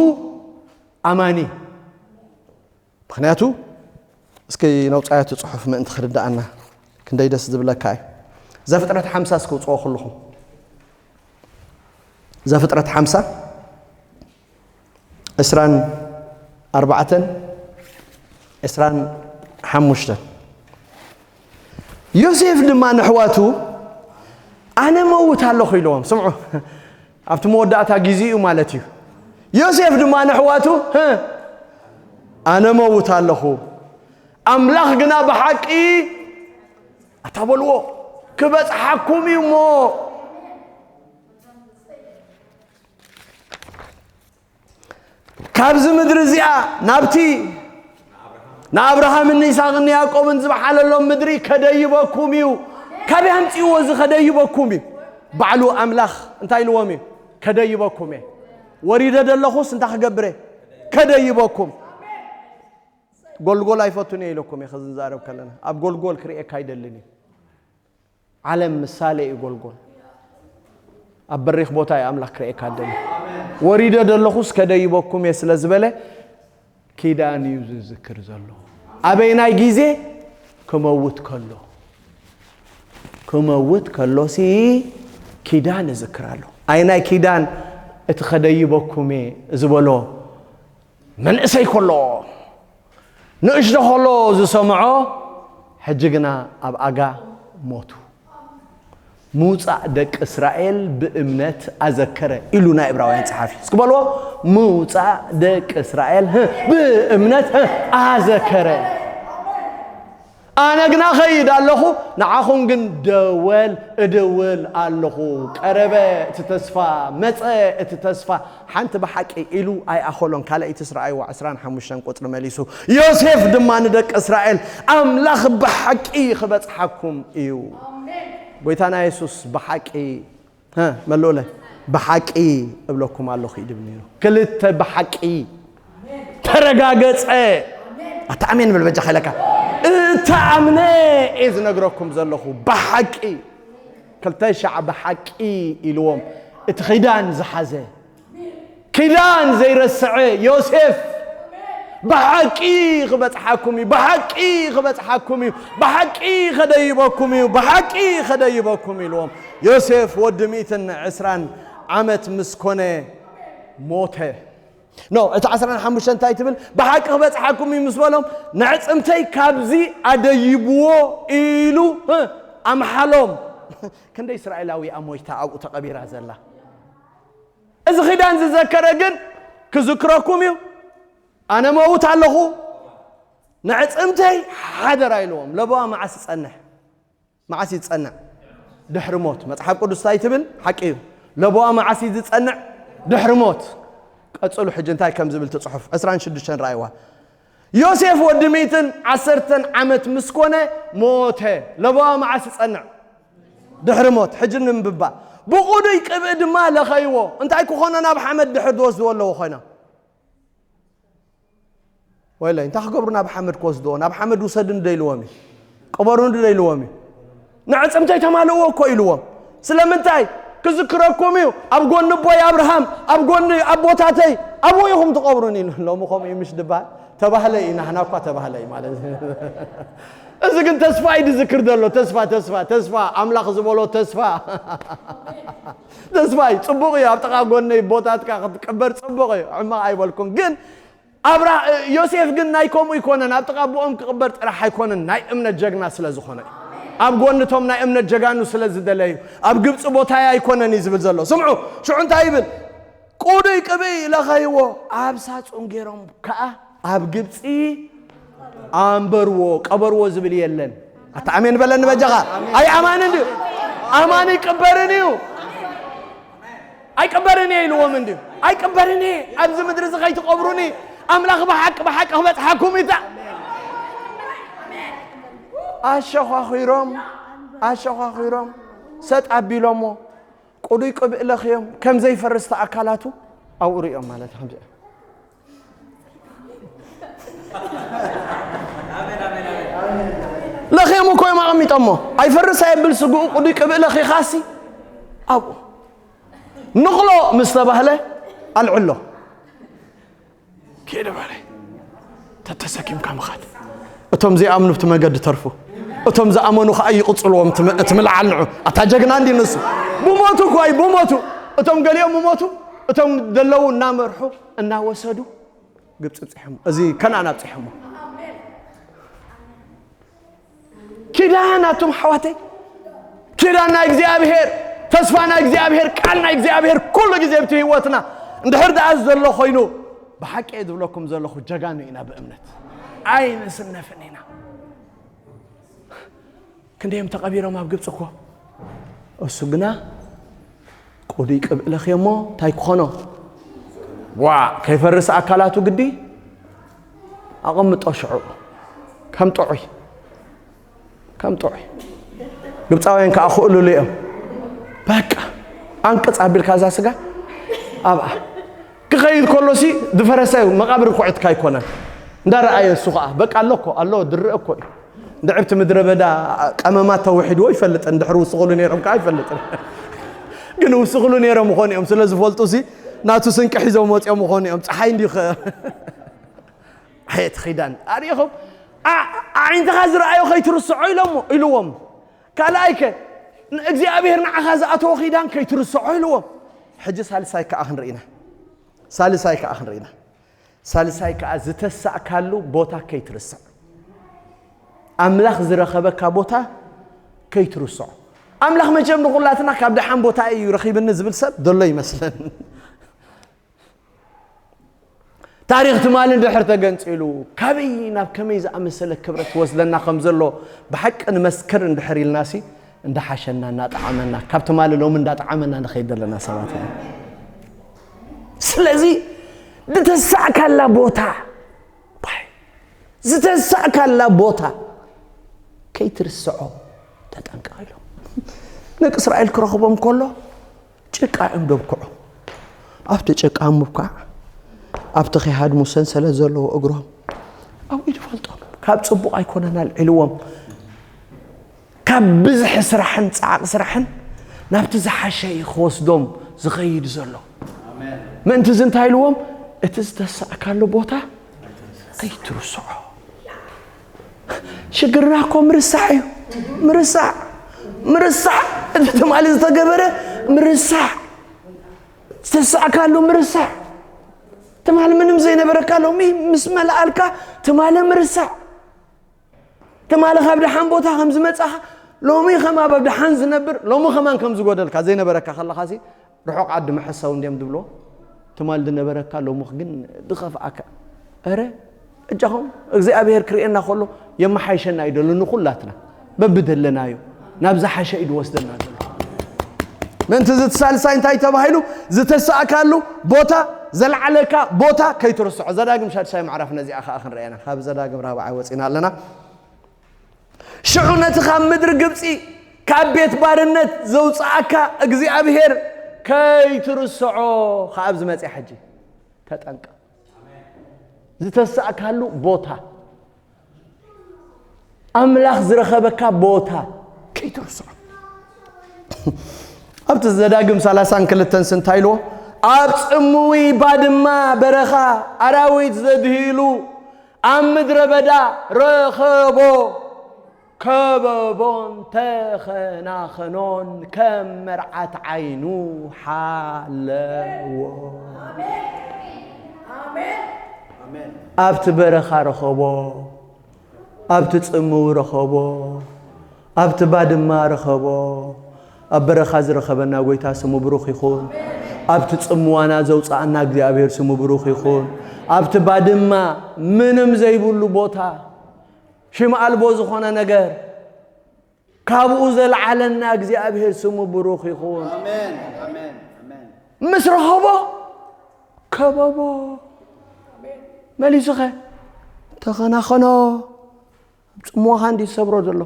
ኣማኒ ምኽንያቱ እስኪ ነውፃያቱ ፅሑፍ ምእንቲ ክርዳኣና ክንደይ ደስ ዝብለካ እዩ ዘፍጥረት ሓምሳ እስኪ ውፅኦ ኩልኹም ዘፍጥረት ሓምሳ ዕስራን ኣርባዕተን ዕስራን ሓሙሽተን ዮሴፍ ድማ ንሕዋቱ ኣነ መውት ኣለኹ ኢልዎም ስምዑ ኣብቲ መወዳእታ ግዜኡ ማለት እዩ ዮሴፍ ድማ ንሕዋቱ ኣነ መውት ኣለኹ ኣምላኽ ግና ብሓቂ ኣታ በልዎ ክበፅሓኩም እዩ እሞ ካብዚ ምድሪ እዚኣ ናብቲ ንኣብርሃምን ንይስሃቅን ንያዕቆብን ዝበሓለሎም ምድሪ ከደይበኩም እዩ። ካበይ ኣምፅእዎ እዚ ከደይበኩም እዩ? ባዕሉ ኣምላኽ እንታይ ኢልዎም እዩ? ከደይበኩም እየ። ወሪደ ዘለኹስ እንታይ ክገብር እየ? ከደይበኩም። ጎልጎል ኣይፈቱን እየ ኢለኩም እየ። ከዚ ንዛረብ ከለና ኣብ ጎልጎል ክርእየካ ኣይደልን እዩ። ዓለም ምሳሌ እዩ ጎልጎል። ኣብ በሪኽ ቦታ እዩ ኣምላኽ ክርእየካ ደሊ። ወሪደ ደለኹስ ከደይበኩም እየ ስለ ዝበለ ኪዳን እዩ ዝዝክር ዘሎ። ኣበይናይ ግዜ? ክመውት ከሎ። ክመውት ከሎሲ ኪዳን እዝክር ኣሎ። ኣይናይ ኪዳን እቲ ከደይበኩም እየ ዝበሎ መንእሰይ ከሎ ንእሽቶ ከሎ ዝሰምዖ ሕጂ ግና ኣብ ኣጋ ሞቱ። ምውፃእ ደቂ እስራኤል ብእምነት ኣዘከረ ኢሉ ናይ ዕብራውያን ፀሓፊ እስኪ በልዎ ምውፃእ ደቂ እስራኤል ብእምነት ኣዘከረ ኣነ ግና ኸይድ ኣለኹ ንዓኹም ግን ደወል እድውል ኣለኹ ቀረበ እቲ ተስፋ መፀ እቲ ተስፋ ሓንቲ ብሓቂ ኢሉ ኣይኣኸሎን ካልኣይቲ ስረኣይዋ ዕስራን ሓሙሽተን ቁፅሪ መሊሱ ዮሴፍ ድማ ንደቂ እስራኤል ኣምላኽ ብሓቂ ክበፅሓኩም እዩ ጎይታና የሱስ ብሓቂ መለኡለ ብሓቂ እብለኩም ኣለኹ ይድብል ነይሩ ክልተ ብሓቂ ተረጋገፀ ኣታ ኣሜን ብል በጃ ከይለካ እታ ኣምነ እየ ዝነግረኩም ዘለኹ ብሓቂ ክልተ ሻዕ ብሓቂ ኢልዎም እቲ ኺዳን ዝሓዘ ኪዳን ዘይረስዐ ዮሴፍ ብሓቂ ክበፅሓኩም እዩ ብሓቂ ክበፅሓኩም እዩ ብሓቂ ከደይበኩም እዩ ብሓቂ ከደይበኩም ኢልዎም ዮሴፍ ወዲ ሚእትን ዕስራን ዓመት ምስ ኮነ ሞተ ኖ እቲ ዓስራን ሓሙሽተን እንታይ ትብል ብሓቂ ክበፅሓኩም እዩ ምስ በሎም ንዕፅምተይ ካብዚ ኣደይብዎ ኢሉ ኣምሓሎም ክንደ እስራኤላዊ ኣሞይታ ኣብኡ ተቐቢራ ዘላ እዚ ኺዳን ዝዘከረ ግን ክዝክረኩም እዩ ኣነ መውት ኣለኹ ንዕፅምተይ ሓደራ ኢልዎም ለበዋ መዓስ ይፀንሕ መዓስ ይፀንዕ ድሕሪ ሞት መፅሓፍ ቅዱስ እንታይ ትብል ሓቂ እዩ ለበዋ መዓስ እዩ ዝፀንዕ ድሕሪ ሞት ቀፅሉ ሕጂ እንታይ ከም ዝብል ትፅሑፍ ዕስራን ሽዱሽተን ረኣይዋ ዮሴፍ ወዲ ሚእትን ዓሰርተን ዓመት ምስ ኮነ ሞተ ለበዋ መዓስ ይፀንዕ ድሕሪ ሞት ሕጂ ንምብባ ብቑዱይ ቅብኢ ድማ ለኸይዎ። እንታይ ክኾኖ ናብ ሓመድ ድሕር ዝወስድዎ ኣለዎ ኮይኖም? ወይለይ እንታይ ክገብሩ ናብ ሓመድ ክወስድዎ? ናብ ሓመድ ውሰድኒ ዶ ኢልዎም እዩ? ቅበሩኒ ዶ ኢልዎም እዩ? ንዕፅምተይ ተማልእዎ እኮ ኢልዎም። ስለምንታይ? ክዝክረኩም እዩ። ኣብ ጎኒ ኣቦይ ኣብርሃም፣ ኣብ ጎኒ ኣቦታተይ ኣብኡ ኢኹም ትቐብሩኒ ኢሉ። ሎሚ ከምኡ እዩ ምሽ ድበሃል? ተባህለ እዩ፣ ናህና እኳ ተባህለ እዩ ማለት እዩ። እዚ ግን ተስፋ እዩ ዝዝክር ዘሎ። ተስፋ፣ ተስፋ፣ ተስፋ፣ ኣምላኽ ዝበሎ ተስፋ። ተስፋ እዩ፣ ጽቡቕ እዩ። ኣብ ጥቓ ጎነይ ቦታትካ ክትቅበር ጽቡቕ እዩ፣ ሕማቕ ኣይበልኩን። ግን ኣብራ-፣ ዮሴፍ ግን ናይ ከምኡ ኣይኮነን። ኣብ ጥቓ ኣቦኦም ክቕበር ጥራሕ ኣይኮነን፣ ናይ እምነት ጀግና ስለ ዝኾነ እዩ። ኣብ ጎኒ እቶም ናይ እምነት ጀጋኑ ስለ ዝደለዩ፣ ኣብ ግብጺ ቦታይ ኣይኮነን እዩ ዝብል ዘሎ። ስምዑ፣ ሽዑ እንታይ ይብል? ቅዱይ ቅብኢ ለኸይዎ፣ ኣብ ሳጹን ገይሮም ከኣ ኣብ ግብጺ ኣንበርዎ፣ ቀበርዎ ዝብል የለን። ኣታ ኣሜን በለኒ በጃኻ። ኣይ ኣማኒ እንድዩ፣ ኣማኒ ይቅበርን እዩ። ኣይቅበርን እየ ኢልዎም እንድዩ። ኣይቅበርን እየ፣ ኣብዚ ምድሪ እዚ ከይትቀብሩኒ ኣምላኽ ብሓቂ ብሓቂ ክበጽሓኩም ይታ። ኣሸዃኺሮም፣ ኣሸዃኺሮም፣ ሰጥ ኣቢሎሞ፣ ቅዱይ ቅብኢ ለኽዮም፣ ከም ዘይፈርስ ኣካላቱ ኣብኡ ርእዮም ማለት እዩ። ከምዚ ለኽዮም እኮ እዮም ኣቐሚጦሞ። ኣይፈርስ ኣየብል ስግኡ ቅዱይ ቅብኢ ለኺኻሲ ኣብኡ ንቕሎ ምስ ተባህለ ኣልዕሎ። ኪድ በለ። ተተሰኪምካ ምኻድ። እቶም ዘይኣምኑ ብቲ መገዲ ተርፉ። እቶም ዝኣመኑ ኸኣ ይቕጽልዎም እቲ መ-፣ እቲ ምልዓል ንዑ። ኣታ ጀግና እንዲ ንሱ። ብሞቱ እኮ እዩ፣ ብሞቱ። እቶም ገሊኦም ብሞቱ፣ እቶም ደለዉ እናመርሑ፣ እናወሰዱ ግብጺ ኣብጺሖሞ። እዚ ከነኣን ኣብጺሖሞ። ኪዳን ኣቱም ኣሕዋተይ፣ ኪዳን ናይ እግዚኣብሔር፣ ተስፋ ናይ እግዚኣብሔር፣ ቃል ናይ እግዚኣብሔር ኩሉ ግዜ ኣብቲ ህይወትና እንድሕር ደኣ ዘሎ ኮይኑ፣ ብሓቂ እየ ዝብለኩም ዘለኹ፣ ጀጋኑ ኢና ብእምነት። ኣይንስነፍን ኢና። ክንደዮም ተቐቢሮም ኣብ ግብጺ እኮ። እሱ ግና ቅዱይ ቅብኢ ለኽዮሞ እንታይ ክኾኖ? ዋ፣ ከይፈርስ ኣካላቱ ግዲ ኣቐምጦ ሽዑ። ከም ጥዑይ። ከም ጥዑይ። ግብጻውያን ከኣ ክእልሉ እዮም። በቃ፣ ኣንቅጽ ኣቢልካ እዛ ስጋ ኣብኣ። ክኸይድ ከሎሲ ዝፈረሰ መቓብር ኩዕትካ ኣይኮነን። እንዳረኣየ እሱ ከኣ፣ በቃ ኣሎ እኮ፣ ኣሎ፣ ዝረአ እኮ እዩ። እንድዕብቲ ምድረ በዳ ቀመማት ተውሒድዎ ይፈልጥን፣ ድሕሪ ውስኽሉ ነይሮም ከኣ ይፈልጥን። ግን ውስኽሉ ነይሮም ምኾኑ እዮም። ስለ ዝፈልጡ ሲ ናቱ ስንቂ ሒዞም ወፂኦም ምኾኑ እዮም። ፀሓይ እንዲዩ ኸ-፣ ኣየት ኺዳን ኣሪኹም፣ ኣ-፣ ኣዒንትኻ ዝረኣዮ ከይትርስዖ ኢሎሞ፣ ኢልዎም። ካልኣይከ፣ እግዚኣብሔር ንዓኻ ዝኣተዎ ኺዳን ከይትርስዖ ኢልዎም። ሕጂ ሳልሳይ ከኣ ክንርኢ ኢና። ሳልሳይ ከኣ ክንርኢ ኢና። ሳልሳይ ከኣ ዝተሳእካሉ ቦታ ከይትርስዕ። ኣምላኽ ዝረኸበካ ቦታ ከይትርስዖ። ኣምላኽ መቸም ንኹላትና ካብ ደሓን ቦታ እዩ ረኺብኒ ዝብል ሰብ ዘሎ ይመስለን። ታሪኽ ትማሊ እንድሕር ተገንጺሉ፣ ካበይ ናብ ከመይ ዝኣመሰለ ክብረት ወስደና ከም ዘሎ ብሓቂ ንመስክር እንድሕር ኢልናሲ፣ እንዳሓሸና፣ እናጠዓመና፣ ካብ ትማሊ ሎሚ እንዳጠዓመና ንኸይድ ዘለና ሰባት ኢና። ስለዚ ዝተሳእካላ ቦታ፣ ዝተሳእካላ ቦታ ከይትርስዖ ተጠንቀቕ ኢሎም። ንቂ እስራኤል ክረኽቦም ከሎ ጭቃ እዮም ደብክዑ። ኣብቲ ጭቃ ምብካዕ፣ ኣብቲ ኺሃድሙ ሰንሰለት ዘለዎ እግሮም ኣብኡ እዩ ዝፈልጦም። ካብ ጽቡቕ ኣይኮነን ኣልዒልዎም። ካብ ብዝሒ ስራሕን ጻዕቂ ስራሕን ናብቲ ዝሓሸ እዩ ክወስዶም ዝኸይድ ዘሎ። ምእንቲ እዚ እንታይ ኢልዎም? እቲ ዝተሳእካሉ ቦታ ከይትርስዖ። ሽግርና እኮ ምርሳዕ እዩ። ምርሳዕ፣ ምርሳዕ። እቲ ትማሊ ዝተገበረ ምርሳዕ። ዝተሳእካሉ ምርሳዕ። ትማሊ ምንም ዘይነበረካ ሎሚ ምስ መለኣልካ ትማሊ ምርሳዕ። ትማሊ ካብ ደሓን ቦታ ከም ዝመጻኻ ሎሚ ከም ኣብ ደሓን ዝነብር፣ ሎሚ ከማን ከም ዝጎደልካ ዘይነበረካ ከለኻሲ ርሑቕ ዓዲ መሐሰው እንድዮም ዝብልዎ። ትማል ዝነበረካ ሎምኽ ግን ዝኸፍኣካ። እረ፣ እጃኹም እግዚኣብሔር ክርእየና ከሎ የመሓይሸና እዩ ደሎ ንኹላትና። በብደለናዮ ናብ ዝሓሸ እዩ ዝወስደና ዘሎ። ምእንቲ እዚ እቲ ሳልሳይ እንታይ ተባሂሉ? ዝተሳእካሉ ቦታ ዘልዓለካ ቦታ ከይትርስዖ። ዘዳግም ሻድሻይ ምዕራፍ ነዚኣ ኸዓ ክንርእየና። ካብ ዘዳግም ራብዓይ ወፂና ኣለና። ሽዑ ነቲ ካብ ምድሪ ግብጺ ካብ ቤት ባርነት ዘውፅኣካ እግዚኣብሔር ከይትርስዖ። ከኣብዚ መፅያ ሕጂ ተጠንቀቕ። ዝተሳእካሉ ቦታ፣ ኣምላኽ ዝረኸበካ ቦታ ከይትርስዖ። ኣብቲ ዘዳግም ሰላሳን ክልተን እንታይ ኢልዎ? ኣብ ጽምዊ ባድማ በረኻ ኣራዊት ዘድህሉ ኣብ ምድረ በዳ ረኸቦ፣ ከበቦን ተኸናኸኖን ከም መርዓት ዓይኑ ሓለዎ። ኣብቲ በረኻ ረኸቦ፣ ኣብቲ ጽምው ረኸቦ፣ ኣብቲ ባድማ ረኸቦ። ኣብ በረኻ ዝረኸበና ጎይታ ስሙ ብሩኽ ይኹን። ኣብቲ ጽምዋና ዘውጽኣና እግዚኣብሔር ስሙ ብሩኽ ይኹን። ኣብቲ ባድማ ምንም ዘይብሉ ቦታ፣ ሽም ኣልቦ ዝኾነ ነገር ካብኡ ዘልዓለና እግዚኣብሔር ስሙ ብሩኽ ይኹን። ኣሜን፣ ኣሜን፣ ኣሜን። ምስ ረኸቦ ከበቦ። መሊሱኸ ተኸናኸኖ። ጽምዋኻ እንዲ ዝሰብሮ ዘሎ።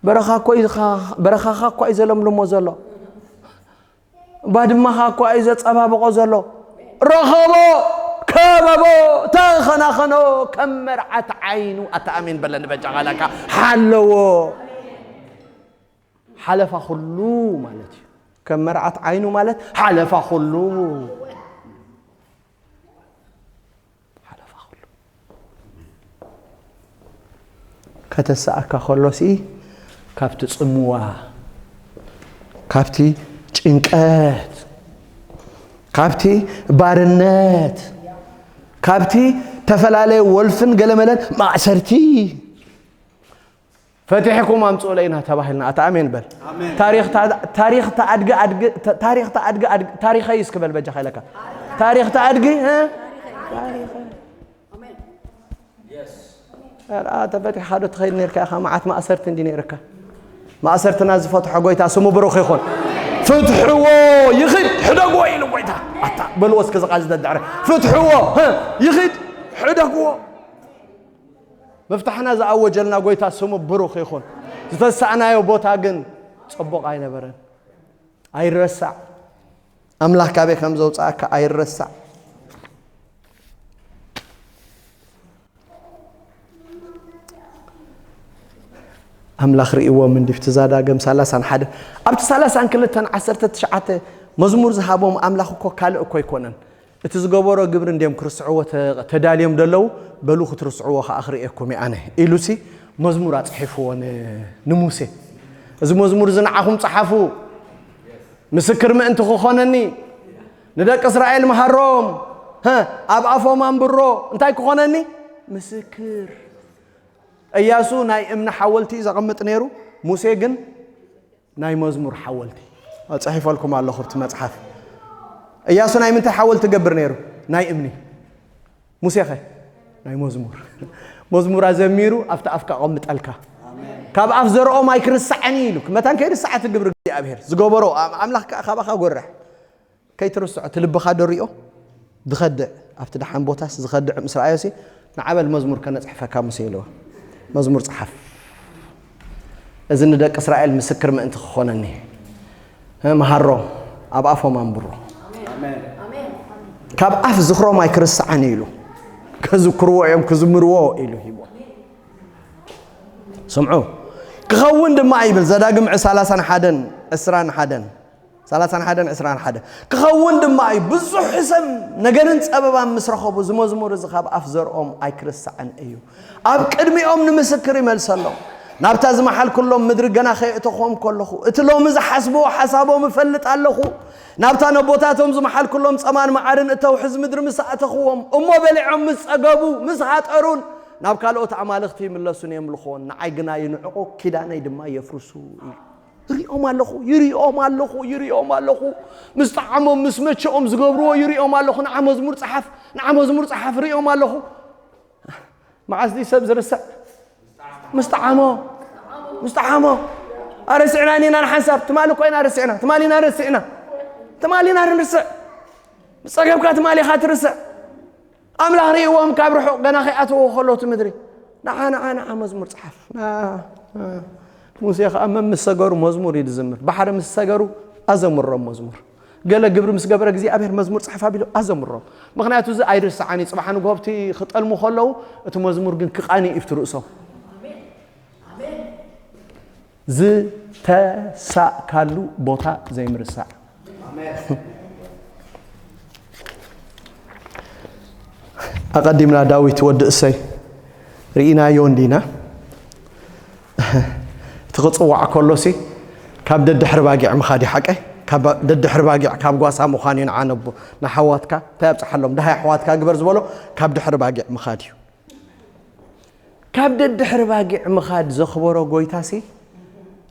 በረኻ እኮ እዩ ዝኻ-፣ በረኻኻ እኮ እዩ ዘለምልሞ ዘሎ። ባድማኻ እኮ እዩ ዘጸባብቖ ዘሎ። ረኸቦ፣ ከበቦ፣ ተኸናኸኖ፣ ከም መርዓት ዓይኑ። ኣታ ኣሜን በለኒ በጃኻ ላካ። ሓለዎ። ሓለፋ ኩሉ ማለት እዩ። ከም መርዓት ዓይኑ ማለት ሓለፋ ኩሉ። ሓለፋ ኩሉ። ከተሰኣካ ከሎሲ ካብቲ ጽምዋ፣ ካብቲ ጭንቀት፣ ካብቲ ባርነት፣ ካብቲ ተፈላለየ ወልፍን ገለመለን ማእሰርቲ ፈቲሕኩም ኣምጽኡለይ ኢና ተባሂልና። ኣታ ኣሜን በል። ኣሜን። ታሪኽ ታ-፣ ታሪኽ ተኣድጊ ኣድጊ፣ ተ-፣ ታሪኽ ተኣድጊ ኣድጊ፣ ታሪኸይ እስኪ በል በጃኻ ኢለካ። ታሪኽ ተኣድጊ፣ እ? ታሪኸይ። ኧረ፣ ተፈቲሕካ ዶ ትኸይድ ነርካ ኢኻ? መዓት ማእሰርቲ እንዲ ነይርካ። ማእሰርትና ዝፈትሖ ጎይታ ስሙ ብሩኽ ይኹን። ፍትሕዎ፣ ይኺድ፣ ሕደግዎ ኢሉ ጎይታ። ኣታ፣ በልዎ እስኪ እዚ ቃል ዝደድዕረ። ፍትሕዎ፣ እ፣ ይኺድ፣ ሕደግዎ። መፍታሕና ዝኣወጀልና ጎይታ ስሙ ብሩኽ ይኹን። ዝተሳእናዮ ቦታ ግን ጽቡቕ ኣይነበረን። ኣይረሳዕ። ኣምላኽ ካበይ ከም ዘውጽኣካ ኣይረሳዕ። ኣምላኽ ርእይዎም እንዲ ኣብቲ ዘዳግም ሰላሳን ሓደ፣ ኣብቲ ሰላሳን ክልተን ዓሰርተ ትሽዓተ መዝሙር ዝሃቦም ኣምላኽ እኮ ካልእ እኮ ኣይኮነን። እቲ ዝገበሮ ግብሪ እንድዮም ክርስዕዎ ተ-፣ ተዳልዮም ደለዉ፣ በሉ ክትርስዕዎ ኸዓ ክርእየኩም እየ ኣነ ኢሉሲ መዝሙር ኣጽሒፍዎ ን-፣ ንሙሴ። እዚ መዝሙር እዚ ንዓኹም ጸሓፉ፣ ምስክር ምእንቲ ክኾነኒ፣ ንደቂ እስራኤል መሃሮም፣ ሀ፣ ኣብ ኣፎም ኣንብሮ፣ እንታይ ክኾነኒ? ምስክር። እያሱ ናይ እምኒ ሓወልቲ እዩ ዘቐምጥ ነይሩ፣ ሙሴ ግን ናይ መዝሙር ሓወልቲ። ጽሒፈልኩም ኣለኹ ኣብቲ መጽሓፍ። እያሱ ናይ ምንታይ ሓወልቲ ገብር ነይሩ? ናይ እምኒ። ሙሴኸ? ናይ መዝሙር። መዝሙር ኣዘሚሩ ኣብቲ ኣፍካ ኣቐምጠልካ። ካብ ኣፍ ዘርኦም ኣይክርሳዕን እዩ ኢሉ። መታን ከይርሳዕ እቲ ግብሪ እግዚኣብሔር ዝገበሮ፣ ኣም-፣ ኣምላኽ ከኣ ካባኻ ጎርሕ። ከይትርስዖ፣ እቲ ልብኻ ዶ ሪኦ? ዝኸድዕ፣ ኣብቲ ደሓን ቦታስ ዝኸድዕ ምስ ረኣዮሲ፣ ንዓ በል መዝሙር ከነጽሕፈካ ሙሴ ኢልዎ። መዝሙር ጸሓፍ። እዚ ንደቂ እስራኤል ምስክር ምእንቲ ክኾነኒ። እ፣ መሃሮም፣ ኣብ ኣፎም ኣንብሮ። ካብ ኣፍ ዝኽሮም ኣይክርሳዕን እዩ ኢሉ። ከዝክርዎ እዮም ክዝምርዎ ኢሉ ሂቦ። ስምዑ። ክኸውን ድማ ይብል፣ ዘዳግም ሰላሳን ሓደን፣ ዕስራን ሓደን። ሰላሳን ሓደን ዕስራን ሓደ። ክኸውን ድማ እዩ፣ ብዙሕ ሕሰም ነገርን ጸበባን ምስ ረኸቡ፣ እዚ መዝሙር እዚ ካብ ኣፍ ዘርኦም ኣይክርሳዕን እዩ። ኣብ ቅድሚኦም ንምስክር ይመልሰሎም። ናብታ ዝመሓልኩሎም ምድሪ ገና ከየእተኹዎም ከለኹ፣ እቲ ሎሚ ዝሓስብዎ ሓሳቦም እፈልጥ ኣለኹ። ናብታ ነቦታቶም ዝመሓልኩሎም ጸማን መዓርን እተውሕዝ ምድሪ ምስ ኣእተኹዎም፣ እሞ በሊዖም ምስ ጸገቡ፣ ምስ ሃጠሩን፣ ናብ ካልኦት ኣማልኽቲ ይምለሱን የምልኹዎን። ንዓይ ግና ይንዕቑ፣ ኪዳነይ ድማ የፍርሱ እዩ። ይሪኦም ኣለኹ፣ ይሪኦም ኣለኹ፣ ይሪኦም ኣለኹ። ምስ ጠዓሞም፣ ምስ መቸኦም ዝገብርዎ ይሪኦም ኣለኹ። ንዓ መዝሙር ጸሓፍ፣ ንዓ መዝሙር ጸሓፍ፣ ሪኦም ኣለኹ። መዓስ ድዩ ሰብ ዝርስዕ? ምስ ጠዓሞ፣ ምስ ጠዓሞ። ኣረሲዕና ኢና ንሓንሳብ፣ ትማሊ እኮ ኢና ረሲዕና፣ ትማሊ ኢና ረሲዕና። ትማሊ ኢና ንርስዕ። ምስ ጸገብካ ትማሊ ኢኻ ትርስዕ። ኣምላኽ ርእይዎም ካብ ርሑቕ ገና ከይኣተዎ ከሎ እቲ ምድሪ። ንዓ፣ ንዓ፣ ንዓ መዝሙር ጸሓፍ። ንዓ፣ ንዓ። ሙሴ ከዓ መም ምስ ሰገሩ መዝሙር እዩ ዝዝምር። ባሕሪ ምስ ሰገሩ ኣዘምሮም መዝሙር። ገለ ግብሪ ምስ ገበረ እግዚኣብሔር መዝሙር ጽሕፍ ኣቢሉ ኣዘምሮም። ምኽንያቱ እዚ ኣይርስዓን እዩ። ጽባሕ ንግሆ ኣብቲ ክጠልሙ ከለዉ እቲ መዝሙር ግን ክቓኒ እዩ ኣብቲ ርእሶም። ዝተሳእካሉ ቦታ ዘይምርሳዕ። ኣቐዲምና ዳዊት ወዲ እሰይ ርኢናዮ እንዲና። እቲ ክጽዋዕ ከሎሲ ካብ ደድሕሪ ባጊዕ ምኻድ እዩ ሓቀይ። ካብ ደድሕሪ ባጊዕ ካብ ጓሳ ምዃን እዩ ንዓነቦ ንሓዋትካ እንታይ ኣብጽሓሎም ደሃይ ኣሕዋትካ ግበር ዝበሎ ካብ ድሕሪ ባጊዕ ምኻድ እዩ። ካብ ደድሕሪ ባጊዕ ምኻድ ዘኽበሮ ጎይታሲ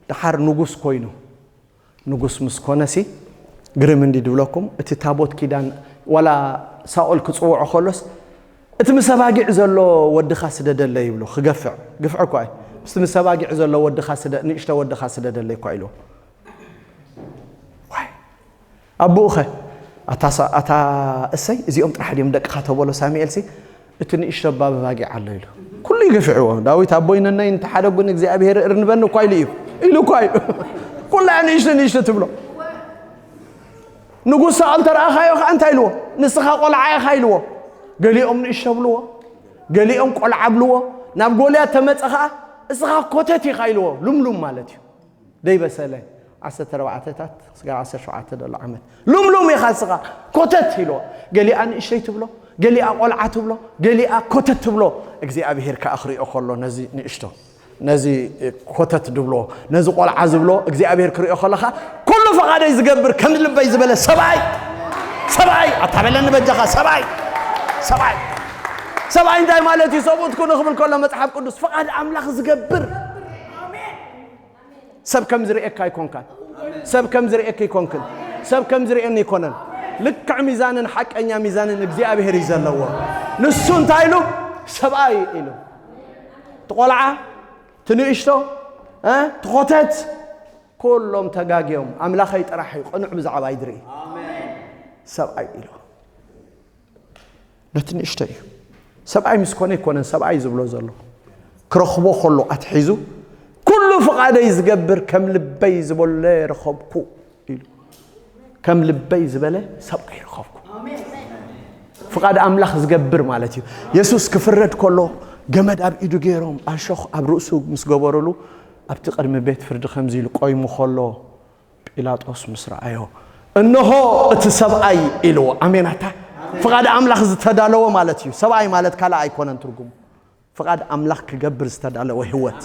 ደሓር ንጉስ ኮይኑ ንጉስ ምስ ኮነሲ ግርም እንዲ ድብለኩም እቲ ታቦት ኪዳን ዋላ ሳኦል ክጽውዖ ከሎስ እቲ ምስ ኣባጊዕ ዘሎ ወድኻ ስደደለይ ይብሎ ክገፍዕ ግፍዕ እኳ እዩ ምስቲ ምስ ኣባጊዕ ዘሎ ወድኻ ስደ ንእሽተ ወድኻ ስደደለይ እኳ ኢልዎ ኣቦኡኸ ኣታ እሰይ እዚኦም ጥራሕ ድዮም ደቅኻ ተበሎ ሳሙኤልሲ እቲ ንእሽቶ ባብ ባጊዕ ኣሎ ኢሉ ኩሉ ይገፍዕዎ ዳዊት ኣቦይ ነነይ እንተ ሓደ ጉን እግዚኣብሔር እርንበኒ እኳ ኢሉ እዩ ኢሉ እኳ እዩ ኩላ ንእሽቶ ንእሽቶ ትብሎ ንጉስ ሳኦል ተረኣኻዮ ከዓ እንታይ ኢልዎ ንስኻ ቆልዓ ኢኻ ኢልዎ ገሊኦም ንእሽቶ ብልዎ ገሊኦም ቆልዓ ብልዎ ናብ ጎልያት ተመፀ ከዓ እስኻ ኮተት ኢኻ ኢልዎ ሉምሉም ማለት እዩ ደይበሰለ ዓሰርተ ኣርባዕተታት ስጋብ ዓሰርተ ሸውዓተ ዘሎ ዓመት ሉምሉም ኢኻ እስኻ ኮተት ኢልዎ ገሊኣ ንእሸይ ትብሎ ገሊኣ ቆልዓ ትብሎ ገሊኣ ኮተት ትብሎ እግዚኣብሄር ከዓ ክሪኦ ከሎ ነዚ ንእሽቶ ነዚ ኮተት ድብሎ ነዚ ቆልዓ ዝብሎ እግዚኣብሄር ክሪኦ ከለኻ ኩሉ ፈቓደይ ዝገብር ከም ልበይ ዝበለ ሰብኣይ ሰብኣይ ኣታበለኒ በጃኻ ሰብኣይ ሰብኣይ ሰብኣይ እንታይ ማለት እዩ ሰብኡት ኩኑ ክብል ከሎ መፅሓፍ ቅዱስ ፈቓድ ኣምላኽ ዝገብር ሰብ ከም ዝርእየካ ኣይኮንካን ሰብ ከም ዝርእየካ ኣይኮንክን ሰብ ከም ዝርእየኒ ኣይኮነን ልክዕ ሚዛንን ሓቀኛ ሚዛንን እግዚኣብሔር እዩ ዘለዎ ንሱ እንታይ ኢሉ ሰብኣይ ኢሉ ትቆልዓ ትንእሽቶ ትኾተት ኩሎም ተጋግዮም ኣምላኸይ ጥራሕ እዩ ቅኑዕ ብዛዕባ ይድርኢ ሰብኣይ ኢሉ ነቲ ንእሽቶ እዩ ሰብኣይ ምስ ኮነ ኣይኮነን ሰብኣይ ዝብሎ ዘሎ ክረኽቦ ከሎ ኣትሒዙ ኩሉ ፍቓደይ ዝገብር ከም ልበይ ዝበለ ረኸብኩ ኢሉ ከም ልበይ ዝበለ ሰብኣይ ረኸብኩ ፍቓድ ኣምላኽ ዝገብር ማለት እዩ የሱስ ክፍረድ ከሎ ገመድ ኣብ ኢዱ ገይሮም ኣሾኽ ኣብ ርእሱ ምስ ገበሩሉ ኣብቲ ቅድሚ ቤት ፍርዲ ከምዚ ኢሉ ቆይሙ ከሎ ጲላጦስ ምስ ረኣዮ እንሆ እቲ ሰብኣይ ኢልዎ ኣሜናታ ፍቓድ ኣምላኽ ዝተዳለወ ማለት እዩ ሰብኣይ ማለት ካልእ ኣይኮነን ትርጉሙ ፍቓድ ኣምላኽ ክገብር ዝተዳለወ ህይወት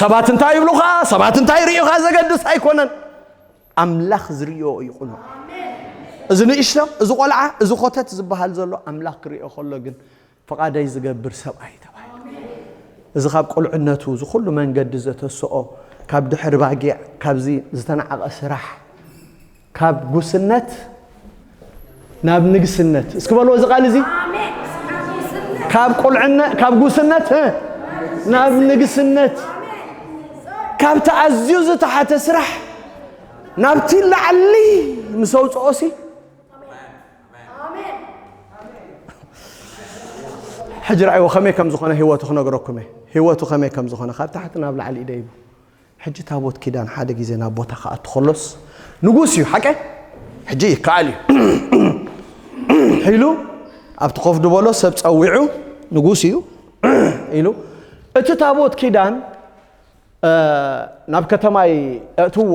ሰባት እንታይ ይብሉኻ ሰባት እንታይ ይርእዩኻ ዘገድስ ኣይኮነን ኣምላኽ ዝርእዮ እዩ ቁኑዕ እዚ ንእሽቶ እዚ ቆልዓ እዚ ኮተት ዝበሃል ዘሎ ኣምላኽ ክርእዮ ከሎ ግን ፍቓደይ ዝገብር ሰብኣይ ተባሂሉ። እዚ ካብ ቁልዕነቱ እዚ ኩሉ መንገዲ ዘተስኦ ካብ ድሕሪ ባጊዕ ካብዚ ዝተናዕቐ ስራሕ ካብ ጉስነት ናብ ንግስነት እስኪ በልዎ እዚ ቃል እዚ ካብ ቁልዕነት ካብ ጉስነት ናብ ንግስነት ካብቲ ኣዝዩ ዝተሓተ ስራሕ ናብቲ ላዕሊ ምስ ኣውፅኦሲ ሕጂ ረኣይዎ ከመይ ከም ዝኾነ ህይወቱ ክነግረኩም እየ ህይወቱ ከመይ ከም ዝኾነ ካብ ታሕቲ ናብ ላዕሊ ደይቡ ሕጂ ታቦት ኪዳን ሓደ ግዜ ናብ ቦታ ክኣቱ ከሎስ ንጉስ እዩ ሓቀ ሕጂ ይከኣል እዩ ኢሉ ኣብቲ ኮፍ ድበሎ ሰብ ፀዊዑ ንጉስ እዩ ኢሉ እቲ ታቦት ኪዳን ናብ ከተማይ እእትዎ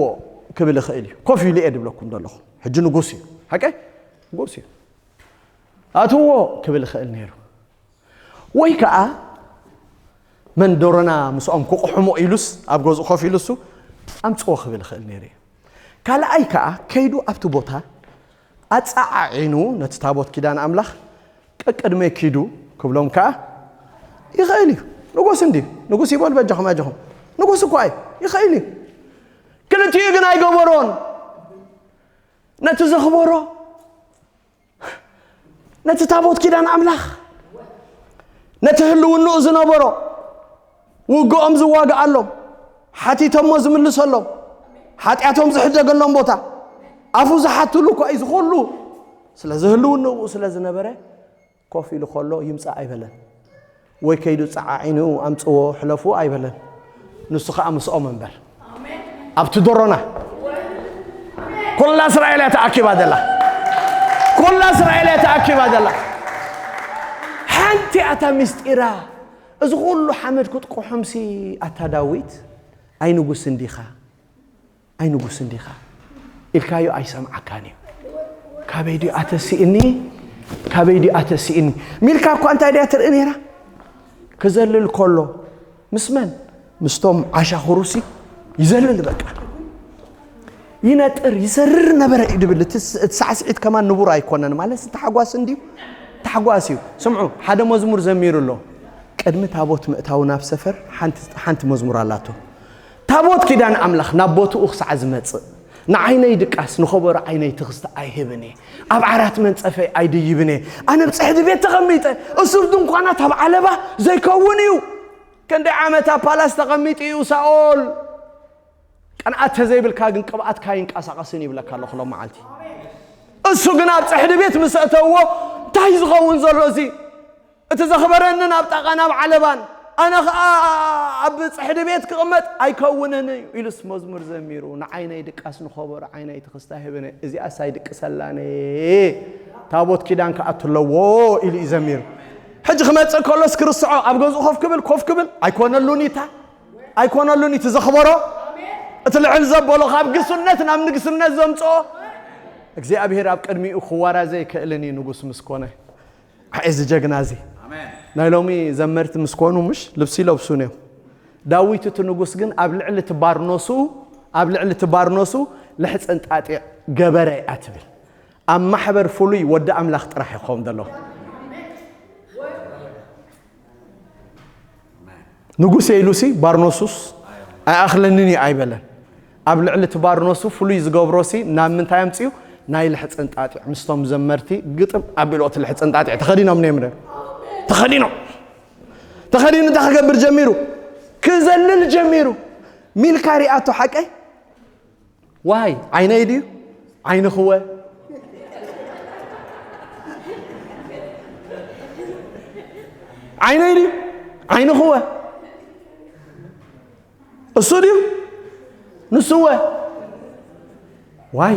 ክብል ይኽእል እዩ ኮፍ ኢሉ እየ ድብለኩም ዘለኹ ሕጂ ንጉስ እዩ ሓቀ ንጉስ እዩ ኣትዎ ክብል ይኽእል ነይሩ ወይ ከዓ መንደሮና ምስኦም ክቑሕሞ ኢሉስ ኣብ ገዝኡ ኮፍ ኢሉሱ ኣምፅዎ ክብል ይኽእል ነይሩ እዩ ካልኣይ ከዓ ከይዱ ኣብቲ ቦታ ኣፀዓዒኑ ነቲ ታቦት ኪዳን ኣምላኽ ቀቅድመይ ኪዱ ክብሎም ከዓ ይኽእል እዩ ንጉስ እንዲ ንጉስ ይበል በጃኹም ኣጆኹም ንጉስ እኳ እዩ ይኽእል እዩ ክልቲኡ ግን ኣይገበሮን ነቲ ዘኽበሮ ነቲ ታቦት ኪዳን ኣምላኽ ነቲ ህልውንኡ ዝነበሮ ውግኦም ዝዋግኣሎም ሓቲቶሞ ዝምልሰሎም ሓጢኣቶም ዝሕደገሎም ቦታ ኣፉ ዝሓትሉ እኳ እዩ ዝኽሉ ስለዚ ህልውንኡ ስለ ዝነበረ ኮፍ ኢሉ ከሎ ይምፃእ ኣይበለን ወይ ከይዱ ፀዓዒኑ ኣምፅዎ ሕለፉ ኣይበለን ንሱ ኸዓ ምስኦም እምበር ኣብቲ ደሮና ኩላ እስራኤል እያ ተኣኪባ ዘላ። ኩላ እስራኤል እያ ተኣኪባ ዘላ። ሓንቲ ኣታ ምስጢራ። እዚ ኩሉ ሓመድ ክትቆሖምሲ ኣታ ዳዊት ኣይ ንጉስ እንዲኻ ኣይ ንጉስ እንዲኻ ኢልካዮ ኣይሰምዓካን እዩ። ካበይ ድዩ ኣተሲእኒ? ካበይ ድዩ ኣተሲእኒ? ሚልካ እኳ እንታይ ድያ ትርኢ ነይራ? ክዘልል ከሎ ምስ መን? ምስቶም ዓሻኹሩሲ ይዘልል። በቃ ይነጥር ይሰርር ነበረ እዩ ድብል። እቲ ስ- እቲ ሳዕስዒት ከማን ንቡር ኣይኮነን ማለት ተሓጓስ እንድዩ። ተሓጓስ እዩ። ስምዑ፣ ሓደ መዝሙር ዘሚሩ ኣሎ። ቅድሚ ታቦት ምእታው ናብ ሰፈር ሓንቲ ሓንቲ መዝሙር ኣላቶ። ታቦት ኪዳን ኣምላኽ ናብ ቦትኡ ክሳዕ ዝመጽእ፣ ንዓይነይ ድቃስ ንኸበሮ ዓይነይ ትኽስቲ ኣይህብን እየ። ኣብ ዓራት መንጸፈይ ኣይድይብን እየ። ኣነ ኣብ ጽሕዲ ቤት ተቐሚጠ፣ እሱር ድንኳናት ኣብ ዓለባ ዘይከውን እዩ። ክንደይ ዓመት ኣብ ፓላስ ተቐሚጡ እዩ ሳኦል። ቀንኣት ተዘይብልካ ግን ቅብኣትካ ይንቀሳቐስን ይብለካ ኣለኹ ሎም መዓልቲ። እሱ ግን ኣብ ጽሕዲ ቤት ምስ ኣተዎ እንታይ ዝኸውን ዘሎ እዚ? እቲ ዘኽበረኒ ናብ ጣቓን ኣብ ዓለባን፣ ኣነ ኸኣ ኣብ ጽሕዲ ቤት ክቕመጥ ኣይከውንን እዩ ኢሉስ መዝሙር ዘሚሩ፣ ንዓይነይ ድቃስ ንኸበሮ ዓይነይ ትኽስታ ህብነ፣ እዚኣስ ኣይድቅሰላን እየ፣ ታቦት ኪዳን ክኣቱ ኣለዎ ኢሉ እዩ ዘሚሩ። ሕጂ ክመጽእ ከሎስ ክርስዖ ኣብ ገዝኡ ኮፍ ክብል ኮፍ ክብል ኣይኮነሉን እዩ እታ ኣይኮነሉን እዩ እቲ ዘኽበሮ እቲ ልዕል ዘበሎ ካብ ግስነት ናብ ንግስነት ዘምጽኦ እግዚኣብሔር ኣብ ቅድሚኡ ክዋራዘ ኣይክእልን እዩ ንጉስ ምስ ኮነ። ኣየ እዚ ጀግና እዚ ናይ ሎሚ ዘመርቲ ምስ ኮኑ ምሽ ልብሲ ይለብሱን እዮም። ዳዊት እቲ ንጉስ ግን ኣብ ልዕሊ እቲ ባርኖሱ ኣብ ልዕሊ እቲ ባርኖሱ ልሕፅን ጣጢዕ ገበረ እያ ትብል። ኣብ ማሕበር ፍሉይ ወዲ ኣምላኽ ጥራሕ ይኸውን ዘሎ። ንጉስ ኢሉሲ ባርኖሱስ ኣይኣኽለንን እዩ ኣይበለን። ኣብ ልዕሊ እቲ ባርኖሱ ፍሉይ ዝገብሮሲ ናብ ምንታይ ኣምፅኡ? ናይ ልሕፅን ጣጢዕ ምስቶም ዘመርቲ ግጥም ኣቢሉ እቲ ልሕፅን ጣጢዕ ተኸዲኖም ነዮም ነ ተኸዲኖም ተኸዲኑ እንታይ ክገብር ጀሚሩ? ክዘልል ጀሚሩ። ሚልካ ሪኣቶ ሓቀይ ዋይ ዓይነይ ድዩ ዓይንኽወ ዓይነይ ድዩ ዓይንኽወ እሱ ድዩ ንስወ ዋይ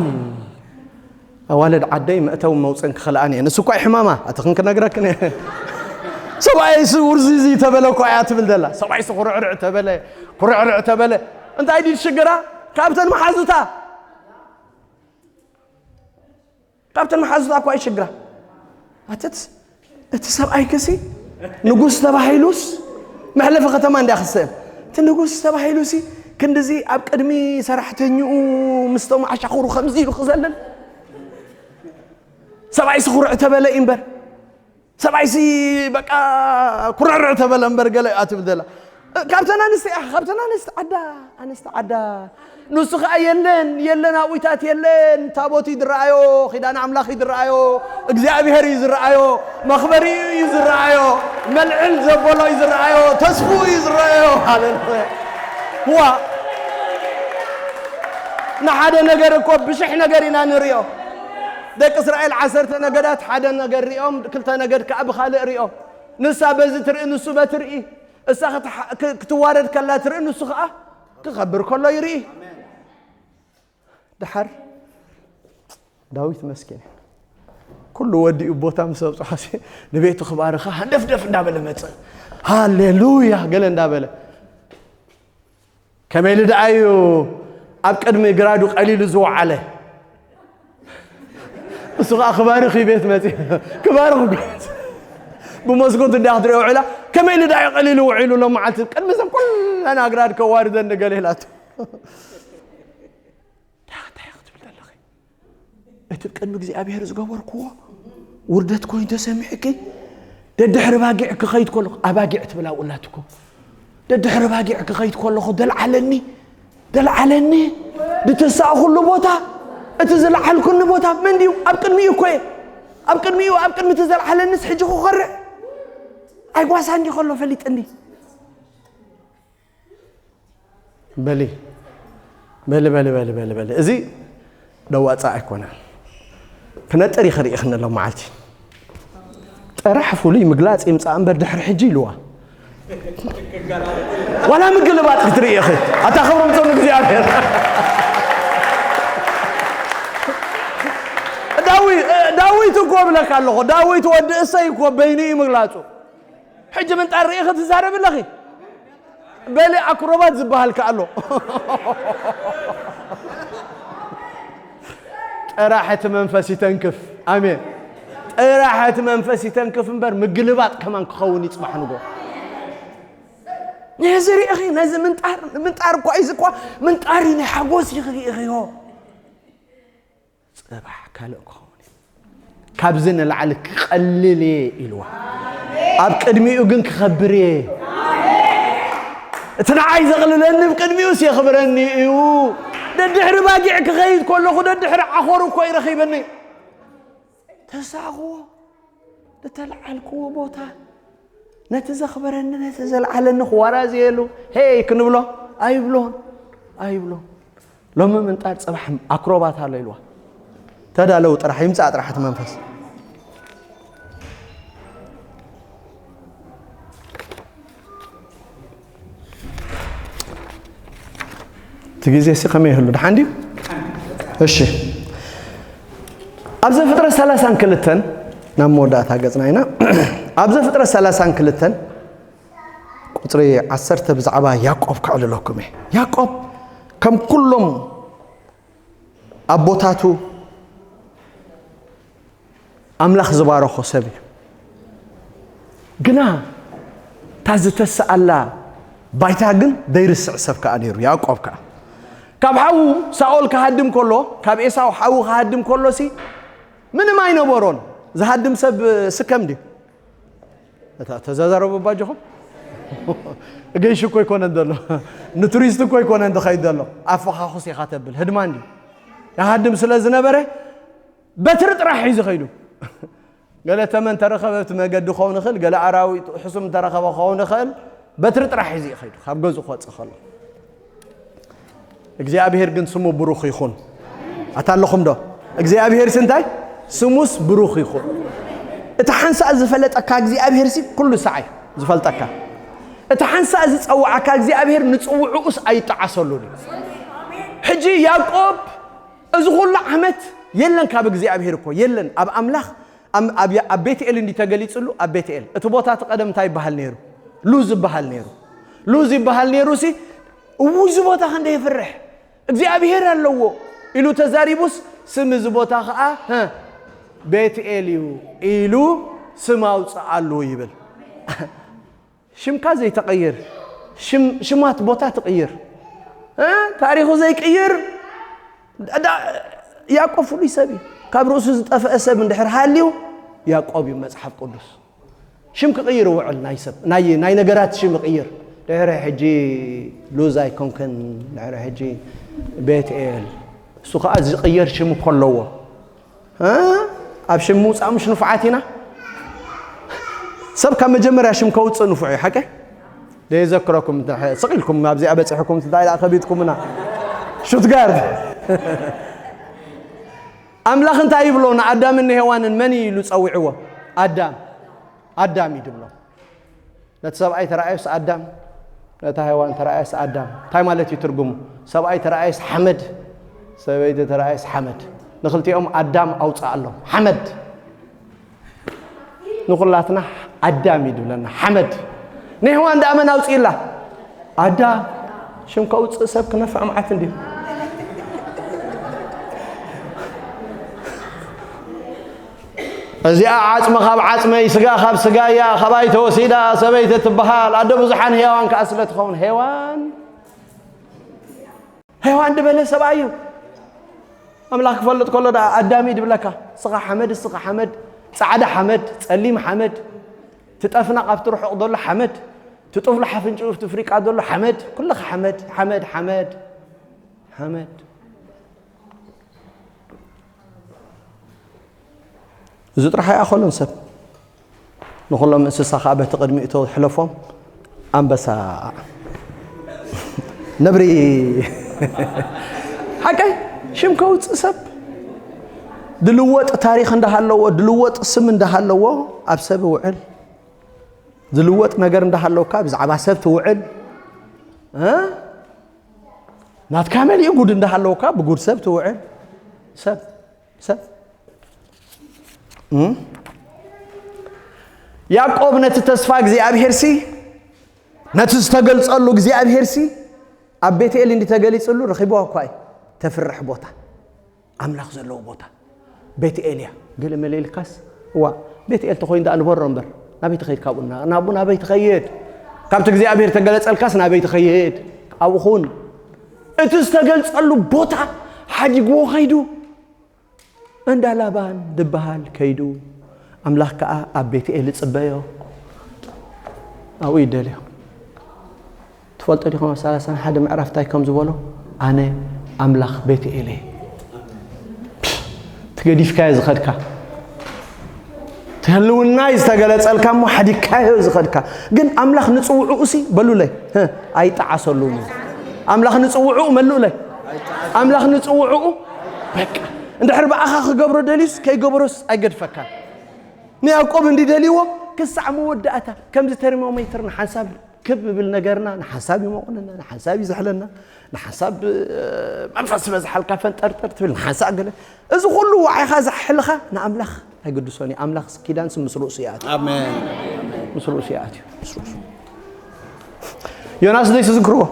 ኣዋልድ ዓደይ መእተው መውፅን ክኽልኣን እየ ንሱ እኳ ሕማማ እቲ ክንክነግረክን እየ ሰብኣይ ስ ውርዚዚ ተበለ እኳ እያ ትብል ዘላ ሰብኣይ ስ ኩርዕርዕ ተበለ ኩርዕርዕ ተበለ እንታይ ድዩ ሽግራ ካብተን መሓዙታ ካብተን መሓዙታ እኳ ይሽግራ ኣተት እቲ ሰብኣይ ከሲ ንጉስ ተባሂሉስ መሕለፊ ከተማ እንዲያ ክስእን እቲ ንጉስ ተባሂሉሲ ክንድዚ ኣብ ቅድሚ ሰራሕተኝኡ ምስቶም ኣሻኹሩ ከምዚ ኢሉ ክዘልል ሰብኣይ ስኹርዕ ተበለ እዩ እምበር ሰብኣይሲ በቃ ኩርዕርዕ ተበለ እምበር ገለ እያ ትብል ዘላ ካብተን ኣንስቲ እያ ካብተን ኣንስቲ ዓዳ ኣንስቲ ዓዳ ንሱ ከዓ የለን የለን ኣብኡታት የለን ታቦት እዩ ዝረኣዮ ኪዳን ኣምላኽ እዩ ዝረኣዮ እግዚኣብሔር እዩ ዝረኣዮ መኽበሪኡ እዩ ዝረኣዮ መልዕል ዘበሎ እዩ ዝረኣዮ ተስፍኡ እዩ ዝረኣዮ ሃለሉያ ዋ ንሓደ ነገር እኮ ብሽሕ ነገር ኢና ንሪኦ ደቂ እስራኤል ዓሰርተ ነገዳት ሓደ ነገር ሪኦም ክልተ ነገድ ከዓ ብኻልእ ሪኦም ንሳ በዚ ትርኢ ንሱ በቲ ርኢ እሳ ክትዋረድ ከላ ትርኢ ንሱ ከዓ ክኸብር ከሎ ይርኢ ድሓር ዳዊት መስኪን ኩሉ ወዲኡ ቦታ ምስ ኣብፅሖ ንቤቱ ክባርኻ ሃንደፍደፍ እንዳበለ መፀ ሃሌሉያ ገለ እንዳበለ ከመይ ኢሉ ደኣ እዩ ኣብ ቅድሚ ግራዱ ቀሊሉ ዝወዓለ እሱ ከዓ ክባርኽ እዩ ቤት መፂ ክባርኽ ብመስኮት እንዳ ክትሪኦ ውዒላ ከመይ ኢሉ ደኣ እዩ ቀሊሉ ውዒሉ ሎም መዓልቲ ቅድሚ ዘን ኩለን ኣግራድ ከዋርደን ገለ ኢላቶ እንታይ ክትብል ዘለኺ እቲ ቅድሚ እግዚኣብሔር ዝገበርክዎ ውርደት ኮይኑ ተሰሚዕኪ ደድሕሪ ባጊዕ ክኸይድ ከለኹ ኣባጊዕ ትብል ኣብኡ ኣላትኩም ደድሕሪ ባጊዕ ክኸይድ ከለኹ ደልዓለኒ ደልዓለኒ ድተሳእኹሉ ቦታ እቲ ዝለዓልኩኒ ቦታ መን ድዩ ኣብ ቅድሚኡ እኮ እየ ኣብ ቅድሚኡ ኣብ ቅድሚ እቲ ዘልዓለኒስ ሕጂ ክኸርዕ ኣይጓሳ እንዲ ከሎ ፈሊጥ እንዲ በሊ በሊ በሊ በሊ በሊ በሊ እዚ ደዋፃ ኣይኮነን ክነጥር ይኽርኢ ክንሎ መዓልቲ ጥራሕ ፍሉይ ምግላፅ ይምፃእ እምበር ድሕሪ ሕጂ ኢልዋ ዋላ ምግልባጥ ክትርኢ ኢኺ። ኣታ ክብሪ ምጽኡ ንእግዚኣብሔር። ዳዊ-፣ ዳዊት እኮ እብለካ ኣለኹ። ዳዊት ወዲ እሰይ እኮ በይኑ እዩ ምግላጹ። ሕጂ ምንጣር ርኢኺ ትዛረቢ ኣለኺ። በሊ ኣክሮባት ዝበሃል ከኣ ኣሎ። ጥራሕ እቲ መንፈስ ይተንክፍ። ኣሜን። ጥራሕ እቲ መንፈስ ይተንክፍ እምበር ምግልባጥ ከማን ክኸውን ይጽባሕ ንጎ። ነዚ ርኢኺ፣ ነዚ ምንጣር፣ ምንጣር እኳ እዩ፣ እዚ እኳ ምንጣር እዩ፣ ናይ ሓጎስ እዩ ክርኢ ኢኺዮ። ጽባሕ ካልእ ክኸውን እዩ። ካብዚ ንላዕሊ ክቐልል እየ ኢልዋ። ኣብ ቅድሚኡ ግን ክኸብር እየ። እቲ ንዓይ ዘቕልለኒ ብቅድሚኡስ የኽብረኒ እዩ። ደድሕሪ ባጊዕ ክኸይድ ከለኹ ደድሕሪ ዓኾር እኮ ይረኺበኒ። ተሳኽዎ፣ ዝተለዓልክዎ ቦታ፣ ነቲ ዘኽብረኒ፣ ነቲ ዘልዓለኒ ክዋራዘየሉ፣ ሄይ ክንብሎ ኣይብሎን፣ ኣይብሎን። ሎሚ ምንጣር ጽባሕ ኣክሮባት ኣሎ ኢልዋ። ተዳለዉ ጥራሕ፣ ይምጻእ ጥራሕ እቲ መንፈስ። እቲ ግዜ ሲ ከመይ ይህሉ? ደሓን ድዩ? እሺ። ኣብ ዘፍጥረት ሰላሳን ክልተን፣ ናብ መወዳእታ ገጽና ኢና። ኣብ ዘፍጥረት ሰላሳን ክልተን ቁጽሪ ዓሰርተ ብዛዕባ ያዕቆብ ከዕልለኩም እየ። ያዕቆብ ከም ኩሎም ኣቦታቱ ኣምላኽ ዝባረኾ ሰብ እዩ። ግና እታ ዝተሰኣላ ባይታ ግን ዘይርስዕ ሰብ ከኣ ነይሩ። ያዕቆብ ከኣ ካብ ሓዉ ሳኦል ክሃድም ከሎ፣ ካብ ኤሳው ሓዉ ክሃድም ከሎ ሲ ምንም ኣይነበሮን። ዝሃድም ሰብ ስከም ድዩ? እታ ተዘዛረቡ ባጆኹም። ገይሽ እኮ ይኮነን ዘሎ፣ ንቱሪስት እኮ ይኮነን ዝኸይድ ዘሎ። ኣፈኻኹስ ኢኻ ተብል፣ ህድማን ድዩ? ይሃድም ስለ ዝነበረ በትሪ ጥራሕ ሒዙ ኸይዱ። ገለ ተመን ተረኸበ ኣብቲ መገዲ ክኸውን ይኽእል፣ ገለ ኣራዊት ሕሱም ተረኸበ ክኸውን ይኽእል። በትሪ ጥራሕ ሒዙ እዩ ኸይዱ ካብ ገዝኡ ክወፅእ ከሎ። እግዚኣብሔር ግን ስሙ ብሩኽ ይኹን። ኣታ ኣለኹም ዶ? እግዚኣብሔር ሲ እንታይ? ስሙስ ብሩኽ ይኹን። እቲ ሓንሳእ ዝፈለጠካ እግዚኣብሔር ሲ ኩሉ ሰዓይ ዝፈልጠካ። እቲ ሓንሳእ ዝጸውዓካ እግዚኣብሔር ንጽውዕኡስ ኣይጠዓሰሉን እዩ። ሕጂ ያዕቆብ እዚ ኩሉ ዓመት የለን ካብ እግዚኣብሔር እኮ የለን፣ ኣብ ኣምላኽ ኣብ፣ ኣብ፣ ኣብ ቤትኤል እንዲ ተገሊጽሉ፣ ኣብ ቤትኤል። እቲ ቦታ እቲ ቀደም እንታይ ይበሃል ነይሩ? ሉዝ ይበሃል ነይሩ። ሉዝ ይበሃል ነይሩ ሲ፣ እዉ፣ እዚ ቦታ ክንደይ የፍርሕ፣ እግዚኣብሔር ኣለዎ ኢሉ ተዛሪቡስ፣ ስም እዚ ቦታ ኸኣ፣ ሀ፣ ቤትኤል እዩ ኢሉ ስም ኣውፅኣሉ ይብል። ሽምካ ዘይተቐይር፣ ሽም-፣ ሽማት ቦታ ትቕይር፣ እ? ታሪኹ ዘይቅይር፣ ዳ-፣ ያዕቆብ ፍሉይ ሰብ እዩ። ካብ ርእሱ ዝጠፍአ ሰብ እንድሕር ሃልዩ፣ ያዕቆብ እዩ መጽሓፍ ቅዱስ። ሽም ክቕይር ይውዕል፣ ናይ ሰብ፣ ናይ፣ ናይ ነገራት ሽም ይቕይር። ድሕሪ ሕጂ ሉዝ ኣይኮንክን፣ ድሕሪ ሕጂ ቤትኤል። እሱ ኸኣ ዝቕየር ሽም እኮ ኣለዎ። እ? ኣብ ሽም ምውጻእ ምሽ ንፉዓት ኢና። ሰብ ካብ መጀመርያ ሽም ከውጽእ ንፉዕ እዩ፣ ሓቀይ? ደየዘክረኩም፣ እንተ-፣ ስቕ ኢልኩም ኣብዚኣ በጺሕኩም፣ እንታይ ደኣ ከቢድኩምና? ሹትጋርድ። ኣምላኽ እንታይ ይብሎ ንኣዳምን ንሄዋንን መን እዩ ኢሉ ጸዊዕዎ? ኣዳም። ኣዳም እዩ ድብሎ። ነቲ ሰብኣይ ተረኣዮስ ኣዳም፣ ነታ ሄዋን ተረኣዮስ ኣዳም። እንታይ ማለት እዩ ትርጉሙ? ሰብኣይ ተረኣዮስ ሓመድ፣ ሰበይቲ ተረኣዮስ ሓመድ። ንኽልቲኦም ኣዳም ኣውፅኣሎም። ሓመድ። ንኹላትና ኣዳም እዩ ድብለና። ሓመድ። ንሄዋን ደኣ መን ኣውፅእላ? ኣዳም። ሽም ከውፅእ ሰብ ክነፍዕ መዓት እንድዩ። እዚኣ ዓጽሚ ካብ ዓጽመይ፣ ስጋ ካብ ስጋያ፣ ካባይ ተወሲዳ ሰበይቲ ትበሃል። ኣደ ብዙሓን ሄዋን ከኣ ስለ ትኸውን፣ ሄዋን፣ ሄዋን ድበለ ሰብኣይ እዩ። ኣምላኽ ክፈልጥ ከሎ ደኣ ኣዳም እዩ ድብለካ። ስኻ ሓመድ፣ ስኻ ሓመድ፣ ጻዕዳ ሓመድ፣ ጸሊም ሓመድ፣ ትጠፍና ካብቲ ርሑቕ ዘሎ ሓመድ፣ ትጡፍላ ሓፍንጭኡ ኣብቲ ፍሪቃ ዘሎ ሓመድ፣ ኩልኻ ሓመድ፣ ሓመድ፣ ሓመድ፣ ሓመድ። እዚ ጥራሕ ኣይኣኸሉን ሰብ። ንኹሎም እንስሳ ኸኣ በቲ ቅድሚኡ ተሕለፎም፣ ኣንበሳ፣ ነብሪ። ሓቀይ ሽም ከውፅእ ሰብ ድልወጥ ታሪኽ እንዳሃለዎ፣ ድልወጥ ስም እንዳሃለዎ ኣብ ሰብ ይውዕል። ዝልወጥ ነገር እንዳሃለውካ ብዛዕባ ሰብ ትውዕል፣ እ? ናትካ መሊኡ ጉድ እንዳሃለውካ ብጉድ ሰብ ትውዕል። ሰብ፣ ሰብ። እ? ያዕቆብ ነቲ ተስፋ እግዚኣብሄርሲ፣ ነቲ ዝተገልጸሉ እግዚኣብሄርሲ፣ ኣብ ቤትኤል እንዲ ተገሊጽሉ ረኺብዋ እኳ እዩ። ተፍርሕ ቦታ፣ ኣምላኽ ዘለዎ ቦታ። ቤትኤል እያ። ገለ መለ ኢልካስ፣ እዋ፣ ቤትኤል ተኾይኑ ደኣ ንበሮ እምበር፣ ናበይ ትኸይድ ካብኡ? ና-፣ ናብኡ ናበይ ትኸይድ? ካብቲ እግዚኣብሄር ተገለጸልካስ ናበይ ትኸይድ? ኣብኡ ኹን። እቲ ዝተገልጸሉ ቦታ ሓዲግዎ ኸይዱ፣ እንዳ ላባን ዝበሃል ከይዱ፣ ኣምላኽ ከኣ ኣብ ቤትኤል ይጽበዮ። ኣብኡ ይደልዮ። ትፈልጦ ዲኹም ኣብ ሰላሳን ሓደ ምዕራፍ እንታይ ከም ዝበሎ? ኣነ ኣምላኽ ቤትኤል እየ። ትገዲፍካዮ ዝኸድካ፣ ትህልውናይ ዝተገለጸልካ እሞ ሓዲግካዮ ዝኸድካ። ግን ኣምላኽ ንጽውዕኡ ሲ በሉለይ፣ ህ፣ ኣይጠዓሰሉን እዩ። ኣምላኽ ንጽውዕኡ መልኡለይ። ኣምላኽ ንጽውዕኡ በቃ። እንድሕር ብኣኻ ክገብሮ ደልዩስ ከይገብሮስ ኣይገድፈካን። ንያዕቆብ እንዲ ደልይዎ ክሳዕ መወዳእታ ከምዚ ተርሞሜትር ንሓንሳብ ክብ ብል ነገርና ንሓንሳብ ይሞቕነና፣ ንሓንሳብ ይዝሕለና፣ ንሓንሳብ፣ እ፣ መንፈስ ዝበዝሓልካ ፈንጠርጠር ትብል፣ ንሓንሳብ ገለ። እዚ ኩሉ ዋዒኻ ዘሕልኻ ንኣምላኽ ኣይግድሶን እዩ። ኣምላኽ ኪዳንስ ምስ ርእሱ ይኣትዩ። ኣሜን። ምስ ርእሱ ይኣትዩ። ምስ ርእሱ። ዮናስ ደይ ትዝክርዎ?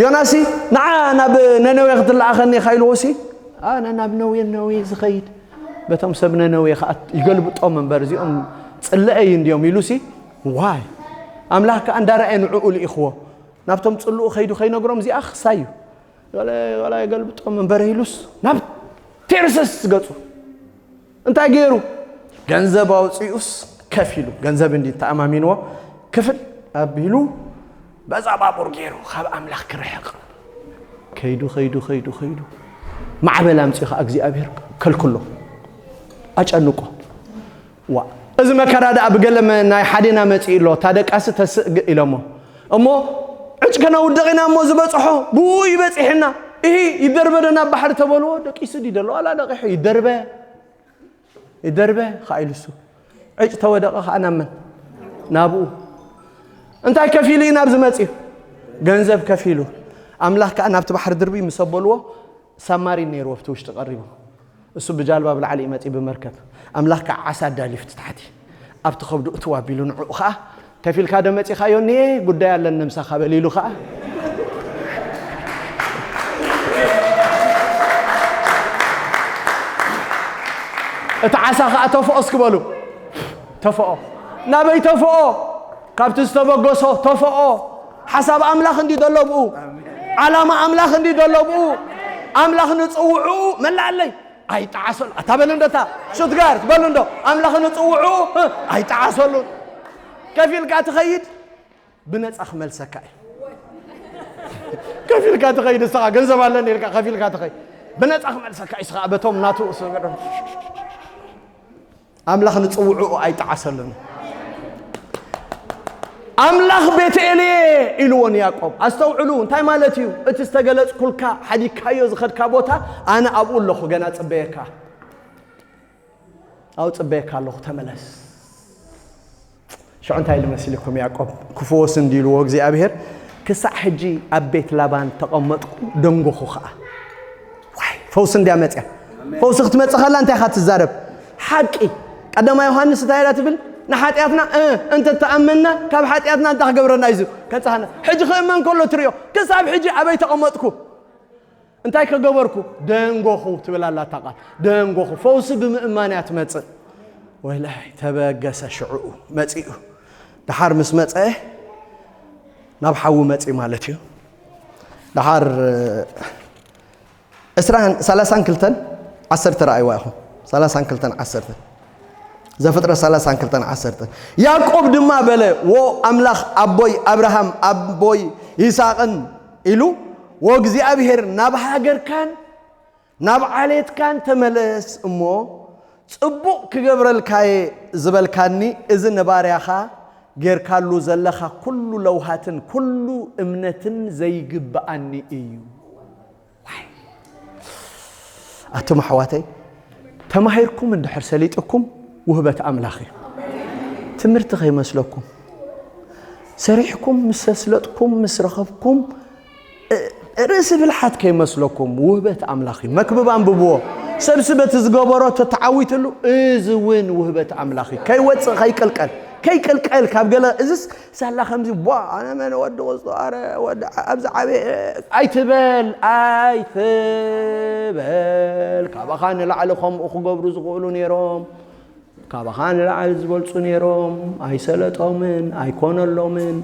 ዮናስ ንዓ ናብ ነነዌ ክትለኣኸኒ ኢኻ ኢልዎ ሲ፣ ኣነ ናብ ነዌ፣ ነዌ ዝኸይድ በቶም ሰብ ነነዌ ከኣ ይገልብጦም እምበር እዚኦም ጽለአይ እንድዮም ኢሉ ሲ፣ ዋይ፣ ኣምላኽ ከኣ እንዳረኣየ ንዕኡ ልኢኽዎ። ናብቶም ጽልኡ ከይዱ ከይነግሮም እዚኣ ክሳይ እዩ። ገለ፣ ገለ ይገልብጦም እምበር ኢሉስ ናብ ቴርሰስ ገጹ። እንታይ ገይሩ? ገንዘብ ኣውጺኡስ ከፊሉ። ገንዘብ እንዲ ተኣማሚንዎ ክፍል ኣቢሉ በዛ ባቡር ገይሩ ካብ ኣምላኽ ክርሕቕ። ከይዱ፣ ከይዱ፣ ከይዱ፣ ከይዱ። ማዕበል ኣምጺኡ ኸኣ እግዚኣብሔር ከልክሎ። ኣጨንቆ። ዋ፣ እዚ መከራ ደኣ ብገለ መ-፣ ናይ ሓዴና መጺኡ ኣሎ። እታ ደቃሲ ተስእ ግ-፣ ኢሎሞ። እሞ ዕጭ ከነውድቕ ኢና እሞ ዝበጽሖ ብኡ ይበጺሕና። እሂ፣ ይደርበ ዶ ናብ ባሕሪ ተበልዎ? ደቂሱ ድዩ ዘሎ? ዋላ ደቂሑ ይደርበ። ይደርበ ኸዓ ኢሉ እሱ። ዕጭ ተወደቐ ኸዓ ናብ መን? ናብኡ። እንታይ ከፊሉ እዩ ናብዚ መጺኡ? ገንዘብ ከፊሉ። ኣምላኽ ከኣ ናብቲ ባሕሪ ድርቢ ምስ ኣበልዎ፣ ሳማሪን ነይርዎ ኣብቲ ውሽጢ ቀሪቡ። እሱ ብጃልባ ብላዕሊ እዩ መጺኡ ብመርከብ። ኣምላኽ ከኣ ዓሳ ኣዳልዩ ኣብቲ ታሕቲ። ኣብቲ ከብዱ እትው ኣቢሉ ንዕኡ ኸኣ፣ ከፊልካ ዶ መጺኻዮ? እኔ ጉዳይ ኣለኒ ምሳኻ በል ኢሉ ኸኣ፣ እቲ ዓሳ ኸኣ ተፍኦ እስኪ በሉ። ተፍኦ። ናበይ ተፍኦ? ካብቲ ዝተበገሶ ተፍኦ። ሓሳብ ኣምላኽ እንዲ ዘሎ ብኡ። ዓላማ ኣምላኽ እንዲ ዘሎ ብኡ። ኣምላኽ ንጽውዕኡ መላኣለይ ኣይጠዓሰሉ። ኣታ በል እንዶ እታ ሹትጋርት በሉ እንዶ። ኣምላኽ ንጽውዕኡ፣ እ፣ ኣይጠዓሰሉን። ከፊልካ ትኸይድ፣ ብነጻ ክመልሰካ እዩ። ከፊልካ ትኸይድ፣ ንስኻ ገንዘብ ኣለኒ ኢልካ ከፊልካ ትኸይድ። ብነጻ ክመልሰካ እዩ፣ ንስኻ በቶም ናቱ እሱ ገረም። ኣምላኽ ንጽውዕኡ ኣይጠዓሰሉን። ኣምላኽ ቤትኤል እየ ኢልዎ ንያዕቆብ። ኣስተውዕሉ፣ እንታይ ማለት እዩ? እቲ ዝተገለጽኩልካ፣ ሓዲግካዮ ዝኸድካ ቦታ፣ ኣነ ኣብኡ ኣለኹ፣ ገና ጽበየካ። ኣብኡ ጽበየካ ኣለኹ፣ ተመለስ። ሽዑ እንታይ ኢሉ መሲልኩም ያዕቆብ? ክፍወስ እንዲ ኢልዎ እግዚኣብሔር፣ ክሳዕ ሕጂ ኣብ ቤት ላባን ተቐመጥኩ፣ ደንጎኹ ኸኣ። ዋይ፣ ፈውሲ እንድያ መጽያ። ፈውሲ ክትመጽእ ከላ እንታይ ኢኻ ትዛረብ? ሓቂ። ቀዳማይ ዮሃንስ እንታይ ኢላ ትብል? ንሓጢኣትና፣ እ፣ እንተ ተኣመንና፣ ካብ ሓጢኣትና እንታይ ክገብረና እዩ? ከንጽሃና። ሕጂ ክእመን ከሎ ትርእዮ። ክሳብ ሕጂ ኣበይ ተቐመጥኩ? እንታይ ከገበርኩ? ደንጎኹ ትብል ኣላ እታ ቃል። ደንጎኹ። ፈውሲ ብምእማን እያ ትመጽእ። ወይላይ፣ ተበገሰ ሽዕኡ መጺኡ። ደሓር ምስ መጸ፣ ናብ ሓዊ መጺኡ ማለት እዩ። ደሓር፣ እ፣ ዕስራን፣ ሰላሳን ክልተን ዓሰርተ ረኣይዋ ኢኹም። ሰላሳን ክልተን ዓሰርተ። ዘፍጥረት ሰላሳን ክልተን ዓሰርተ። ያዕቆብ ድማ በለ፣ "ዎ ኣምላኽ ኣቦይ ኣብርሃም፣ ኣቦይ ይስሐቅን" ኢሉ፣ "ወእግዚኣብሔር ናብ ሃገርካን ናብ ዓሌትካን ተመለስ እሞ፣ ጽቡቕ ክገብረልካየ ዝበልካኒ፣ እዚ ንባርያኻ ጌርካሉ ዘለኻ ኩሉ ለውሃትን ኩሉ እምነትን ዘይግብኣኒ እዩ።" ዋይ። ኣቱም ኣሕዋተይ፣ ተማሂርኩም እንድሕር ሰሊጥኩም ውህበት ኣምላኽ እዩ። ትምህርቲ ከይመስለኩም። ሰሪሕኩም ምስ ኣስለጥኩም፣ ምስ ረኸብኩም፣ እ፣ ርእሲ ብልሓት ከይመስለኩም፣ ውህበት ኣምላኽ እዩ። መክብብ ኣንብብዎ። ሰብሲ በቲ ዝገበሮ ተተዓዊትሉ፣ እዚ እውን ውህበት ኣምላኽ እዩ። ከይወጽእ፣ ከይቅልቀል፣ ከይቅልቀል ካብ ገለ፣ እዝስ ሳላ ከምዚ፣ ቧ፣ ኣነ መን ወዲ ቁስጦ፣ ኣረ ወዲ ዓ-፣ ኣብዚ ዓበየ፣ ኣይትበል፣ ኣይትበል። ካባኻ ንላዕሊ ከምኡ ክገብሩ ዝኽእሉ ነይሮም። ካባኻ ንላዕሊ ዝበልጹ ነይሮም። ኣይሰለጦምን፣ ኣይኮነሎምን።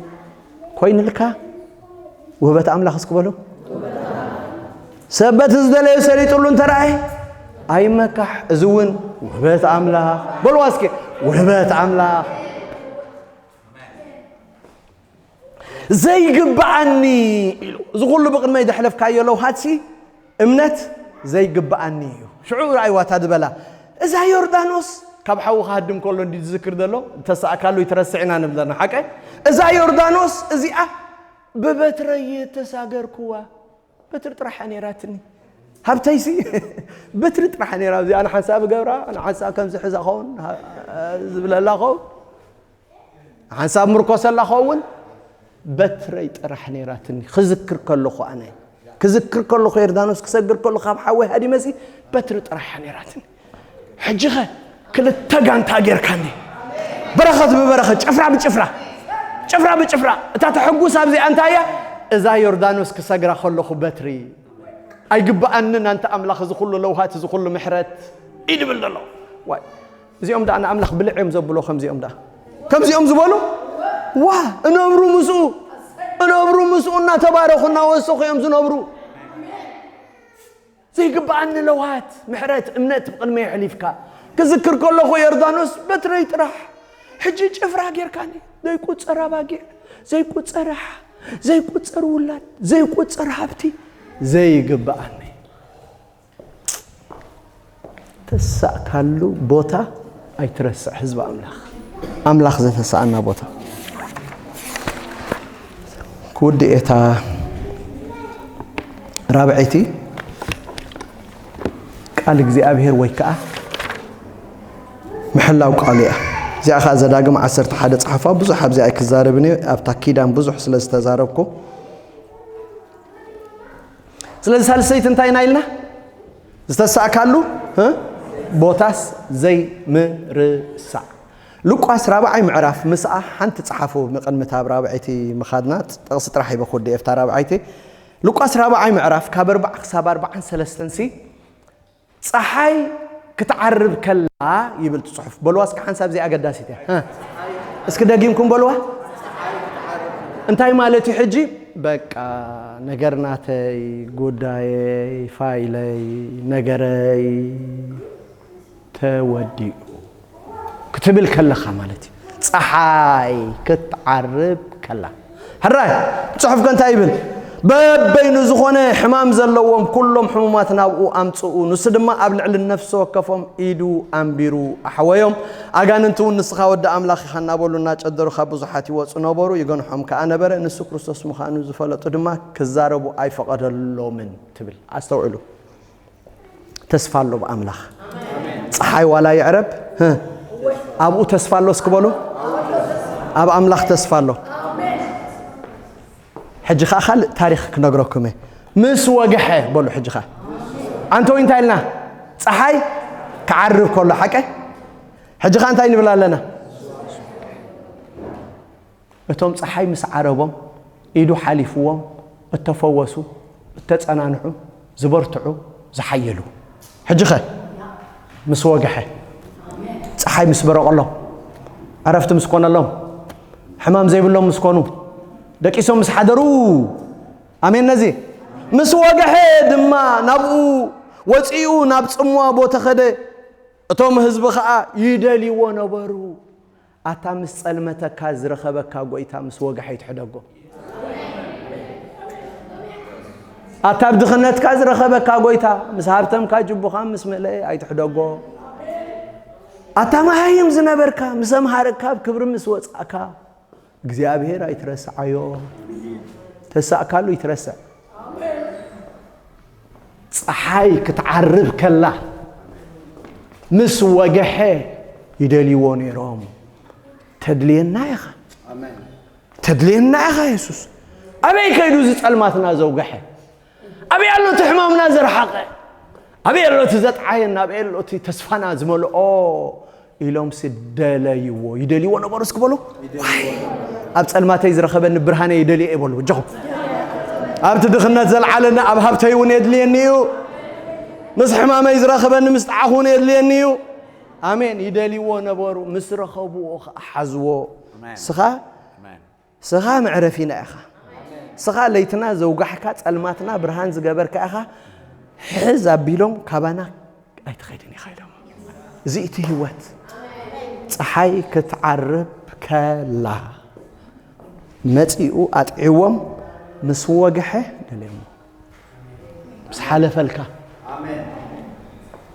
ኮይንልካ ውህበት ኣምላኽ እስኪ በሉ። ሰብ በቲ ዝደለዮ ሰሊጥሉ እንተረኣየ ኣይመካሕ። እዚ እውን ውህበት ኣምላኽ። በልዋ እስኪ፣ ውህበት ኣምላኽ። ዘይግብኣኒ ኢሉ። እዚ ኩሉ ብቕድመይ ዘሕለፍካዮ ለውሃትሲ እምነት ዘይግብኣኒ እዩ። ሽዑ ረኣይዋ እታ ዝበላ፣ እዛ ዮርዳኖስ ካብ ሓዊ ክሃድም ከሎ እንዲ ዝዝክር ዘሎ፣ ተሳእካሉ ይትረስዕ ኢና ንብል ዘለና፣ ሓቀ? እዛ ዮርዳኖስ እዚኣ ብበትረይ ተሳገርኩዋ። በትሪ ጥራሕ እያ ነይራትኒ። ሃብተይሲ በትሪ ጥራሕ ነይራ። እዚኣ ንሓንሳብ ገብራ፣ ንሓንሳብ ከምዚ ሕዛ ኸውን፣ ዝብለላ ኸውን፣ ንሓንሳብ ምርኮሰላ ኸውን። በትረይ ጥራሕ ነይራትኒ። ክዝክር ከለኹ ኣነ፣ ክዝክር ከለኹ ዮርዳኖስ ክሰግር ከለኹ ካብ ሓወይ ሃዲመሲ በትሪ ጥራሕ እያ ነይራትኒ። ሕጂኸ ክልተ ጋንታ ጌርካኒ። በረኸት ብበረኸት፣ ጭፍራ ብጭፍራ፣ ጭፍራ ብጭፍራ። እታ ተሐጉስ ኣብዚኣ እንታይ እያ? እዛ ዮርዳኖስ ክሰግራ ከለኹ በትሪ ኣይግብኣንን፣ ኣንታ ኣምላኽ፣ እዚ ኩሉ ለውሃት፣ እዚ ኩሉ ምሕረት እዩ ድብል ዘሎ። ዋይ፣ እዚኦም ደኣ ንኣምላኽ ብልዕ እዮም ዘብሎ። ከምዚኦም ደኣ፣ ከምዚኦም ዝበሉ፣ ዋ፣ እነብሩ ምስኡ፣ እነብሩ ምስኡ እናተባረኹ እናወሰኹ እዮም ዝነብሩ። ዘይግብኣኒ ለውሃት፣ ምሕረት፣ እምነት ብቕድመይ ኣሕሊፍካ። ክዝክር ከለኹ ዮርዳኖስ በትረይ ጥራሕ። ሕጂ ጭፍራ ጌርካኒ። ዘይቁጸር ኣባጊዕ፣ ዘይቁጸር ኣሓ፣ ዘይቁጸር ውላድ፣ ዘይቁጸር ሃብቲ፣ ዘይግብኣኒ። ተሳእካሉ ቦታ ኣይትረስዕ፣ ህዝቢ ኣምላኽ። ኣምላኽ ዘተሳእና ቦታ። ክውድእ እየ እታ ራብዐይቲ፣ ቃል እግዚኣብሔር ወይ ከዓ ምሕላው ቃሉ እያ። እዚኣ ከዓ ዘዳግም ዓሰርተ ሓደ ጸሓፋ። ብዙሕ ኣብዚኣ ኣይክዛረብን እየ፣ ኣብታ ኪዳን ብዙሕ ስለ ዝተዛረብኩ። ስለዚ ሳልሰይቲ እንታይ ኢና ኢልና? ዝተሳእካሉ፣ እ? ቦታስ ዘይምርሳዕ። ሉቃስ ራብዓይ ምዕራፍ ምስኣ ሓንቲ ጸሓፉ፣ ንቕድሚ እታ ራብዐይቲ ምኻድና ጥቕሲ ጥራሕ ሂበ ክውድእ እየ፣ እታ ራብዐይቲ። ሉቃስ ራብዓይ ምዕራፍ ካብ ኣርባዓ ክሳብ ኣርባዓን ሰለስተን ሲ፣ ጸሓይ ክትዓርብ ከላ ይብል እቲ ጽሑፍ። በልዋ እስኪ ሓንሳብ፣ እዚኣ ኣገዳሲት እያ። እ? እስኪ ደጊምኩም በልዋ። እንታይ ማለት እዩ ሕጂ? በቃ ነገር ናተይ፣ ጉዳየይ፣ ፋይለይ፣ ነገረይ ተወዲኡ ክትብል ከለኻ ማለት እዩ። ጸሓይ ክትዓርብ ከላ። ሕራይ፣ ጽሑፍ ከ እንታይ ይብል? በበይኑ ዝኾነ ሕማም ዘለዎም ኩሎም ሕሙማት ናብኡ ኣምጽኡ። ንሱ ድማ ኣብ ልዕሊ ነፍሲ ወከፎም ኢዱ ኣንቢሩ ኣሕወዮም። ኣጋንንቲ እውን ንስኻ ወዲ ኣምላኽ ኢኻ እናበሉ እናጨደሩ ካብ ብዙሓት ይወጹ ነበሩ። ይገንሖም ከኣ ነበረ። ንሱ ክርስቶስ ምዃኑ ዝፈለጡ ድማ ክዛረቡ ኣይፈቐደሎምን ትብል። ኣስተውዕሉ። ተስፋ ኣሎ ብኣምላኽ። ጸሓይ ዋላ ይዕረብ፣ ህ፣ ኣብኡ ተስፋ ኣሎ እስኪ በሉ። ኣብ ኣምላኽ ተስፋ ኣሎ። ሕጂ ኸኣ ካልእ ታሪኽ ክነግረኩም እየ። ምስ ወግሐ በሉ። ሕጂ ኸኣ ኣንተ ወይ እንታይ ኢልና? ጸሓይ ክዓርብ ከሎ፣ ሓቀ? ሕጂ ኸኣ እንታይ ንብል ኣለና? እቶም ጸሓይ ምስ ዓረቦም፣ ኢዱ ሓሊፍዎም፣ እተፈወሱ፣ እተጸናንሑ፣ ዝበርትዑ፣ ዝሓየሉ። ሕጂ ኸ? ምስ ወግሐ። ጸሓይ ምስ በረቐሎም፣ ዕረፍቲ ምስ ኮነሎም፣ ሕማም ዘይብሎም ምስ ኮኑ፣ ደቂሶም ምስ ሓደሩ፣ ኣሜን። ነዚ ምስ ወግሐ ድማ ናብኡ ወጺኡ ናብ ጽምዋ ቦታ ኸደ። እቶም ህዝቢ ኸኣ ይደልይዎ ነበሩ። ኣታ ምስ ጸልመተካ ዝረኸበካ ጐይታ ምስ ወግሐ ኣይትሕደጎ። ኣታ ኣብ ድኽነትካ ዝረኸበካ ጐይታ ምስ ሃብተምካ ጅቡኻ ምስ መለአ ኣይትሕደጎ። ኣታ መሃይም ዝነበርካ ምስ ኣምሃረካ ኣብ ክብሪ ምስ ወጻእካ እግዚኣብሔር ኣይትረስዓዮ። ተሳእካሉ ይትረስዕ። ጸሓይ ክትዓርብ ከላ ምስ ወግሐ ይደልይዎ ነይሮም። ተድልየና ኢኻ። ኣሜን። ተድልየና ኢኻ የሱስ። ኣበይ ከይዱ እዚ ጸልማትና ዘውገሐ? ኣበይ ኣሎ እቲ ሕማምና ዘርሓቐ? ኣበይ ኣሎ እቲ ዘጥዓየና? ኣበይ ኣሎ እቲ ተስፋና ዝመልኦ? ኢሎም ሲ ደለይዎ። ይደልይዎ ነበሩ። እስኪ በሉ፣ "ዋይ፣ ኣብ ጸልማተይ ዝረኸበኒ ብርሃነ ይደልዮ እየ" በሉ። እጆኹም ኣብቲ ድኽነት ዘልዓለኒ ኣብ ሃብተይ እውን የድልየኒ እዩ። ምስ ሕማመይ ዝረኸበኒ ምስ ጣዕኹ እውን የድልየኒ እዩ። ኣሜን። ይደልይዎ ነበሩ። ምስ ረኸብዎ ኸዓ ሓዝዎ። ኣሜን። ስኻ ኣሜን። ስኻ መዕረፊና ኢኻ። ስኻ ለይትና ዘውጋሕካ፣ ጸልማትና ብርሃን ዝገበርካ ኢኻ። ሕዝ ኣቢሎም ካባና ኣይትኸይድን ኢኻ ኢሎም። እዚ እቲ ህይወት። ጸሓይ ክትዓርብ ከላ መጺኡ ኣጥዒዎም ምስ ወግሐ ደልዮሞ። ምስ ሓለፈልካ፣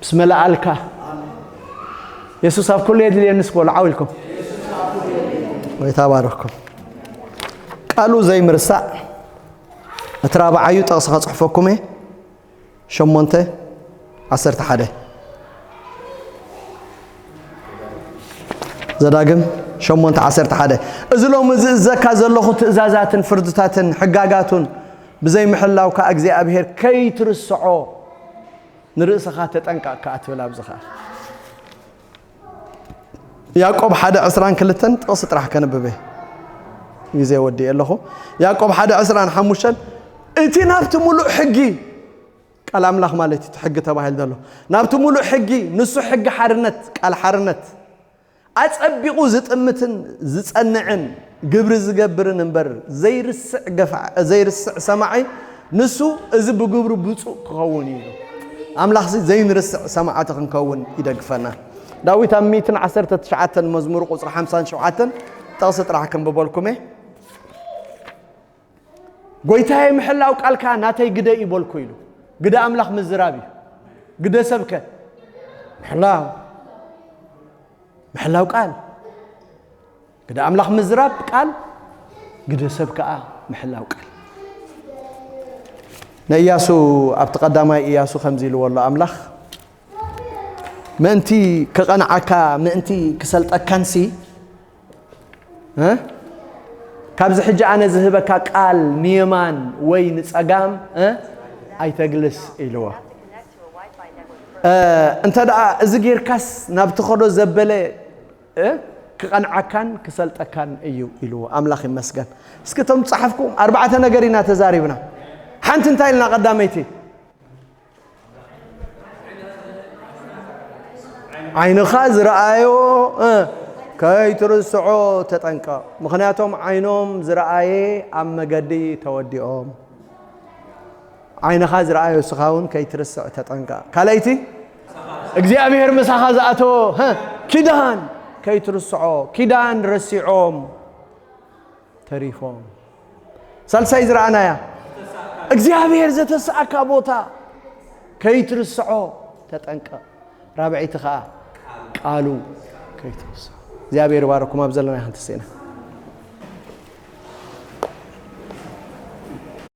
ምስ መላኣልካ፣ የሱስ ኣብ ኩሉ የድልየኒ እስኪ በሉ ዓው ኢልኩም። ወይ ተባረኽኩም። ቃሉ ዘይምርሳዕ እቲ ራብዓዩ ጥቕሲ ከጽሕፈኩም እየ። ሸሞንተ ዓሰርተ ሓደ። ዘዳግም ሸሞንተ ዓሰርተ ሓደ። እዚ ሎሚ ዝእዘካ ዘለኹ ትእዛዛትን ፍርድታትን ሕጋጋቱን ብዘይምሕላውካ እግዚኣብሔር ከይትርስዖ ንርእስኻ ተጠንቀቕ ከኣ ትብል ኣብዚ ኸኣ። ያዕቆብ ሓደ ዕስራን ክልተን ጥቕሲ ጥራሕ ከንብብ እየ። ግዜ ወዲኤ ኣለኹ። ያዕቆብ ሓደ ዕስራን ሓሙሽተን፣ እቲ ናብቲ ምሉእ ሕጊ፣ ቃል ኣምላኽ ማለት እዩ፣ እቲ ሕጊ ተባሂሉ ዘሎ፣ ናብቲ ምሉእ ሕጊ፣ ንሱ ሕጊ ሓርነት፣ ቃል ሓርነት፣ ኣጸቢቑ ዝጥምትን ዝጸንዕን፣ ግብሪ ዝገብርን እምበር ዘይርስዕ ገፋዕ-፣ ዘይርስዕ ሰማዒ፣ ንሱ እዚ ብግብሩ ብፁዕ ክኸውን እዩ። ኣምላኽሲ ዘይንርስዕ ሰማዕቲ ክንከውን ይደግፈና። ዳዊት ኣብ ሚእትን ዓሰርተ ትሽዓተን መዝሙሩ ቁጽሪ ሓምሳን ሸውዓተን ጥቕሲ ጥራሕ ከንብበልኩም እየ። "ጎይታዬ፣ ምሕላው ቃልካ ናተይ ግደ እዩ በልኩ" ኢሉ። ግደ ኣምላኽ ምዝራብ እዩ። ግደ ሰብከ ምሕላው፣ ምሕላው ቃል። ግደ ኣምላኽ ምዝራብ ቃል፣ ግደ ሰብ ከኣ ምሕላው ቃል። ንእያሱ ኣብቲ ቀዳማይ እያሱ ከምዚ ኢልዎ ኣሎ ኣምላኽ፣ ምእንቲ ክቐንዓካ፣ ምእንቲ ክሰልጠካንሲ፣ እ? "ካብዚ ሕጂ ኣነ ዝህበካ ቃል ንየማን ወይ ንጸጋም፣ እ? ኣይተግልስ" ኢልዎ። እ፣ እንተ ደኣ እዚ ጌርካስ ናብ ትኸዶ ዘበለ፣ እ? ክቐንዓካን ክሰልጠካን እዩ ኢልዎ። ኣምላኽ ይመስገን። እስኪ እቶም ዝጸሓፍኩም ኣርባዕተ ነገር ኢና ተዛሪብና። ሓንቲ እንታይ ኢልና ቀዳመይቲ? ዓይንኻ ዝረኣዮ፣ እ፣ ከይትርስዖ ተጠንቀቕ። ምኽንያቶም ዓይኖም ዝረኣየ ኣብ መገዲ ተወዲኦም። ዓይንኻ ዝረኣዮ እስኻ እውን ከይትርስዕ ተጠንቀቕ። ካልኣይቲ፣ እግዚኣብሔር ምሳኻ ዝኣተዎ፣ ህ፣ ኪዳን ከይትርስዖ። ኪዳን ረሲዖም ተሪፎም። ሳልሳይ ዝረኣናያ፣ እግዚኣብሔር ዘተሰኣካ ቦታ ከይትርስዖ ተጠንቀቕ። ራብዐይቲ ኸዓ፣ ቃሉ ከይትርስዖ። እግዚኣብሔር ይባረኩም። ኣብ ዘለና ሓንቲ ሴና